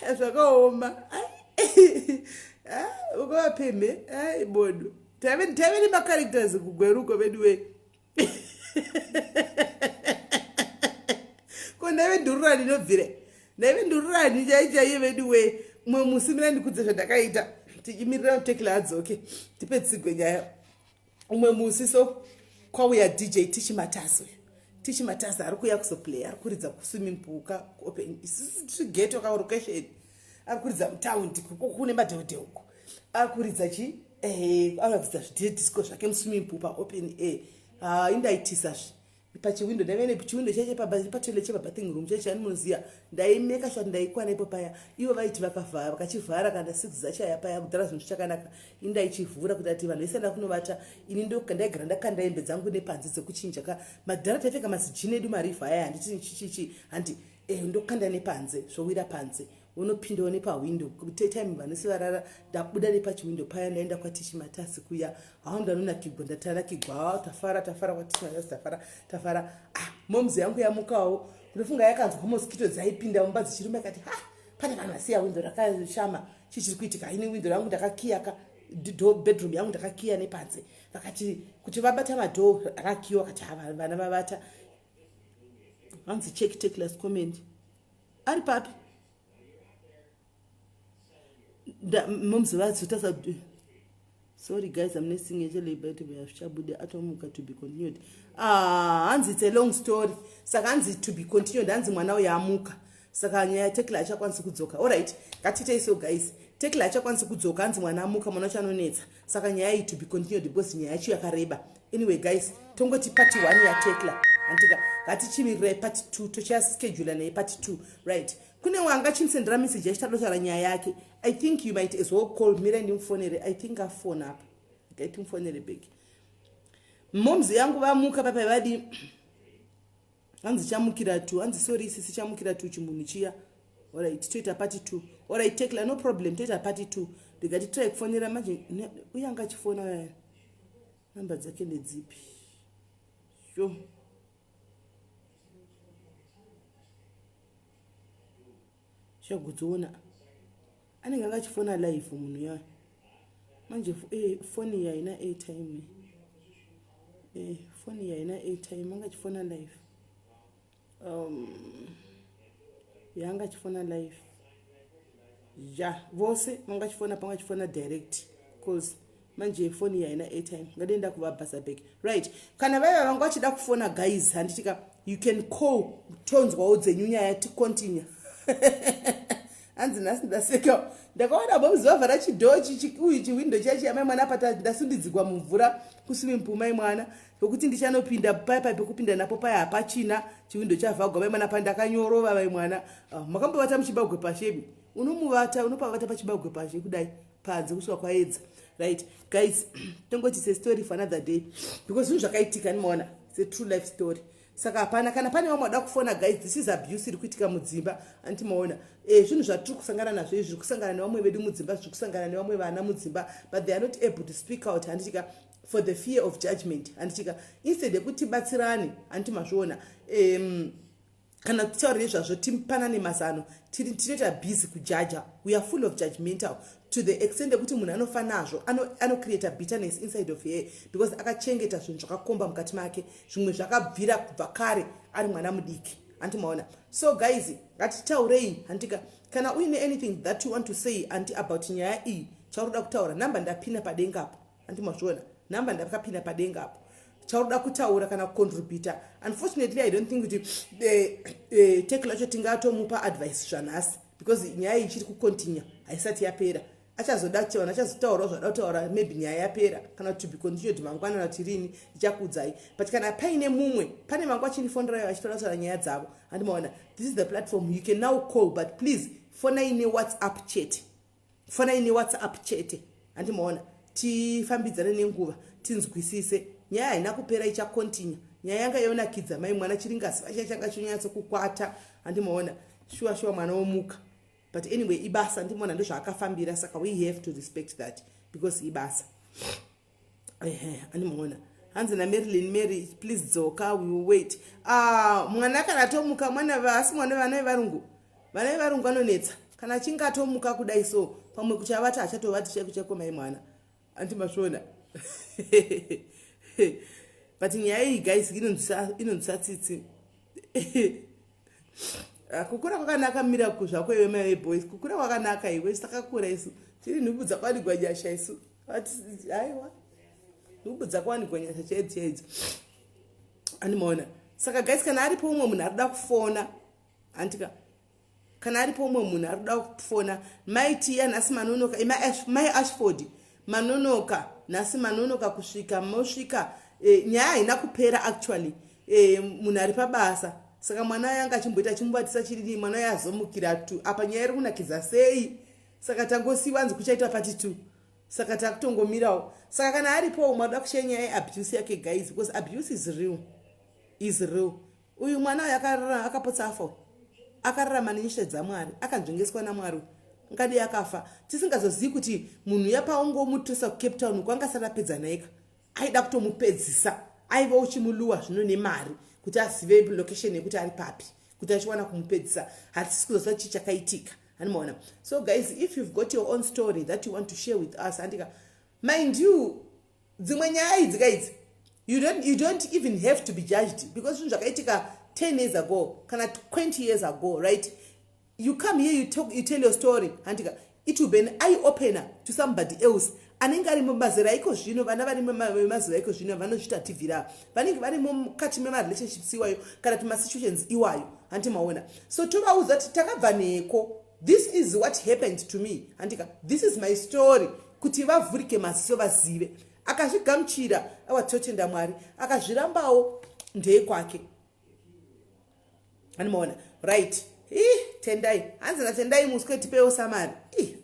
ah, zvakaoma ah, mukoma pemhe ai bodo taive nemacharacters kugweruko veduwee ko ndaive ndururani inobvire ndaive ndururani chai chaiye veduwee mumwe musi mina ndikudze zvandakaita Tichimirira mutekla adzoke tipedzigwe nyaya. Umwe musi so kwauya DJ Tichi Matasi uyu. Tichi Matasi ari kuuya kuzoplay, ari kuridza kuswimming pool ka open geto ka location. Ari kuridza mutaundi kune madheudheu uko. Ari kuridza chi eh ari kuridza zvidisco zvake muswimming pool pa open air. Ah, indaitisa zve pachiwindo ndaive nechiwindo cheche patoilet chepabathing room cheche ani munoziva ndaimeka sure ndaikwana ipo paya ivo vaiti vakavhara vakachivhara kana six dzachaya paya kudhara zvinhu zvichakanaka ini ndaichivhura kuti ati vanhu vese enda kunovata ini ndaigara ndakanda hembe dzangu nepanze dzekuchinja ka madhara taipfeka mazijini edu marivha aya handiti chichichi handi eh, ndokanda nepanze zvowira panze unopindawo nepahwindo time vanhu varara ndabuda nepachiwindo paya ndaenda kwatichi matasi kuya hao ndanonakigwa ndatanakigwa hao tafara tafara kwatichi matasi tafara tafara ah moms yangu yamukawo ndofunga yakanzwa mosquito dzaipinda mumba dzichiruma ikati ha pane vanhu vasiya windo rakashama chii chiri kuitika ini windo rangu ndakakiyaka bedroom yangu ndakakiya nepanze vakati kuti vabata madhoo akakiwa vakati ha vana vavata hanzi check take last comment ari papi moms vadzotasa sorry guys I'm nesting echelebetazvichabude atomuka to be continued. Ah, hanzi it's a long story saka hanzi to be continued hanzi mwana uyo amuka saka nyaya yatekla achakwanisi kudzoka. Alright, ngatiitei so guys, Tekla achakwanisi kudzoka hanzi mwana amuka mwana wacho anonetsa saka nyaya iyi to be continued because nyaya yacho yakareba. Anyway guys, tongoti part 1 yatekla hantika ngatichimirirai part 2 tochaschedula naye part 2. Right, kune wanga chimusendera message achitadotaura nyaya yake. I think you might as well call. Mirai ndimufonere. I think afona apa, ngaitimufonere back. Moms yangu vamuka papa vadi hanzi chamukira tu hanzi sorry isisi chamukira tu chimunhu chiya. Alright, toita part 2. Alright Tekla, no problem, toita part 2. Ndikati try kufonera manje uye anga achifona namba dzake ndedzipi sho chagudziona anenge anga achifona live munhu yayo manje foni yaina airtime foni yaina airtime anga achifona live yanga achifona live ya vose vanga achifona panga achifona direct cause manje foni yaina airtime ngadienda kuvabhasa back. Right, kana vaiva vanga vachida kufona guys, handitika you can call tonzwawo dzenyu nyaya ticontinue. Hanzi nhasi ndaseka ndakaona bomuzi vavhara chidhoo uyu chiwindo chachi amai mwana apa ndasundidzigwa mumvura kuswimming pool mai mwana pekuti ndichanopinda paya paya pekupinda napo paya hapachina chiwindo chavhagwa mai mwana pa ndakanyorova mai mwana. Makambovata muchibagwe pashebi unomuvata unopavata pachibagwe pashe kudai panze kusvika kwaedza. Right guys, tongoti it's a story for another day because zvinhu zvakaitika nimaona it's a true life story saka hapana kana pane vamwe vada kufona guys, this is abuse iri kuitika mudzimba anti maona zvinhu zvatiri kusangana nazvo izvi zviri kusangana nevamwe vedu mudzimba zviri kusangana nevamwe vana mudzimba but they are not able to speak out handitika for the fear of judgment handitika instead yekuti tibatsirane handiti mazviona kana tichitaura nezvazvo tipanane mazano tinoita busy kujaja. We are full of judgmental to the extent yekuti munhu anofa nazvo anocreata bitterness inside of her because akachengeta zvinhu zvakakomba mukati make zvimwe zvakabvira kubva kare ari mwana mudiki handiti maona. So guys, ngatitaurei handika kana uine anything that you want to say anti about nyaya iyi chauroda kutaura namba ndapina padenga apo handiti mazviona namba ndakapinda padenga apo chauroda kutaura kana kucontributa. Unfortunately, I don't think kuti Tekla acho tingatomupa advice zvanhasi because nyaya iyi ichiri kucontinue haisati yapera. Achazoda vanhu achazotaurawo zvada kutaura maybe nyaya yapera kana to be continued mangwana kana kuti rini ndichakuudzai. But kana paine mumwe pane vangu vachindifonderayo vachitoda kutaura nyaya dzavo handimaona this is the platform you can now call, but please fonai neWhatsApp chete, fonai neWhatsApp chete handimaona tifambidzane nenguva tinzwisise nyaya haina kupera ichacontinue. Nyaya yanga yonakidza mai mwana chiringasi vacha changa chonyatsokukwata handimaona shuwa shuwa mwana womuka. But anyway ibasa ndimona ndozvaakafambira saka we have to respect that because ibasa ehe andimaona. Hanzi naMarilyn Mary, please dzoka, we will wait. Ah, mwana kana atomuka mwana asi mwana vana vevarungu vana vevarungu anonetsa kana achinge atomuka kudai so pamwe kuchavata achatovati chaiko chaiko mai mwana anti mazviona. But nyaya iyi guys inonzwisa tsitsi. Ah, kukura kwakanaka miracle zvako iwe mai veboys kukura kwakanaka iwe takakura isu. Tiri nhubu dzakawanikwa nyasha isu. Aiwa, nhubu dzakawanikwa nyasha chaidzo chaidzo, animaona. Saka guys, kana aripo umwe munhu ari kuda kufona, handika, kana aripo umwe munhu ari kuda kufona. Maitiya nhasi manonoka, Mai Ashford, manonoka nhasi, manonoka kusvika. Mosvika nyaya haina kupera actually. Munhu ari pabasa, saka mwana yanga achimboita achimubatisa chiriri, mwana yazomukira tu apa. Nyaya iri kunakidza sei! Saka tangosiwa, anzi kuchaitwa part two, saka takutongomirawo. Saka kana aripo umwe adoda kushare nyaya yeabuse yake, guys, because abuse is real, is real. Uyu mwana uyu akapotsa afa, akararama nenyasha dzaMwari, akanzvengeswa naMwari. Ngadii akafa tisingazozivi kuti munhu yapaungomutosa kuCape Town uko angasati apedza naika. Aida kutomupedzisa, aiva uchimuluwa zvino nemari kuti azive location yekuti ari papi, kuti achiwana kumupedzisa. Hatisi kuzoziva chii chakaitika, animaona. So guys, if you've got your own story that you want to share with us, andika, mind you, dzimwe nyaya idzi kaidzi, you don't even have to be judged, because zvinhu zvakaitika 10 years ago kana 20 years ago, right? You come here, you talk, you tell your story, handika, it will be an eye opener to somebody else anenge ari mumazera iko zvino. Vana vari memazuva iko zvino vanozvitativhira, vanenge vari mukati memarelationships iwayo kana kuti masituations iwayo, handi maona. So tovaudza kuti takabva neko, this is what happened to me, handika, this is my story, kuti vavhurike maziso vazive. Akazvigamuchira, awa, totenda Mwari. Akazvirambawo, ndeekwake, animaona, right? I Tendai, hanzi naTendai muswe, tipewo summary. I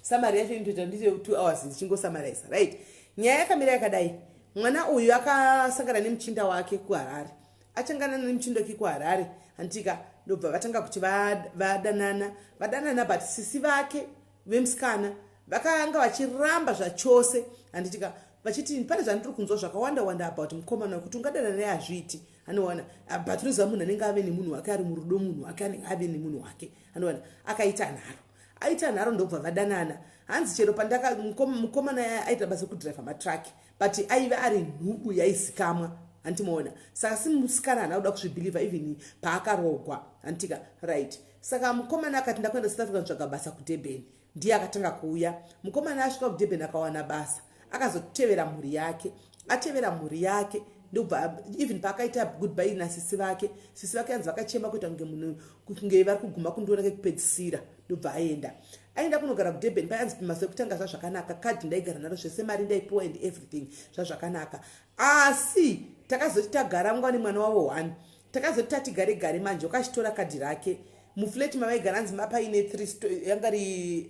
summary yacho inotoita ndite 2 hours ndichingosamarisa, right? Nyaya yakamira yakadai: mwana uyu akasangana nemuchinda wake kuHarare. Achangana nemuchinda wake kuHarare, handitika, ndobva vatanga kuti vadanana, vadanana, but sisi vake vemusikana vakanga vachiramba zvachose, handitika, vachiti pane zvandiri kunzwa zvakawanda wanda about mukomana wekuti ungadana naye, hazviiti, anowana. But unoziva munhu anenge ave nemunhu wake, ari murudo, munhu wake anenge ave nemunhu wake, anowana. Akaita nharo, aita nharo, ndobva vadanana. Hanzi chero pandaka mukomana aita basa rekudhiraivha matraki, but aive ari nhubu yaizikamwa, handimaona. Saka simusikana haana kuda kuzvibhilivha even paakarogwa, handitika, right? Saka mukomana akati, "Ndakuenda South Africa kutsvaga basa kuDurban." Ndiye akatanga kuuya. Mukomana asvika kuDurban, akawana basa, akazotevera mhuri yake. Atevera mhuri yake, ndobva even paakaita goodbye nasisi vake, sisi vake anzi vakachema kuita kunge munhu kunge vari kuguma kundiona kekupedzisira. Ndobva aenda, aenda kunogara kuDurban. Paanzi mazuva ekutanga zvazvakanaka, kadhi ndaigara naro zvese, mari ndaipiwa and everything zvazvakanaka. Asi takazoti tagara nguva nemwana wavo one, takazoti tati gare gare manje, wakachitora kadhi rake. Muflat mavaigara, anzi mapaine yanga ri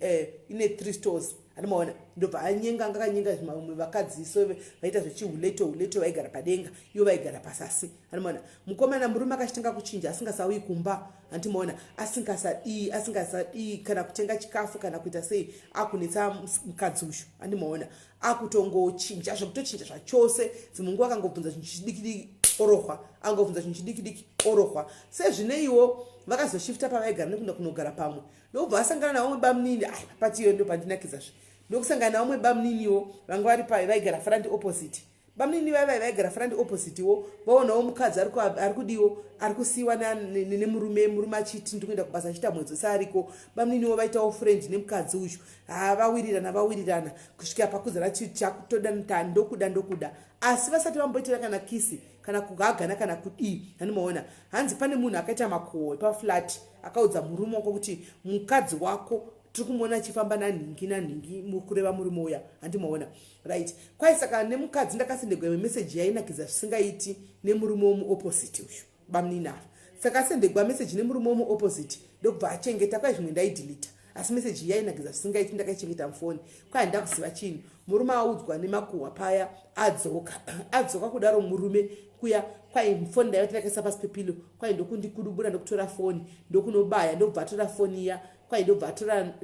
ine three stores, anomaona. Ndobva anyenga, anga akanyenga vamwe vakadzi, so vaita zvechihuleto huleto, vaigara padenga, ivo vaigara pasasi, anomaona. Mukomana, murume akachitanga kuchinja, asingasauyi kumba, handimaona, asingasadii, asingasadii kana kutenga chikafu kana kuita sei, akunetsa mukadzi uyu, handimaona. Akutongochinja zvekutochinja zvachose. Dzimwe nguva akangobvunza chinhu chidikidiki, orohwa. Angobvunza chinhu chidikidiki, orohwa. Sezvineiwo vakazoshifta pavaigara nekuenda kunogara pamwe, ndokubva vasangana navamwe bamunini. Ai, patiyo ndo pandinakidzazve, ndokusangana navamwe bamuniniwo vanga vari pai, vaigara front opposite. Bamunini vaivai vaigara front opposite wo, vaonawo mukadzi ari kudiwo, ari kusiyiwa nemurume, murume achiti, "Ndikuenda kubasa," achiita mwedzi wese ariko. Bamuniniwo vaitawo friend nemukadzi uyu. Ha, vawirirana, vawirirana kusvikira pakuzara chakutoda, ndokuda, ndokuda, asi vasati vamboitira kana kiss kana kugagana kana kudii, hanimaona. Hanzi pane munhu akaita makuhwa paflat, akaudza murume wako kuti mukadzi wako tiri kumuona achifamba nanhingi nanhingi, kureva murume uya, handimaona, right? Kwai saka nemukadzi ndakasendegwa imwe meseji yainakidza zvisingaiti nemurume womuopposite uyu, bamunini ava. Saka asendegwa meseji nemurume womuopposite, ndokubva achengeta. Kwai zvimwe ndaidhilita, asi meseji yainakidza zvisingaiti ndakaichengeta mufoni. Kwai ndakuziva chinhu, murume audzwa nemakuhwa paya, adzoka, adzoka kudaro murume kuya, kwai foni ndaiva takaisa pasi pepilo. Kwai ndokundikudubura, ndokutora foni, ndokunobaya, ndokubva atora foni iya. Kwai ndobva atora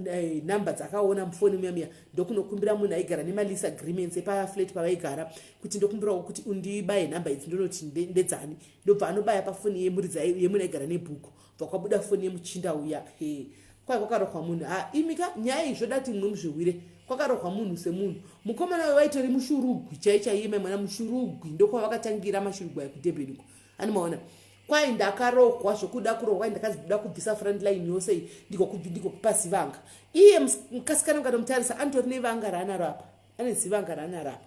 nhamba dzakaona mufoni muya muya, ndokunokumbira munhu aigara nemalease agreements epaflat pavaigara kuti, "Ndokumbirawo kuti undibaye nhamba idzi, ndonoti ndedzani." Ndobva anobaya pafoni yemunhu aigara nebhuku, bva kwabuda foni yemuchinda uya. He, kwai kwakarohwa munhu. Ha, imika, nyaya iyi zvoda kuti mumwe muzviwire. Kwakarohwa munhu semunhu. Mukomana uyo vaitori mushurugwi chai chaiye, mai mwana, muShurugwi ndokwavakatangira, mashurugwi aya kuDurban uko, animaona. Kwai ndakarohwa zvokuda kurohwa, kwai ndakanzi ndoda kubvisa front line yose iyi, ndikokupa zivanga. Iye mukasikana mukatomutarisa anotori nevanga raanaro apa, ane zivanga raanaro apa,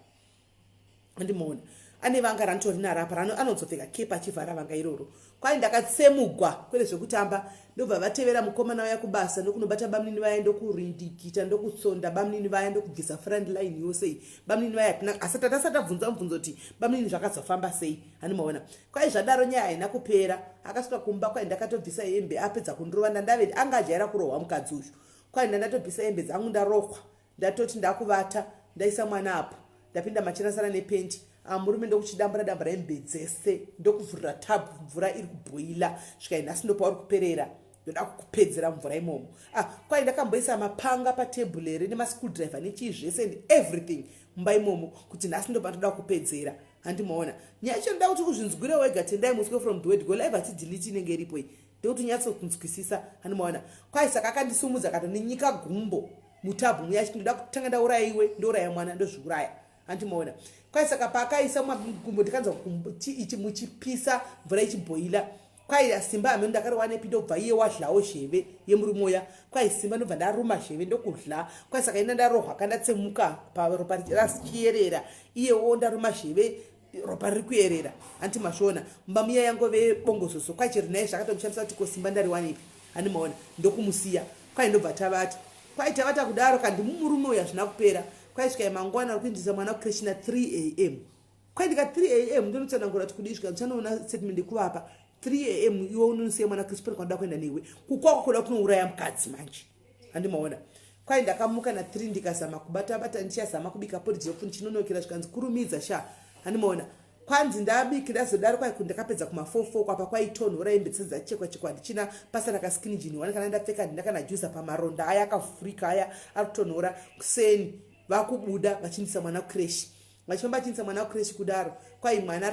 andimuona ane vanga ranotori naro apa, anodzopfeka kepa achivhara vanga iroro. Kwai ndakatsemugwa kwete zvekutamba. Ndobva vatevera mukomana vaya kubasa, ndokunobata bamunini vaya, ndokurindikita, ndokutsonda bamunini vaya, ndokubvisa front line yose iyi. Bamunini vaya hatina asati atasati abvunza mubvunzo kuti bamunini zvakazofamba sei, handimaona. Kwai zvadaro nyaya haina kupera. Akasvika kumba, kwai ndakatobvisa hembe apedza kundirova. Ndandave anga ajaira kurohwa mukadzi uyu. Kwai ndandatobvisa hembe dzangu, ndarohwa, ndatoti ndakuvata, ndaisa mwana apo, ndapinda machirasana nepenti. Ah, murume ndokuchidambura dambura hembe dzese, ndokuvhurira tab, mvura iri kubhoila. Svikai nhasi ndopauri kuperera, ndoda kukupedzera mvura imomo. Ah, kwai ndakamboisa mapanga patebhule here, nemaschool driver nechii zvese and everything mumba imomo, kuti nhasi ndopandoda kukupedzera. Handimaona nyaya yacho, ndoda kuti uzvinzwire wega. Tendai muswe from the word go live, hatidelete, inenge iripo iyi, ndekuti unyatsokunzwisisa. Handimaona. Kwai saka akandisumudza, akatoninyika gumbo mutabhu muya, achiti ndoda kutanga ndauraya iwe, ndouraya mwana, ndozviuraya. Handimaona. Kwai saka paakaisa gumbo, ndikanzwa ichi muchipisa, mvura ichibhoila. Kwai simba hameno ndakariwanepi, ndobva iye wadlawo zheve yemurume uya. Kwai simba ndobva ndaruma zheve, ndokudla. Kwai saka ina ndarohwa, kandatsemuka paropa rachiyerera, iyewo ndaruma zheve, ropa riri kuyerera. Anti mazviona, mumba muya yangove bongozozo. Kwai chero naye zvakatomushamisa kuti ko simba ndariwanepi. Handimaona. Ndokumusiya. Kwai ndobva tavata. Kwai tavata kudaro, kandi mumurume uyu hazvina kupera. Kwai svikai mangwana ari kuindisa mwana kucreche na 3 am. Kwai ndika 3 am, ndonotsanangura kuti kudii, svika ndichanoona statement yekuvapa 3 am. Iwe unonosiya mwana creche, pane kwanoda kuenda newe kukwako kuda kunouraya mukadzi manje. Handimaona. Kwai ndakamuka na3, ndikazama kubata bata, ndichazama kubika porridge yokuti ndichinonokera, zvikanzi kurumidza sha. Handimaona. Kwanzi ndabiki, ndazodaro. Kwai ndakapedza kuma4 kwapa, kwaitonhora, hembe dzese dzachekwa chekwa, ndichina pasara kaskin jean one kana ndapfeka, ndina kana juza pamaronda aya akavhurika aya ari kutonhora. Kuseni vakubuda vachindisa mwana kucreche, vachifamba vachinisa mwana kucreche kudaro. Kwai mwana,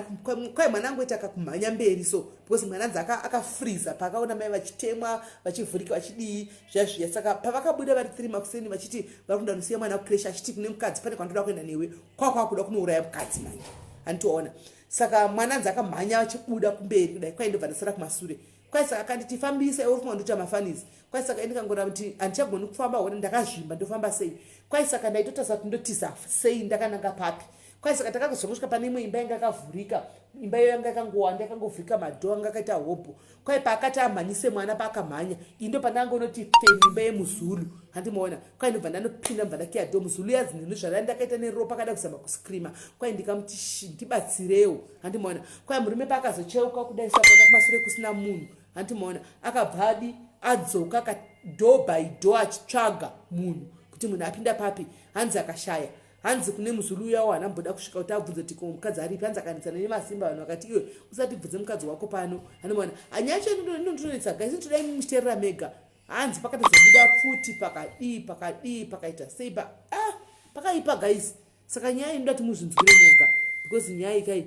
kwai mwana angoita kakumhanya mberi so, because mwana anzi akafriza paakaona mai vachitemwa, vachivhurika, vachidii zviya zviya. Saka pavakabuda vari 3 makuseni vachiti vari kuda nosiya mwana kucreche, achiti kune mukadzi, pane kwandoda kuenda newe, kwakwakuda kunouraya mukadzi manje. Handitoona. Saka mwana anzi akamhanya achibuda kumberi kudai, kwai ndobva ndasara kumasure. Kwai saka akanditi fambisa iwe, ufunga ndoita mafunnies. Kwai saka indikangona kuti handichagoni kufamba, hona ndakazvimba, ndofamba sei? Kwai saka ndaitotarisa kuti ndotiza sei, ndakananga papi? Kwai saka takazongosvika pane imwe imba yanga yakavhurika. Imba iyo yanga yakangowanda, yakangovhurika, madhoo anga akaita hobho. Kwai paakati amhanyise mwana, paakamhanya, indo pandangonoti femi imba yemuzulu. Handimaona. Kwai ndobva ndanopinda, mbva ndakiya dhoo. Muzulu yazinhu zvara ndakaita neropa, akada kuzama kuscreama. Kwai ndikamuti ndibatsirewo. Handimaona. Kwai murume paakazocheuka kudai, sakuona kumasure kusina munhu. Handimaona. Akabva adi adzoka ka door by door achitsvaga munhu, kuti munhu apinda papi. Hanzi akashaya. Hanzi kune muzulu uyawo haana kusvika kuti abvunze kuti ko mukadzi aripi. Hanzi akanetsana nemasimba, vanhu vakati iwe usatibvunze mukadzi wako pano. Handimaona. Hanyaya yacho inondinonetsa guys, inotodai muchiteerera mega. Hanzi pakatozobuda pfuti, pakadii pakadii, pakaita sei pa, ah, pakaipa guys. Saka nyaya inoda kuti muzvinzwire moga, because nyaya ikai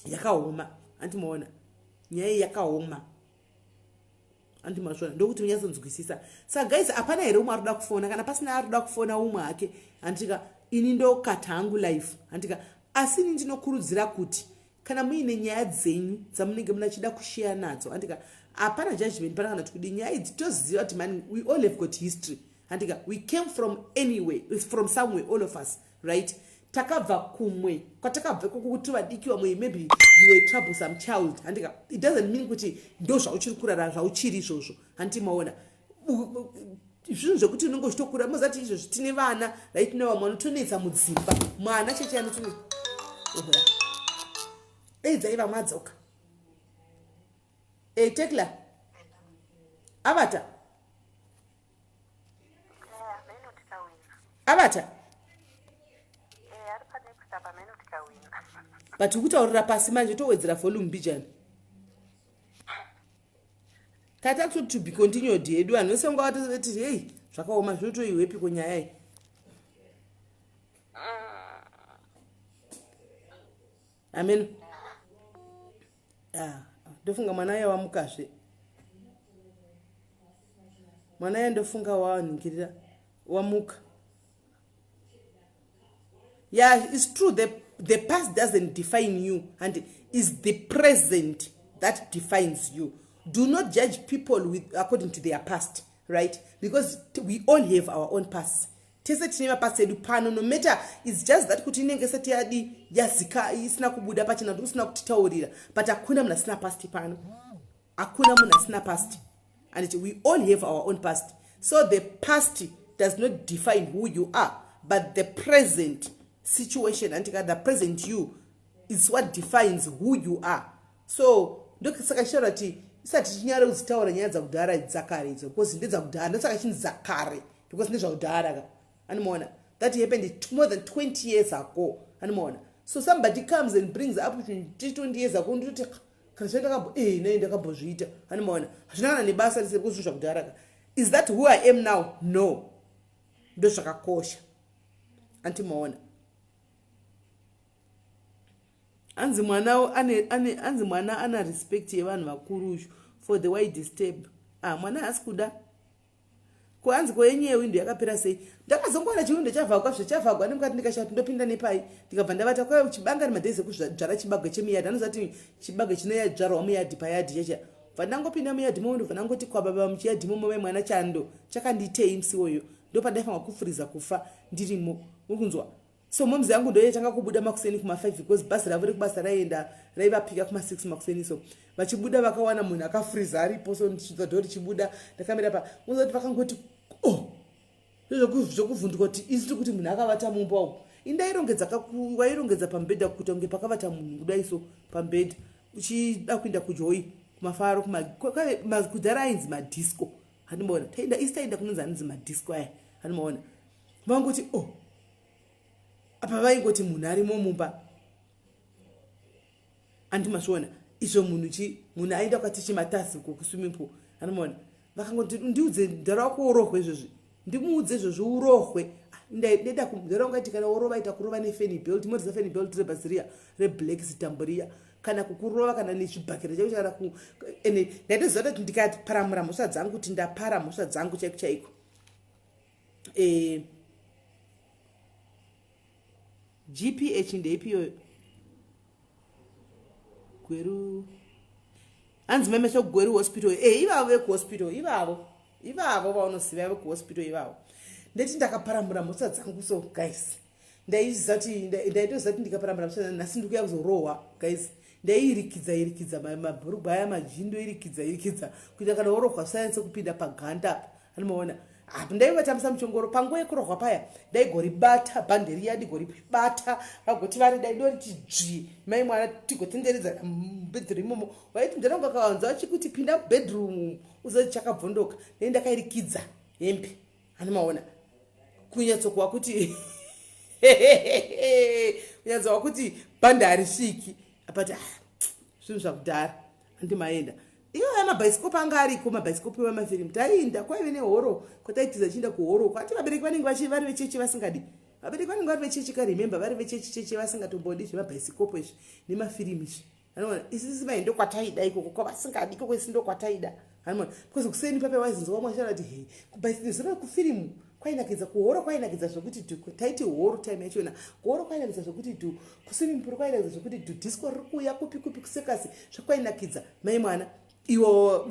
yakaoma. Handimaona, nyaya iyi yakaoma. Handimazvona, ndokuti munyatsonzwisisa. Saka guys, hapana here umwe ari kuda kufona? Kana pasina ari kuda kufona umwe hake, handika, ini ndokata hangu life, handika. Asi ini ndinokurudzira kuti kana muine nyaya dzenyu dzamunenge munachida kusheya nadzo, handika, hapana judgment pana kana kuti kudi. Nyaya idzi toziva kuti mani we all have got history, handika. We came from anywhere, from somewhere, all of us, right? Takabva kumwe kwatakabva ikoko kuti vadiki vamwe, maybe you were troublesome child, handika. It doesn't mean kuti ndo zvauchiri kurara, zvauchiri izvozvo. Handiti maona zvinhu zvekuti unenge uchitokura, mozati izvozvi tine vana, right? Ne vamwe vanotonetsa mudzimba, mwana cheche anotonetsa. Dei dzaiva madzoka. E Tekla avata, avata, but ukutaurira pasi manje, towedzera volume mbijani. Tata kutoti to be continued yedu. Vanhu vese vanga vatoti hei, zvakaoma, zvinotoihwepiko nyaya iyi? Amen. Ah, ndofunga mwana uya wamukazve. Mwana uya ndofunga waningirira wamuka. Yeah, it's true, the past doesn't define you and is the present. that defines you. Do not judge people with, according to their past, right? Because we all have our own pasts. Tese tine mapasi edu pano, no matter, its just that kuti inenge isati yadi yazika, isina kubuda pachena, kuti usina kutitaurira, but hakuna munhu asina past pano, hakuna munhu asina past. And we all have our own past. So the past does not define who you are, but the present situation, andika the present you, is what defines who you are. So ndosaka chichitaura kuti isati chinyare kudzitaura nyaya dzakudhara, dzakare idzo, because ndedzakudhara. Ndosaka chinzi dzakare, because ndezvakudhara ka. Anomaona, that happened more than 20 years ago. Anomaona, so somebody comes and brings up 20 years ago, ndototi kana zvandakabo eh nei ndakambozviita. Anomaona, hazvina kana nebasa rese, because zvakudhara ka. Is that who I am now? No. Ndozvakakosha, antimaona. Hanzi mwana ane, ane, hanzi mwana ana respect yevanhu vakuru ushu for the why disturb. Ah, mwana haasi kuda ko. Hanzi ko yenyu yewindo yakapera sei? Ndakazongoona chiwindo chavhagwa, zvechavhagwa nemukati, ndikashati ndopinda nepai, ndikabva ndavata. Kwa chibanga nemadhezi ekuzvara chibagwe chemuyadhi, anoziva kuti chibagwe chinodzvarwa muyadhi, payadhi checha. Bva ndangopinda muyadhi momo, ndobva ndangoti kwababa muchiyadhi momo. Mai mwana, chando chakandiitei musi woyo? Ndopandaifanwa kufuriza kufa ndirimo, uri kunzwa? So momzi yangu ndoyetanga kubuda makuseni kuma5, because bhazi ravo rekubasa raienda raivapika kuma6 makuseni. So vachibuda vakawana munhu akafuriza aripo. So ndisvitsa dho richibuda, ndakamira pa unzati, vakangoti oh, zvekuvhunduka kuti isi tiri kuti munhu akavata mumba umu. Indairongedza, wairongedza pamubhedha kuita kunge pakavata munhu kudai. So pamubhedha uchida kuenda kujoyi kumafaro, kudhara ainzi madisco, handimaona? Taenda isi, taenda kunonzi anonzi madisco aya, handimaona? Vangoti oh, apa vaingoti munhu arimo mumba, andimazviona izvo? Munhu chi munhu aenda kwati chimatasi uko kuswimming pool, anomaona? Vakangoti ndiudze ndara wako urohwe izvozvi, ndimuudze izvozvi urohwe. Ndeda ndara ungaiti kana worova, ita kurova nefeni belt, motiza feni belt rebhaziria reblack zitamburiya, kana kukurova kana nechibhakera chaiko, kana ku ende ndaitoziva kuti ndikaparamura mhosva dzangu, kuti ndapara mhosva dzangu chaiko chaiko. GPH ndeipi iyoyo? Gweru, hanzi memesha Gweru Hospital. Ivavo vekuhospital ivavo, ivavo vaunoziva vekuhospital ivavo. Ndeti ndakaparamura mhosva dzangu. So guys, ndaiziva kuti, ndaitoziva kuti ndikaparamura mhosva nhasi ndikuya kuzorohwa. Guys, ndaiirikidza irikidza mabhurugwa aya, majindo, irikidza irikidza kuita kana worohwa sayanse kupinda paganda apa, anomaona? Apo ndaivatambisa muchongoro panguva yekurohwa paya, ndaigoribata bhande riya, ndigoribata, vagoti vari dai ndoriti dzvi. Mai mwana, tigotenderedza mubedroom imomo. Vaiti ndanonga kawanza vachikuti pinda mubedroom uzoti chakabvondoka. Ndai ndakairikidza hembe, anomaona? Kunyatsokuwa kuti, kunyatsokuwa kuti bhande harisviki. But ah, zvinhu zvakudhara, handimaenda iyo aya mabhaisikopo anga ariko, mabhaisikopo emafirimu. Taiinda, kwaive nehoro kwataitiza chiinda kuhoro kwati vabereki vanenge vari vechechi vasingadi. Vabereki vanenge vari vechechi ka, remember, vari vechechi chechi, vasingatombodi zvemabhaisikopo izvi nemafirimu izvi, anoona? Isisi mai ndokwataida ikoko, kwavasingadi ikoko, isi ndokwataida, anoona? Because kuseni pape waizinzwa vamwe vachitaura kuti hei, kubhaisikopo, kufirimu kwainakidza, kuhoro kwainakidza zvokuti dhu. Taiti horo time yachona, kuhoro kwainakidza zvokuti dhu, kuswimming pool kwainakidza zvokuti dhu, disco riri kuuya kupi kupi, kusekasi zvakwainakidza. Mai mwana, iwo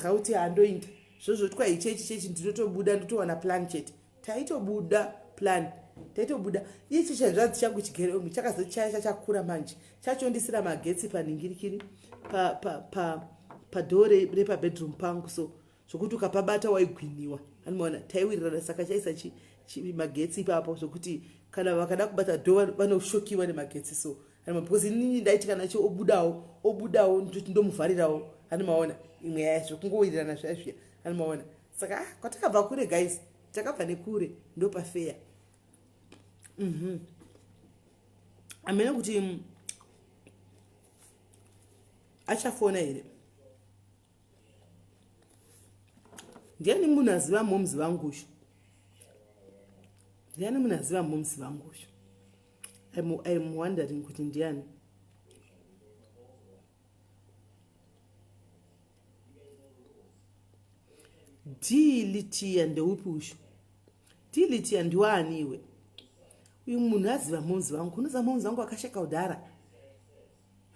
rauti handoinda zvozvotwa ichechi chechi, ndinotobuda ndotowana plan chete. Taitobuda plan, taitobuda. Ichi chanzvadzi changu chigere umu chakazochaya, chachakura manje, chachondisira magetsi panhingirikiri padhoo repabedroom pangu. So zvokuti ukapabata waigwiniwa, anomaona? Taiwirirana, saka chaisa magetsi ipapo zvokuti kana vakada kubata dho vanoshokiwa nemagetsi. So because inini ndaiti kana chi obudawo, obudawo, ndoti ndomuvharirawo, anomaona? Imwe yaya zvokungowirirana zviya zviya, anomaona? Saka ah, kwatakabva kure guys, takabva nekure, ndopafeya. Amene kuti achafona here? Ndiani munhu aziva momzi vangushu? Ndiani munhu aziva momzi vangushu? I'm wondering kuti ndiani. Dilitia ndeupi ushu? Dilitia ndiwani iwe? Uyu munhu aziva momzi vangu, unoziva momzi vangu akasheka kudhara.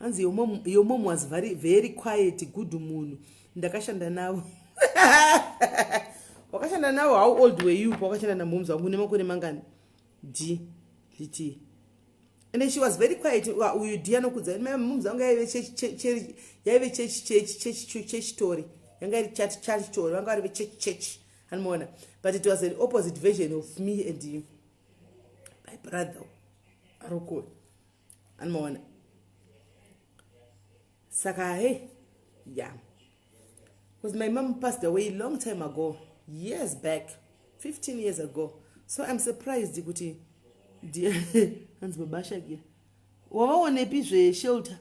Hanzi your mom was very, very quiet, good munhu. Ndakashanda navo. Wakashanda navo? How old were you pawakashanda namoms vangu? Nemakore mangani? D lt and she was very quiet. Uyu d anokudza moms vangu. Yaive chechi chechi chechitori, yanga iri chachitori, vanga vari vechechi chechi, anomaona. But it was an opposite version of me and my brother arokoi, anomaona. Saka hey, yeah, because my mom passed away long time ago, years back, 15 years ago. So I'm surprised kuti hanzi baba Shakira wavaonepi zveshelter.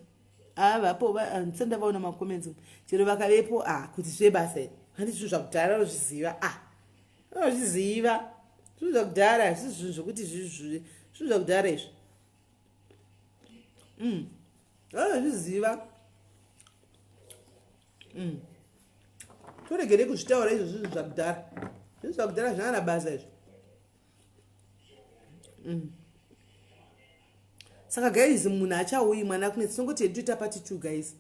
Avapo, handisati ndavaona macomments. Chero vakavepo, a kuti zvebasa here? Handi zvinhu zvakudhara, unozviziva. A unozviziva, zvinhu zvakudhara, hazvisi zvinhu zvokuti zvinhu zvakudhara izvi. Anozviziva. Toregerei kuzvitaura izvo. Zvinhu zvakudhara, zvinhu zvakudhara, zvina basa izvo. Saka guys, munhu achauyi mwana kune tinongoti toita part two, guys.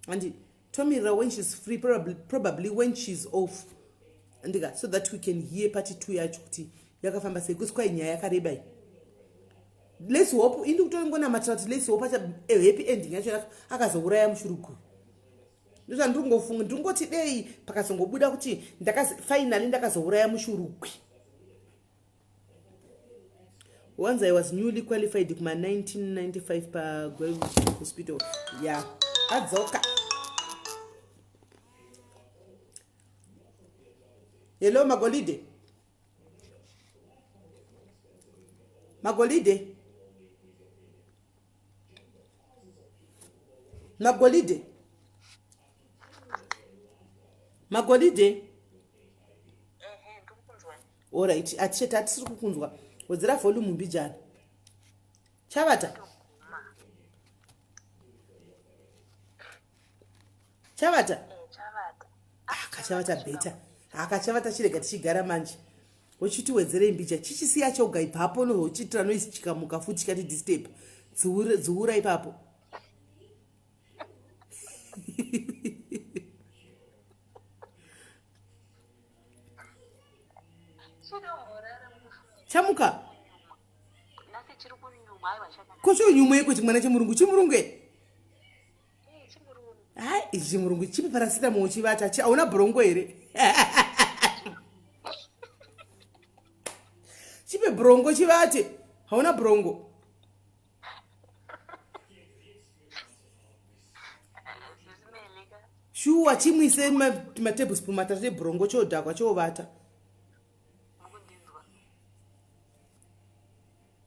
And tomirira when she's free, probably when she's off, andika, so that we can hear part two yacho kuti yakafamba sei, kusi kwai nyaya yakareba iyi. Let's hope, indi kutongonamatira kuti let's hope acha happy ending yacho, akazouraya mushuruguru. Ndozvandiri kungofunga, ndingoti dei pakazongobuda kuti finally ndakazouraya mushurugwi. Once I was newly qualified kuma 1995 paGweru Hospital. Ya, yeah. Adzoka. Hello, Magolide, Magolide, Magolide, Magolide. Alright, atichete, hatisiri kukunzwa. Wedzera volume mbijana. Chavata, chavata. Akachavata better, akachavata. Chirega tichigara manje, uchiti wedzerei mbija. Chichisiya choga ibvapo, nochiitira noise, chikamuka futi chikati disturb. Dziura ipapo. Chamuka kochonyumwa iko chimwana chemurungu, chimurungu e. Hai, ichi chimurungu chipi? Paracetamol uchivata. Hauna bhurongo here? Chipe bhurongo chivate. Hauna bhurongo? Shuwa, chimwise matablespoon 3 ebhurongo, chodhakwa, chovata.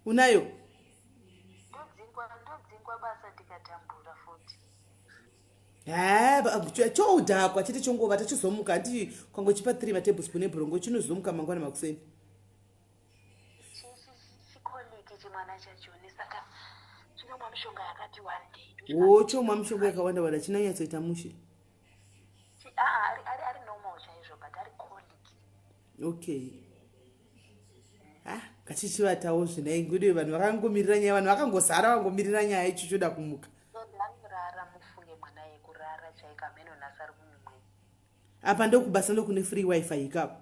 Unayo? Ndodzingwa basa ndikatambura futi. Ha, choudhakwa chete, chongovata, chizomuka. Handi kwangochipa 3 matablespoon ebhurongo, chinozomuka mangwana makuseni. Chikoliki chimwana chachone, saka chinomwa mishonga yakati wandei. Wo, chomwa mishonga yakawanda wanda, chinonyatsoita mushe. Ari normal chaizvo, but ari colic. Okay, ha, ngachichivatawo zvinai ngwede. Vanhu vakangomirira nyaya, vanhu vakangozara vangomirira nyaya icho choda kumuka. Anorara, mufunge, mwana yekurara chaiko, ameno nhasi ari kunyumwei. Apa ndokubasa, ndokune free WiFi ikapo.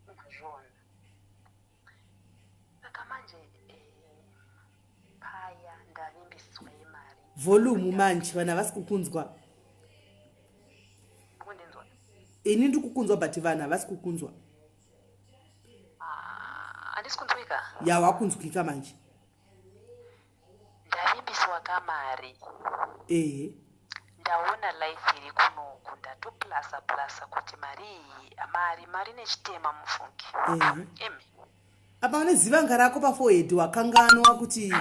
Mazvona. Saka manje paya ndavimbiswa yemari. Volume manje, vanhu havasi kukunzwa. Kundinzwa? Ini ndiri kukunzwa, but vanhu havasi kukunzwa. Handisi kunzwika? Ya, wakunzwika manje. Ndavimbiswa kamari. Ehe. Ndaona life iri kunoku, ndatoplasa plasa kuti mari iyi, mari nechitema, mufunge. Ehe. Emi. Apa une zivanga rako paforehead, wakanganwa kuti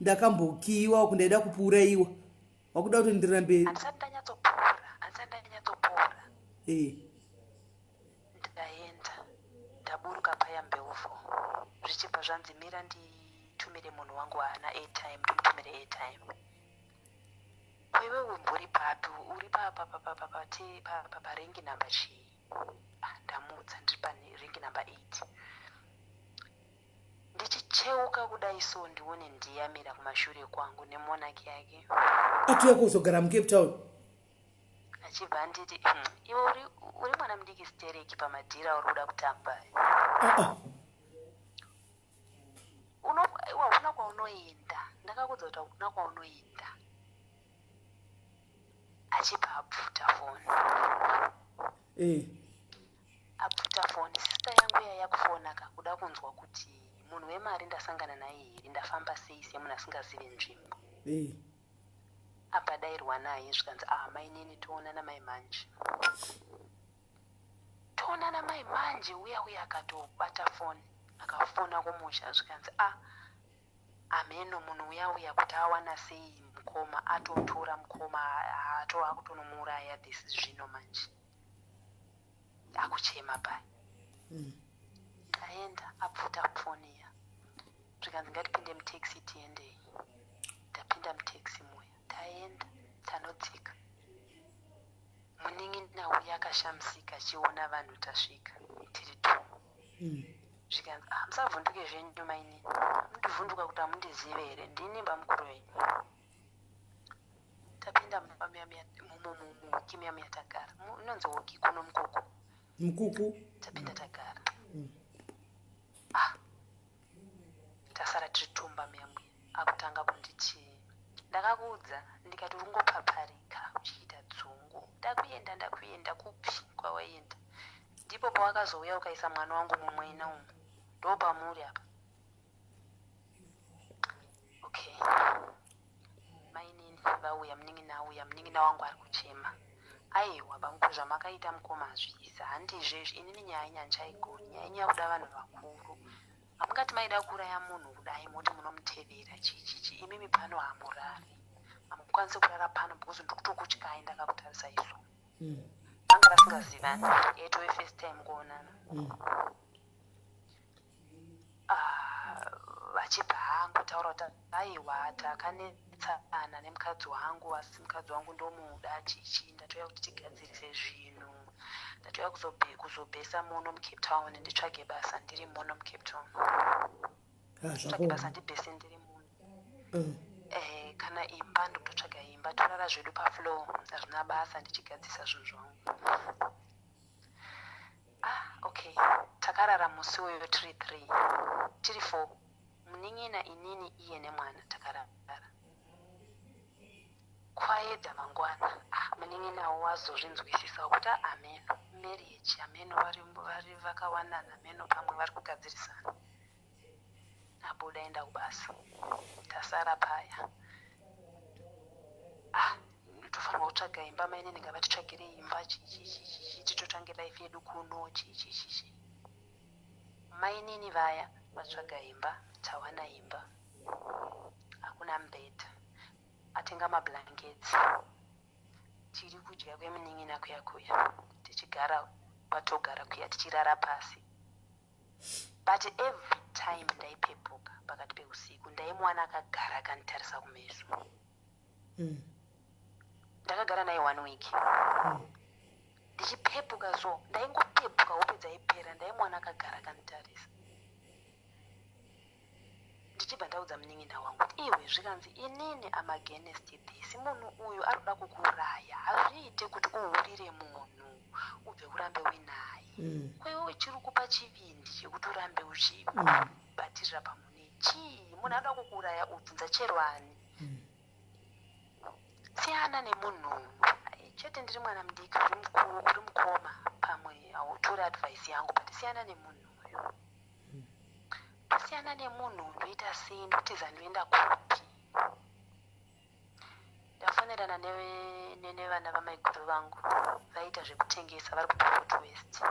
ndakambokiwa kundaida kupuraiwa, wakuda kutondirira mberi. Handisati ndanyatsopora, handisati ndanyatsopora. Ndaenda, ndaburuka paya mbeuvo, zvichibva zvanzi mira nditumire munhu wangu haana airtime, ndimutumire airtime. Kwaiwe umbori papi? Uri parank number chii? Ah, ndamutsa, ndiri parank number 8. Ndichicheuka kudai so, ndione ndiyamira kumashure kwangu nemonaki yake. Atuya kuzogara muCape Town. Achibva anditi, iwe uri mwana mudiki stereki pamadhira uri kuda kutamba. Ah, ah. Iwe hakuna kwaunoenda, ndakakudza kuti hakuna kwaunoenda. Achibva abvuta foni. Abvuta foni, sister yangu iya yakufona ka, kuda kunzwa kuti munhu wemari ndasangana naye here, ndafamba sei semunhu asingazivi nzvimbo. Abva dairwa naye, zvikanzi, "Ah, mainini, toonana mai manje, toonana mai manje." Uya uya akatobata foni, akafona kumusha, zvikanzi, "A, hameno munhu uya uya kuti awana sei mukoma, atotora mukoma, ato akutonomuuraya this zvino manje akuchema pai." Aenda abvuta foni iya, zvikanzi, "Ngatipinde mutaxi, tiendei." Ndapinda mutaxi muya, taenda, tanodzika. Munin'ina uya akashamisika achiona vanhu tasvika tiri two. Zvikanzi, "Ah, musavhunduke zvenyu mainini, mundivhunduka kuti hamundizive here? Ndini bamukuru venyu." Tapinda mumba muya muya, muhokey muya muya tagara. Inonzi hokey kuno, mukuku. Mukuku. Tapinda, tagara. Ah, tasara tiri tumba muya muya. Akutanga kunditi, "Ndakakuudza ndikati uri kungopaparika uchiita dzungu. Ndakuenda, ndakuenda kupi kwawaienda? Ndipo pawakazouya ukaisa mwana wangu mumwena umu, ndo pamuri apa." Okay, mainini vauya, munin'ina auya, munin'ina wangu ari kuchema, "Aiwa bamukuru, zvamakaita mukoma hazviisa, handizvo izvi. Inini nyaya yenyu handichaigoni, nyaya yenyu yakuda vanhu vakuru. Hamungati maida kuuraya munhu kudai moti munomutevera chichichi. Imimi pano hamurari, hamukwanisi kurara pano because ndikutokutyai ndakakutarisa iso." Vanga vasingazivani, yaitove first time kuonana. Ah, vachibva hangotaura kuti, "Aiwa, takanetsana nemukadzi wangu, asi mukadzi wangu ndomuda chichi. Ndatouya kuti tigadzirise zvinhu. Ndatouya kuzobhesa muno muCape Town, nditsvage basa ndiri muno muCape Town." Ah, "Tsvage zvako. basa, ndibhese ndiri muno. Kana imba, ndikutotsvaga imba, torara zvedu pafloor, hazvina basa, ndichigadzisa zvinhu zvangu." Ah, okay, takarara musi uyoyo tiri three, tiri four, munin'ina, inini, iye nemwana. Takarara. Kwaedza mangwana, ah, munin'inawo wazozvinzwisisawo kuti, "Ah, ameno marriage, ameno vari vakawanana, ameno pamwe vari kugadzirisana." Abuda enda kubasa, tasara paya. "Ah, tofanirwa kutsvaga imba, mainini ngavatitsvagire imba, chichichichichi, titotange life yedu kuno, chichichichi." Mainini vaya vatsvaga imba, tawana imba, hakuna mubhedha, atenga mablankets. Tiri kudya kwemunin'ina kuya kuya, tichigara patogara kuya, tichirara pasi. But every time ndaipepuka pakati peusiku, ndaimuwana akagara akanditarisa kumeso. Ndakagara naye one week. Ndichipepuka so, ndaingopepuka, hope dzaipera, ndaimuwana akagara akanditarisa. Ndichibva ndaudza munin'ina wangu kuti, "Iwe," zvikanzi, "Inini am against this. Munhu uyu ari kuda kukuuraya. Hazviite kuti uhurire munhu ubve urambe uinaye. Kweiwe chiri kupa chivindi chekuti urambe uchibatirira pamunhu chii? Munhu anoda kukuuraya, ubvunza chero ani. Siyana nemunhu uyu." Ai, chete ndiri mwana mudiki, uri mukuru, uri mukoma, pamwe hautori advice yangu, but siyana nemunhu uyu. Ndosiyana nemunhu, ndoita sei? Ndotiza, ndoenda kupi? Ndafonerana nevana vamaiguru vangu vaiita zvekutengesa, vari kuBeaufort West.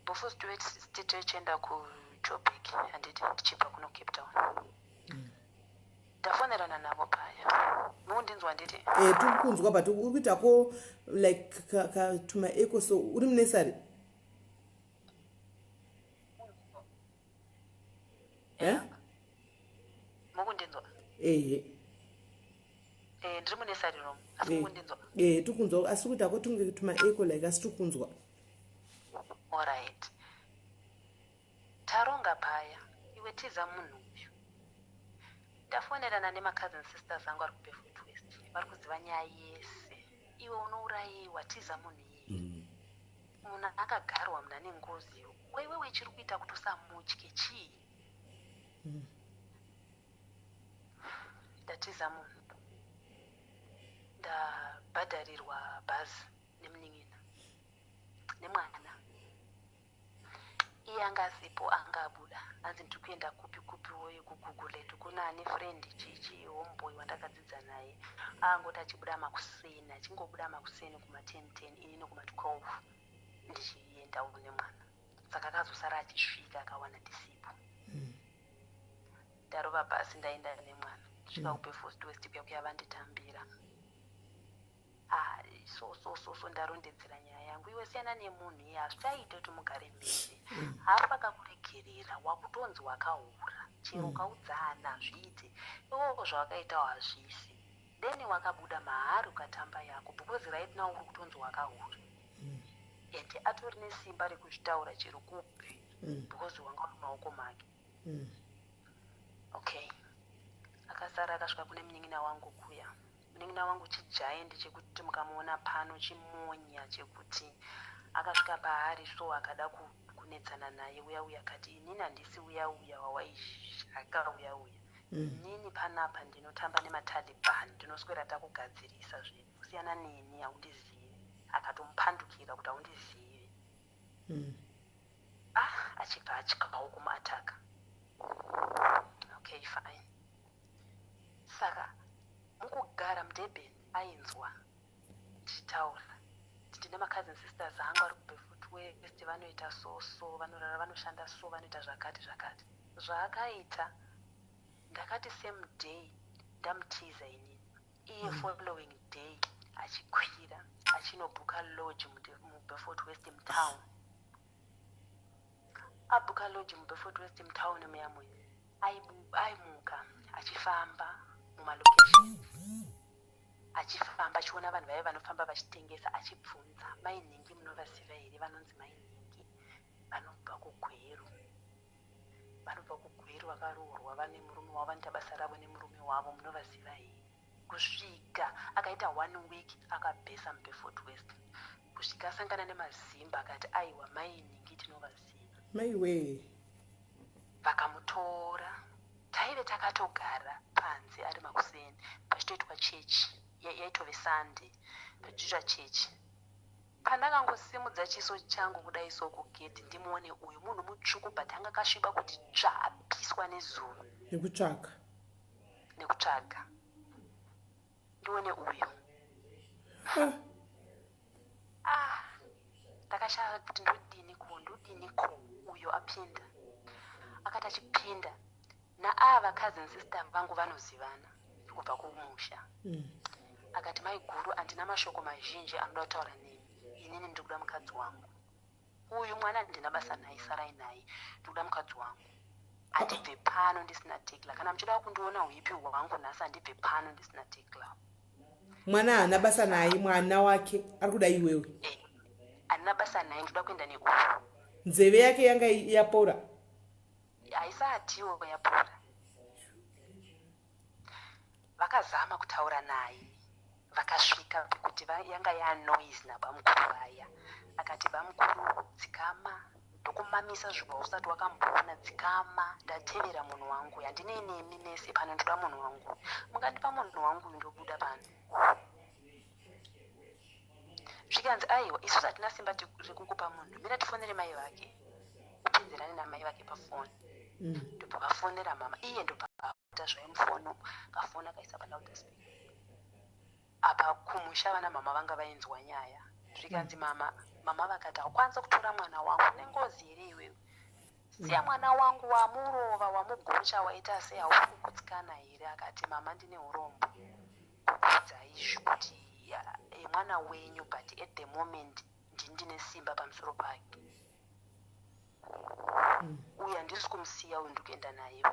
Beaufort West tichienda kuJoburg, handiti, ndichibva kuno Cape Town. Ndafonerana navo paya. Mukundinzwa, nditi? Eh, tiri kunzwa, but uri kuitako like tumaecho, so uri munursery? Eh? Mukundinzwa? Ehe. Eh, ndiri munursery room, asi mukundinzwa? Eh, tiri kunzwa, asi kuitako tunge tumaecho like, asi tiri kunzwa. Alright, taronga paya, iwe. Iwe, tiza munhu uyu. Ndafonerana nemacousin sisters angu ari kuBeaufort West, vari kuziva nyaya yese. Iwe unourayiwa, tiza munhu iyeye. Munhu akagarwa, munhu ane ngozi. Kwaiwewe chiri kuita kuti usamutye chii? Ndatiza munhu, ndabhadharirwa bhazi nemunin'ina nemwana. Iye anga asipo, anga abuda. Anzi ndiri kuenda kupi kupi woye, kuGugulethu, kuna ane friend chichi, homeboy wandakadzidza naye. Angoti achibuda makuseni, achingobuda makuseni kuma10 10, inini kuma12 ndichiendawo nemwana. Saka akazosara achisvika, akawana ndisipo. Ndarova bhasi, ndaenda nemwana, svika kuBeaufort West kuya kuya, vanditambira. Ah, so so so so ndarondedzera nyaya yangu. Iwe, siyana nemunhu iye, hazvichaite kuti mugare mese. Hafa akakuregerera, wakutonzi wakaura. Chero ukaudzana, hazviite. Iwowo zvawakaitawo hazvisi. Then wakabuda mahari, ukatamba yako, because right now uri kutonzi wakaura, and atori nesimba rekuzvitaura chero kupi, because wanga uri mumaoko make. Okay, akasara akasvika kune munin'ina wangu kuya. Munin'ina wangu chigiant chekuti mukamuona pano, chimonya chekuti akasvika paari so akada kunetsana naye uya uya, akati, "Inini handisi uya uya wawaishaka uya uya. Inini panapa ndinotamba nemaTaliban, ndinoswera takugadzirisa zvinhu. Kusiyana neni, haundizivi." Akatomupandukira kuti, "Haundizivi." Ah, achibva atyawo kumuataka. Okay, fine. Saka mukugara muDurban ainzwa ndichitaura, ndine macousin sisters angu ari kuBeaufort West, vanoita so so, vanorara, vanoshanda so, vanoita zvakati zvakati. Zvaakaita, ndakati same day ndamutiza inini, iye following day achikwira achinobhuka lodge muBeaufort West mutown. Abhuka lodge muBeaufort West mutown muya muya, aimuka achifamba mumalocations, achifamba achiona vanhu vaive vanofamba vachitengesa, achibvunza, "Mai Nhingi munovaziva here? Vanonzi Mai Nhingi, vanobva kuGweru, vanobva kuGweru, vakaroorwa, vane murume wavo, vanoita basa ravo nemurume wavo, munovaziva here?" Kusvika akaita one week akabhesa muBeaufort West, kusvika asangana nemazimba akati, "Aiwa, Mai Nhingi tinovaziva." Maiwe. Vakamutora. Taive takatogara panze ari makuseni, pachitoitwa chechi. Yaitove Sunday, pachiitwa chechi. Pandakangosimudza chiso changu kudai so kugedhi, ndimuone uyu munhu mutsvuku, but anga akasviba kuti tsva, apiswa nezuva. Nekutsvaka. Nekutsvaga. Ndione uyu. Ah. Ah, ndakashaya kuti ndodini ko, ndodini ko. Uyo apinda, akati achipinda naava cousin sister vangu vanozivana kubva kumusha. Akati, "Mai guru, handina mashoko mazhinji anoda kutaura nemi. Inini ndiri kuda mukadzi wangu uyu. Mwana handina basa naye, sarai naye. Ndiri kuda mukadzi wangu. Handibve pano ndisina Tekla. Kana muchida kundiona uipi hwangu nhasi, handibve pano ndisina Tekla." Mwana haana basa naye, mwana wake ari kuda iwewe. Eh, handina basa naye, ndoda kuenda neuyu. Nzeve yake yanga yapora? Haisatiwo yapora. Vakazama kutaura naye, vakasvika pekuti yanga yanoise nabamukuru vaya. Akati, "Bamukuru, dzikama, ndokumamisa zviva usati wakamboona. Dzikama, ndatevera munhu wangu. Handinei nemi mese pano, ndoda munhu wangu. Mungandipa munhu wangu uyu, ndobuda pano." Zvikanzi, "Aiwa, isusu hatina simba rekukupa munhu. Mira tifonere mai vake, upinzirane namai vake pafoni." Ndobva vafonera mama. Iye ndobva aita zvaimufono, kafoni akaisa paloudspeaker. Apa kumusha vana mama vanga vainzwa nyaya. Zvikanzi, mama, mama vakati, "Haukwanisa kutora mwana wangu. Nengozi here iwewe? Siya mwana wangu. Wamurova, wamugocha, waita sei? Hausi kugutsikana here?" Akati, "Mama, ndine urombo kukuudzai izvi kuti mwana wenyu, but at the moment ndini ndine simba pamusoro pake uyu. Handisi kumusiya uyu, ndikuenda naye."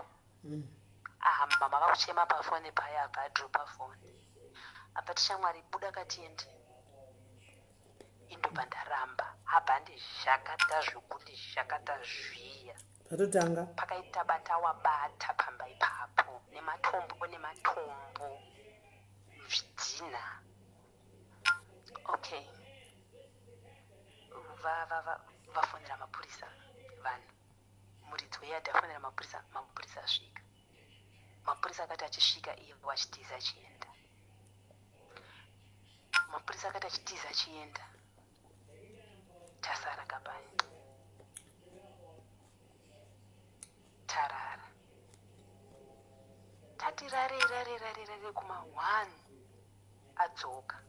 Ah, mama vakuchema pafoni paya. Abva adropa foni. Abva tishamwari, buda katiende. Indobva ndaramba. Abva andizhakata zvokuti zhakata zviya. Zvatotanga. Pakaita bata wabata pamba ipapo, nematombo nematombo, zvidhina. Okay, vafonera mapurisa vanhu. Muridzi weyadhi afonera mapurisa, mapurisa asvika. Mapurisa akati achisvika, iye achitiza achienda. Mapurisa akati achitiza achienda, tasara kapani, tarara. Tati rare rare rare rare, kuma 1 adzoka.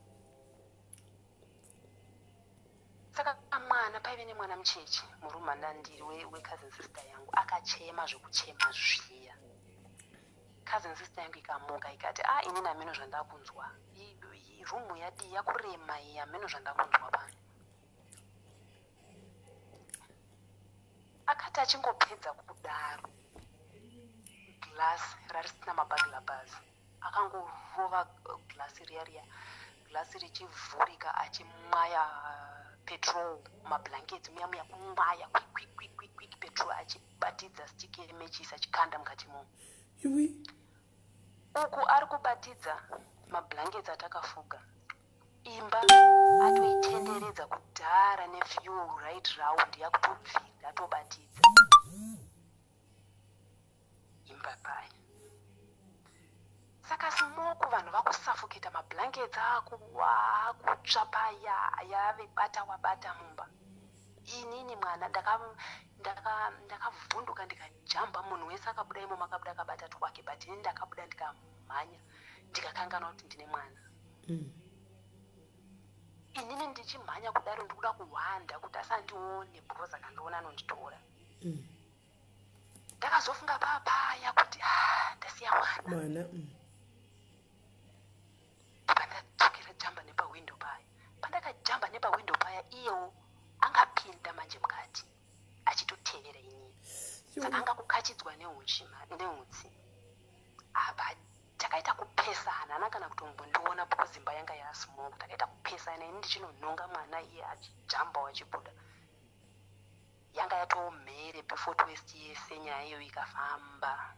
Saka mwana, paive nemwana mucheche murumu andandiri, wecousin sister yangu, akachema zvekuchema zviya. Cousin sister yangu ikamuka ikati, "A, inini hameno zvandakunzwa, rumu yadii yakurema iyi, hameno zvandakunzwa pano." Akati achingopedza kudaro, glass rarisina maburglar bars, akangorova glass riya riya, glass richivhurika, achimwaya petrol mumablankets muya muya, kumwaya quick quick quick quick quick, petrol, achibatidza stick yemechisi, achikanda mukati momo. Iwi. Uku ari kubatidza mablankets atakafuga. Imba atoitenderedza kudhara nefuel, right round, yakutobvira, atobatidza imba paya. Saka smoke, vanhu vakusuffocata, mablankets akutsva paya, yave bata wabata mumba. Inini mwana ndakavhunduka, ndikajamba. Munhu wese akabuda imomo akabuda akabata twake, but ini ndakabuda ndikamhanya, ndikakanganwa kuti ndine mwana. Inini ndichimhanya kudaro, ndikuda kuhwanda kuti asandione, because akandiona anonditora. Ndakazofunga papaya kuti, "Ah, ndasiya mwana." Mwana. Pandadzokera jamba nepahwindo paya, pandakajamba nepahwindo paya, iyewo angapinda manje mukati achitotevera inini. Saka anga kukachidzwa neuchi neutsi apa. Takaita kupesana, ana kana kutombondiona because imba yanga yasmoke. Takaita kupesana, ini ndichinonhonga mwana, iye achijamba achibuda. Yanga yatomhere Beaufort West yese nyaya iyoyo ikafamba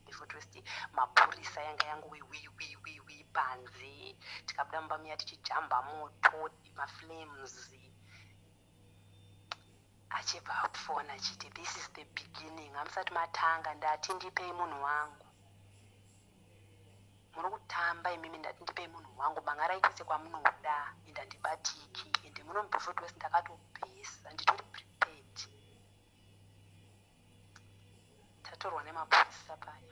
Beaufort West. Mapurisa yanga yangowi wi wi wi wi panze. Tikabuda mumba muya tichijamba moto, maflames. Achibva afona achiti, "This is the beginning, hamusati matanga. Ndati ndipei munhu wangu, muri kutamba imimi. Ndati ndipei munhu wangu, mangarai kwese kwamunoda, ende handibatiki, ende muno muBeaufort West ndakatobhesa, nditori prepared." Tatorwa nemapurisa paya,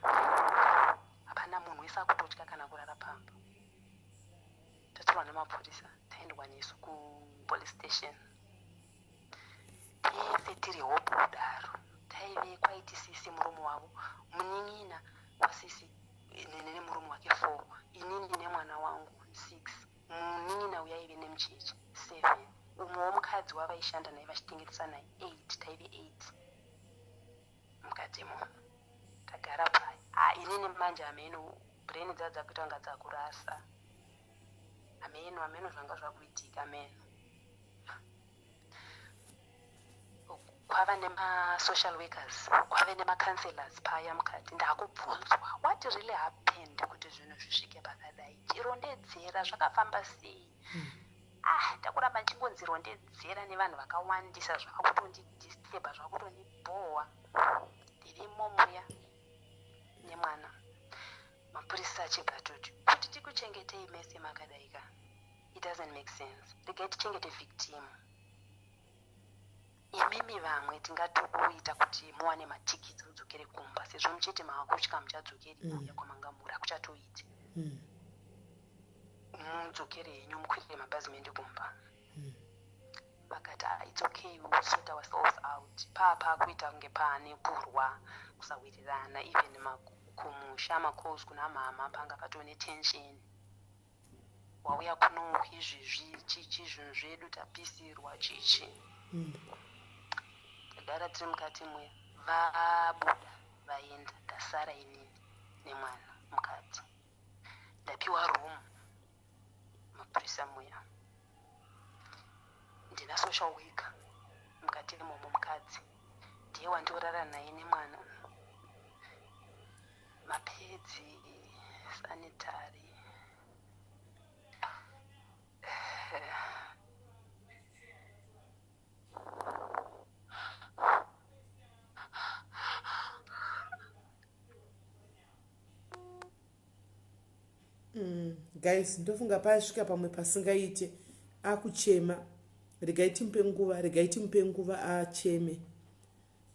hapana munhu wese akutotya kana kurara pamba. Tatorwa nemapurisa, taendwa nesu kupolice station tese tiri hope kudaro. Taive kwaiti sisi, murume wavo, munin'ina wasisi nemurume wake, four, inini nemwana wangu, six, munin'ina uya aive nemucheche, seven, umwewo mukadzi wavaishanda naye vachitengetesa naye, eight. Taive eight mukati imomo tagara paya. Ah, inini manje hameno, brain dza dzakuita kunga dzakurasa. Hameno, hameno zvanga zvakuitika, hameno. Kwava nemasocial workers, kwave nemacounselors paya mukati. Ndakubvunzwa, "What really happened kuti zvinhu zvisvike pakadai? Chirondedzera, zvakafamba sei?" Ah, ndakuramba ndichingonzi rondedzera nevanhu vakawandisa, zvakutondidisturba, zvakutondibhowa. Ndirimo muya nemwana, mapurisa achibva atoti, "Kuti tikuchengetei mese makadai ka, it doesn't make sense. Regai tichengete victim. Imimi vamwe tingatokuita kuti muwane matikits mudzokere kumba, sezvo muchiti maakutya muchadzokeri kuya kwamanga muri, hakuchatoiti. Mudzokere henyu, mukwirire mabhazi muende kumba." Vakati, "Ah, it's okay, we will sort ourselves out." Paa kuita kunge paane kurwa, kusawirirana, even kumusha, macalls kuna mama, panga patove netension. Wauya kunoku izvezvi, chichi, zvinhu zvedu tapisirwa, chichi. Tagara tiri mukati muya, vabuda vaenda, ndasara inini nemwana mukati. Ndapiwa room mapurisa muya, ndina social worker mukati imomo mukadzi, ndina Ndiye wandiorara naye nemwana. Mapedzi, sanitary. Guys, ndofunga pasvika pamwe pasingaite, akuchema. Regai timupe nguva, regai timupe nguva acheme,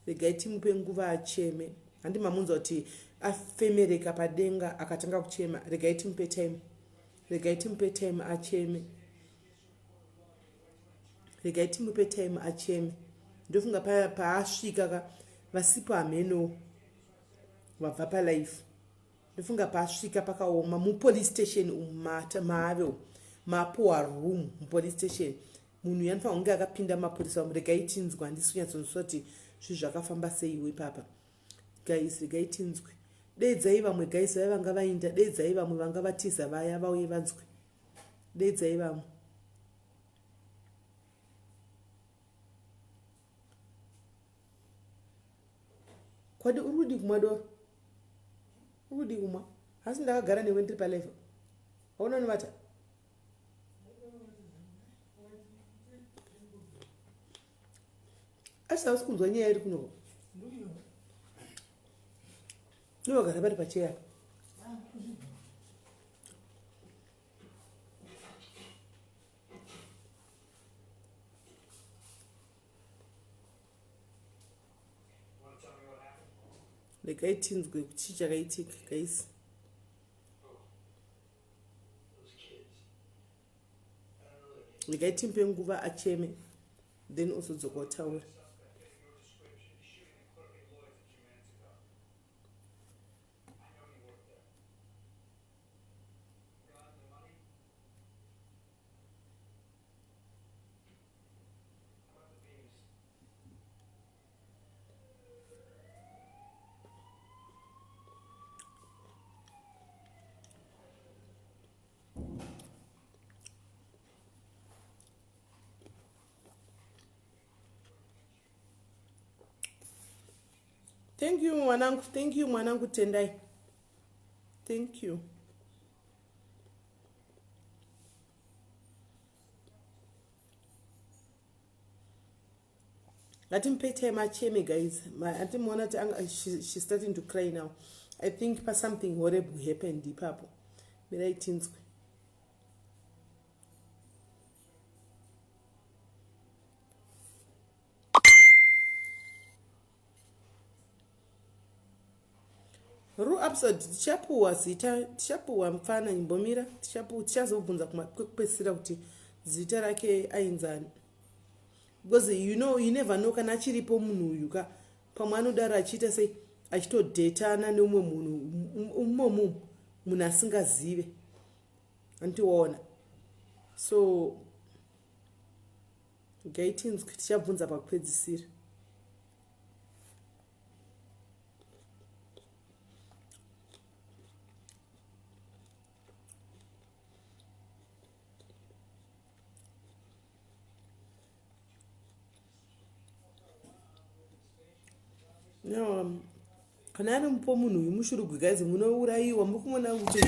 regai timupe nguva acheme. Handi mamunzwa kuti afemereka padenga akatanga kuchema? Regai timupe time, regai timupe time acheme, regai timupe time acheme. Ndofunga paasvika ka, vasipo hameno vabva palife. Ndofunga paasvika pakaoma mupolice station umu, maave umu mapuwa room mupolice station. Munhu yanofanira kunge akapinda mapurisa umu. Regai tinzwa, handisi kunyatsonzwa kuti zvinhu zvakafamba seiwo ipapa, guys. Regai tinzwe. Deidzai vamwe, guys, vaya vanga vainda. Deidzai vamwe vanga vatiza vaya, vauye vanzwe. Deidzai vamwe. Kwadi uri kudi kumwa doro? Uri kudi kumwa? Hasi ndakagara newe ndiri palive, hauna unovata. Asi hausi kunzwa nyaya iri kunoko? Iwagara pari pacheya. Regai tinzwe kuti chii chakaitika, guys. Regai timupe nguva acheme, then uzodzoka utaura. Thank you, mwanangu. Thank you, mwanangu Tendai. Thank you. Ngatimupe time acheme, guys. Atimuona kuti she's starting to cry now. I think pa something horrible happened ipapo. Mirai tinzwe. Ru upside, tichapuwa zita, tichapuwa mupfana. Imbomira, tichazobvunza kwekupedzisira kuti zita rake ainzani, because you know, you never know kana achiripo munhu uyu ka. Pamwe anodaro achiita sei, achitodhetana neumwe munhu umomu, munhu asingazive. Andiona so gaitinzwi, tichabvunza pakupedzisira. No, kana ari mupo munhu uyu mushurugwi, guys, munourayiwa. Muri kumona kuti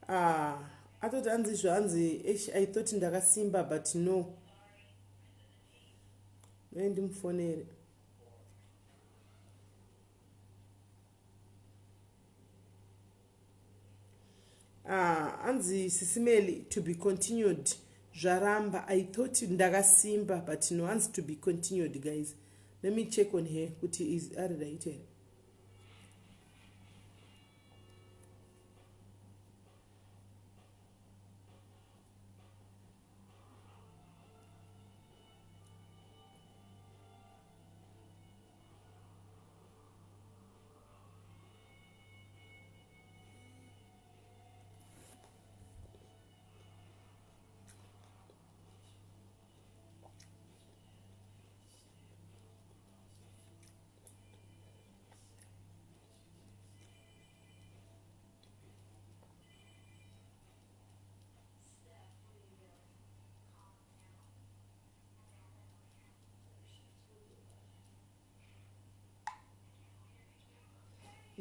ah, atoti anzi izvo, anzi I thought ndakasimba, but no. Mai ndimufonere. Ah, anzi sisimeli, to be continued. Zvaramba. I thought ndakasimba, but no. Anzi to be continued. Guys, let me check on her kuti is ari right here.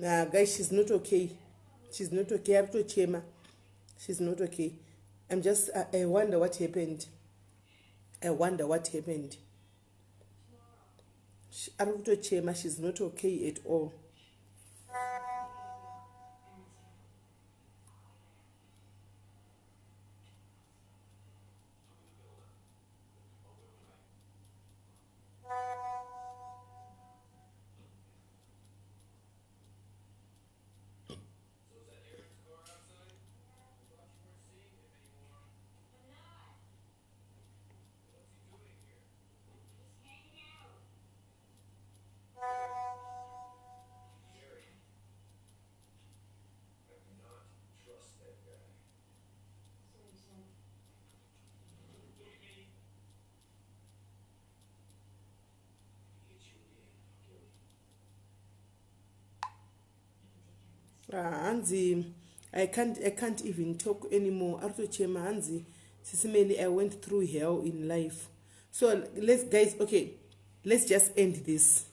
Nah, guys, she's not okay. She's not okay. Ari kutochema. She's not okay. I'm just, I wonder what happened. I wonder what happened. Ari kutochema. She's not okay at all. Ah, hanzi I can't even talk anymore. Ari kutochema. Hanzi, Sisi Melly, I went through hell in life. So let's, guys, okay, let's just end this.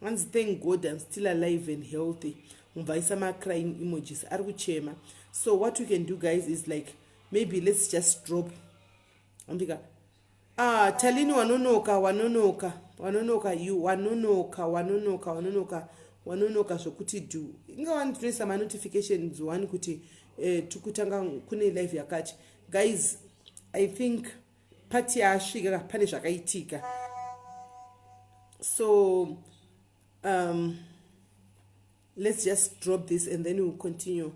Hanzi, thank God I'm still alive and healthy. Mubvaisa macrying emojis. Ari kuchema. So what we can do, guys, is like maybe let's just drop. Andika, ah, Talini, wanonoka, wanonoka, wanonoka, you wanonoka, wanonoka, wanonoka, wanonoka zvokuti do ingawani tinoisa manotifications one kuti tikutanga kune live yakati. Guys, I think pati yasvika pane zvakaitika. So let's just drop this and then we'll continue.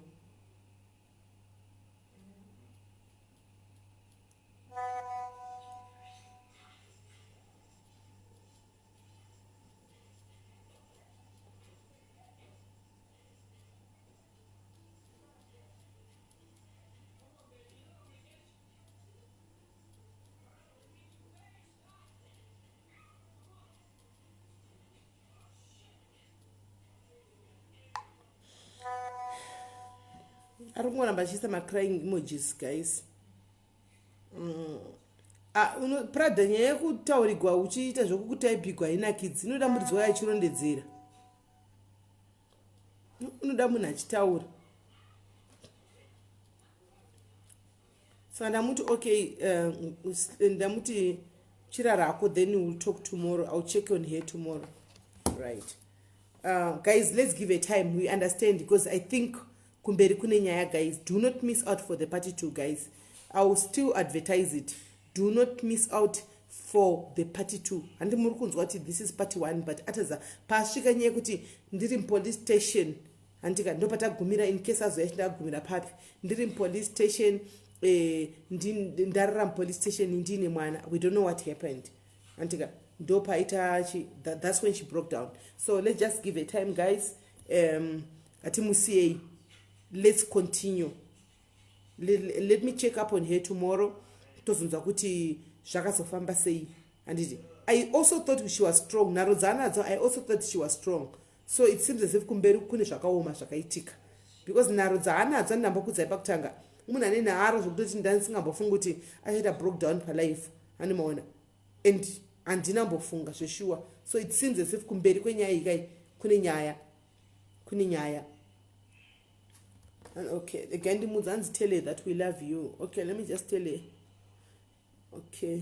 Ari kungoramba achiisa macrying emojis, guys. Ah, Prada, nyaya yekutaurigwa uchiita zvokukutaipigwa hainakidzi. Inoda muridzi wayo achirondedzera, unoda munhu achitaura. Saka ndamuti okay, ndamuti chirarako, then we'll talk tomorrow. I'll check on her tomorrow, right? Guys, let's give a time. We understand, because I think kumberi kune nyaya. Guys, do not miss out for the party two. Guys, I will still advertise it. Do not miss out for the party two. Handi muri kunzwa kuti this is party one, but ataza pasvika nyaya yekuti ndiri mupolice station, handika? Ndo patagumira. In case azoya chindagumira papi, ndiri mupolice station, ndarara mupolice station ndine mwana. We don't know what happened, handika? Ndo paita, that's when she broke down. So let's just give a time, guys. Hatimusiyei. Let's continue. Let me check up on her tomorrow, tozonzwa kuti zvakazofamba sei, handiti? I also thought she was strong. Nharo dzaanadzo, I also thought she was strong. So it seems as if kumberi kune zvakaoma zvakaitika, because nharo dzaanadzo, andambokudzai pakutanga, munhu ane nharo zvokutoti ndandisingambofunga kuti achaita broke down palife, handimaona? And handinambofunga zveshuwa. So it seems as if kumberi kwenyaya iyi kai kune nyaya, kune nyaya. Okay, again ndimudza, hanzi, tell her that we love you. Okay, let me just tell her. Okay.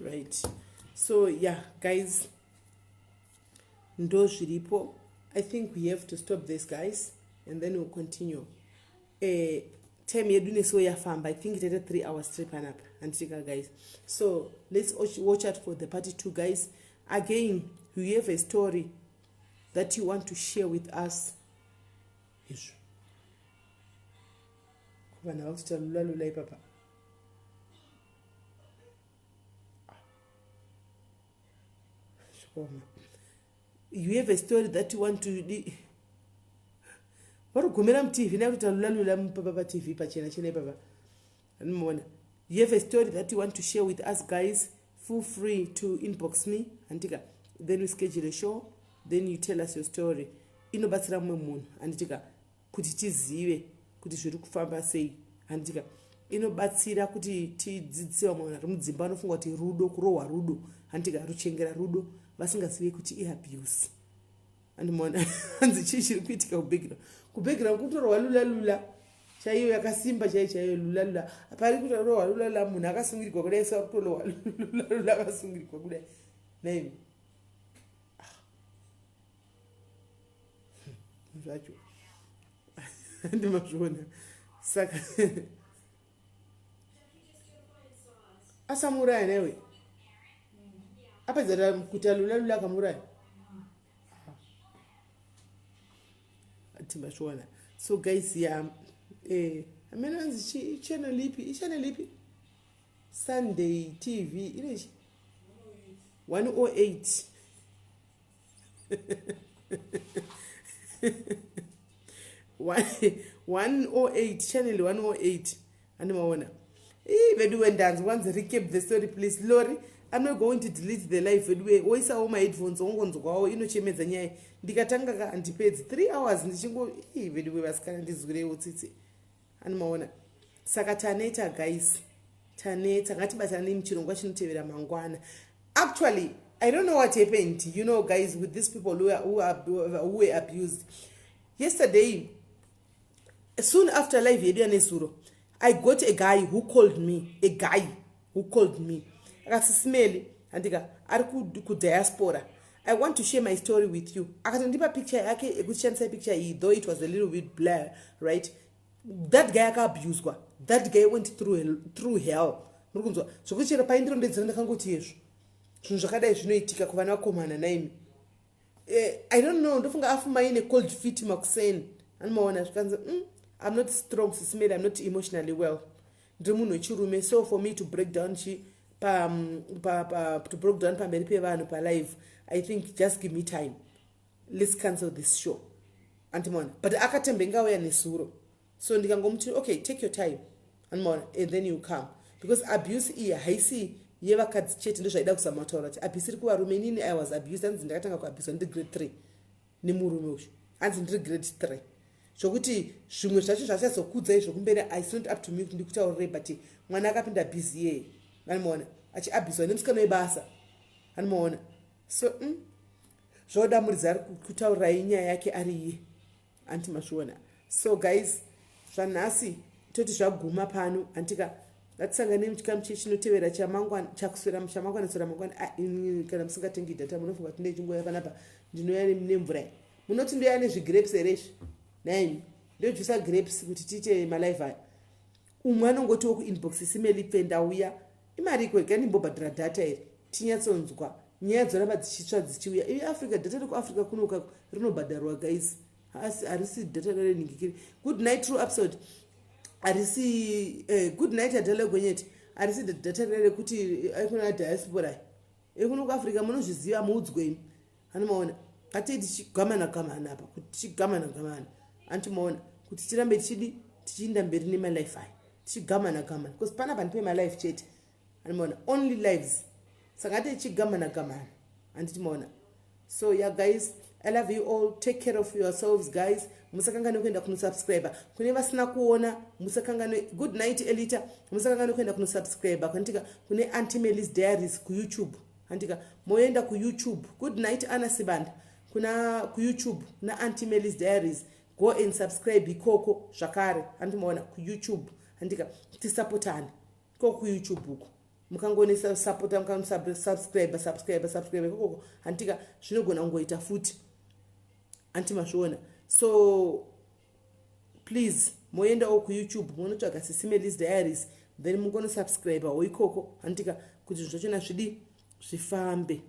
Right, so yeah, guys, ndo zviripo. I think we have to stop this, guys, and then we'll continue. Time yedu nesuwo yafamba. I think taita 3 hours tiri panapa, handitika, guys? So let's watch out for the party two, guys. Again, you have a story that you want to share with us. Izvo vanhu vakutoita lula lula ipapa. Zvakaoma. You have a story that you want to, vari kugomera muTV nakuita lulalula papa paTV pachena chena ipapa. Anomuona. You have a story that you want to share with us, guys, feel free to inbox me, handitika? Then we schedule a show, then you tell us your story. Inobatsira mumwe munhu, handitika, kuti tizive kuti zviri kufamba sei, handitika? Inobatsira kuti tidzidzise vamwe vanhu vari mudzimba vanofunga kuti rudo kurohwa rudo, handitika, ruchengera rudo, vasingazivi kuti iabuse. Andimaona. Hanzi chii chiri kuitika kubackground? Kubackground kutorohwa lulalula chaiyo yakasimba chaiyo chaiyo lulalula. Pari kutorohwa lulalula, munhu akasungirirwa kudai, sa kutorohwa lulalula akasungirirwa kudai naimi. Ah. Zvacho ndimazviona. Saka asamuraya newe apedza kuita lulalula, akamuraya. Timbazviona. So guys, ya, amene anzi channel ipi? Ichannel ipi? Sunday TV inechi 108 108, channel 108. Andimaona. Ii, veduwe, ndanzi wanzi recap the story please. Lori, I'm not going to delete the live. Veduwe, woisawo maheadphones wongonzwawo. Inochemedza nyaya. Ndikatanga ka handipedzi 3 hours ndichingo. Ii, veduwe, vasikana, ndizwireiwo tsitsi. Andimaona. Saka taneta guys, taneta. Ngatibatanei muchirongwa chinotevera mangwana. Actually, I don't know what happened, guys, with these people who were abused yesterday. Soon after live yedu yanezuro, I got a guy who called me, a guy who called me, akati, "Simeli," handika, ari kudiaspora, "I want to share my story with you." Akatondipa picture yake yekuti shandisai picture iyi, though it was a little bit blur, right? That guy akaabuswa. That guy went through hell. Muri kunzwa zvokuti chero paindirondedzera ndakangoti, yezvo zvinhu zvakadai zvinoitika kuvana vakomana naimi. I don't know, ndofunga afuma ine cold feet makuseni. Anomaona. Zvikanzi, I'm not strong, Sisimeli, I'm not emotionally well. Ndiri munhu wechirume, so for me to break down chi pa, pa, pa, to break down pamberi pevanhu palive, I think just give me time. Let's cancel this show." Andimaona. But akatembenga auya nesuro, so ndikangomuti, "Okay, take your time," andimaona, "and then you come," because abuse iyi haisi yevakadzi chete. Ndozvaida kuzama kutaura kuti abuse iri kuvarume. Inini I was abused. Hanzi ndakatanga kuabuswa ndiri grade 3 nemurume uyu. Hanzi ndiri grade 3, zvokuti zvimwe zvacho zvachazokudza izvo kumberi, it's not up to me kuti ndikutaurirei, but mwana akapinda busy iyeye, anomaona, achiabhuswa nemusikana webasa, anomaona. So zvoda muridzi ari kutaurirai nyaya yake ari iye, anti mazviona. So guys, zvanhasi toti zvaguma pano, antika? Ngatisangane muchikamu chinotevera chamangwana, chakuswera chamangwana, swera mangwana. Ah, kana musingatengi data, munofunga kuti ndechingoya panapa ndinoya nemvura? Munoti ndoya nezvigrapes here izvi naimi? Ndojusa grapes kuti tiite malive aya? Umwe anongotiwo kuinbox, "Simeli pfe, ndauya." Imari iko gandimbobhadhara data here tinyatsonzwa nyaya dzoramba dzichitsva dzichiuya? Ivi Africa, data rekuAfrica kunoka rinobhadharwa guys, harisi data rareningikiri. Good night, true episode. Harisi good night, Adele Gwenyeti. Harisi data rekuti aikuna diaspora, ekuno kuAfrica munozviziva, muudzweni. Anomaona. Ngatei tichigamana gamana apa, kuti tichigamana gamana, antimaona, kuti tirambe tichidi tichiinda mberi nemalife aya, tichigamana gamana, because panapa ndipe malife chete, anomaona, only lives. Saka ngatei tichigamana gamana, handiti maona? So yeah guys, I love you all. Take care of yourselves guys. Musakanganwe kuenda kunosubscribe kune vasina kuona. Musakanganwe. Good night, Elita. Musakanganwe kuenda kunosubscribe kwanditika kune Aunty Melis Diaries kuYouTube, handika? Moenda kuYouTube. Good night, Ana Sibanda. Kuna kuYouTube kuna Aunty Melis Diaries, go and subscribe ikoko zvakare, handimaona, kuYouTube, handika? Tisapotane ikoko kuYouTube uko. Mukangonesa sapota, mukanosubscribe, subscribe, subscribe ikokoko, handitika? Zvinogona kungoita futi, anti mazviona? So please, moendawo kuYouTube, munotsvaga Sisimelis Diaries, then mungonosubscribewo ikoko, handitika, kuti zvinhu zvachona zvidi zvifambe.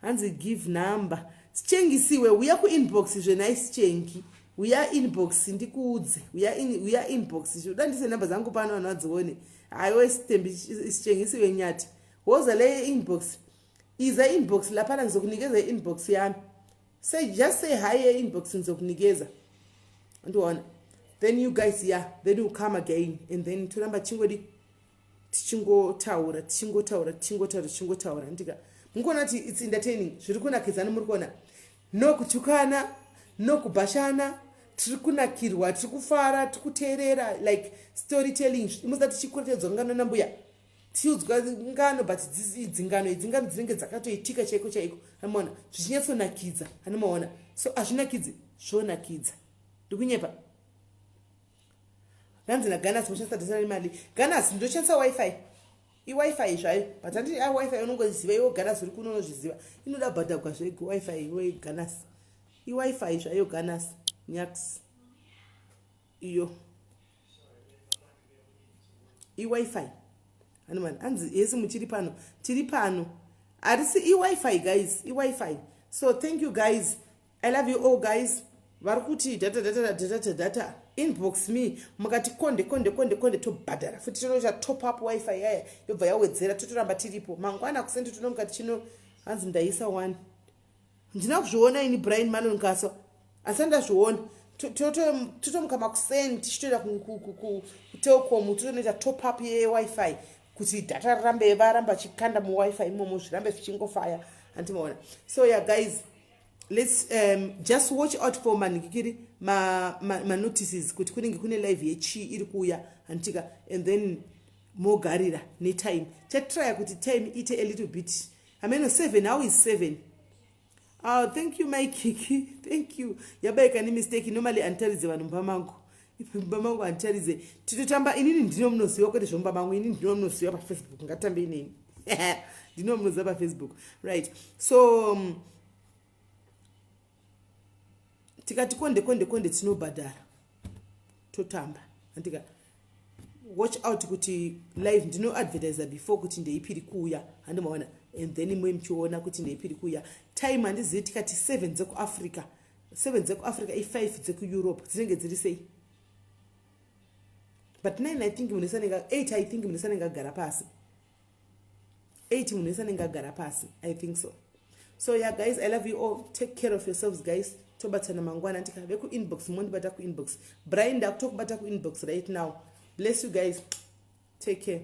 Hanzi give number. Sichengisiwe, uya kuinbox zvenai. Sichengi, uya inbox ndikuudze. Uya inbox. Uda ndise namba dzangu pano vanhu vadzione? Haiwe, sitembi, sichengisiwe nyati, woza le inbox. Iza inbox laphana, ngizokunikeza i-inbox yami. Say, just say hi e-inbox, ngizokunikeza. Andiona? Then you guys, yeah, then you come again and then toramba chingodi tichingotaura, tichingotaura, tichingotaura, tichingotaura. Ndika mukuona kuti it's entertaining, zviri kunakidzana. Muri kuona, no kutukana, no kubhashana, tiri kunakirwa, tiri kufara, tiri kuteerera, like storytelling. Musa tichikurotedzwa ngano nambuya, tiudzwa ngano, but dzingano idzi, ngano dzinenge dzakatoitika chaiko chaiko, anomaona, zvichinyatsonakidza, anomaona. So hazvinakidzi, zvonakidza. Ndikunyepa? Nganzi naganas, moshandisa data remali. Ganas, ndoshandisa WiFi, iWiFi zvayo, but handi WiFi unongoziva iwo. Ganas, uri kuno, unozviziva, inoda bhadhagwa zvego WiFi iwe. Ganas, iWiFi zvayo. Ganas nyax, iyo iWiFi. Anomani anzi yesi muchiri pano, tiri pano. Harisi iWiFi, guys, iWiFi. So thank you guys, I love you all guys. Vari kuti data, data, data, data, inbox me. Mukati konde konde konde konde, tobhadhara futi, tonoita top up WiFi yaya, yobva yawedzera, totoramba tiripo. Mangwana kusendi tonomukati chino. Hanzi ndaisa one, ndina kuzviona ini. Brian Malon Kaswa, asi andazviona. Totomuka makuseni tichitoenda kuTelkom, totonoita top up yeWiFi kuti data rirambe, varamba vachikanda muWiFi imomo, zvirambe zvichingofaya, andimaona. So yeah guys, let's just watch out for manhikikiri manotices ma kuti kunenge kune live yechii iri kuuya, handitika? And then mogarira netime. Chatraya kuti time ite a little bit hameno 7. How is 7? Oh, thank you my Kiki, thank you. Yabaika nemistake. Normally handitaridze vanhu mumba mangu, mumba mangu handitaridze. Titotamba inini, ndino munoziva, kwete zvomumba mangu. Inini ndino munoziva paFacebook, ngatambe inini, ndino munoziva paFacebook, right? So tikati konde konde konde, tinobhadhara, totamba, andika? Watch out kuti live ndinoadvertisa before kuti ndeipiri kuuya, handimaona? And then imwe muchiona kuti ndeipiri kuuya. Time handizivi, tikati 7 dzekuAfrica, 7 dzekuAfrica i5 dzekuEurope, dzinenge dziri sei? But 9, I think munhu wese anenge, 8, I think munhu wese anenge agara pasi. 8 munhu wese anenge agara pasi, I think so. So yeah guys, I love you all. Take care of yourselves guys. Tobatana mangwana ndikave kuinbox, mondibata kuinbox. Brian, ndakutokubata kuinbox right now. Bless you guys, take care.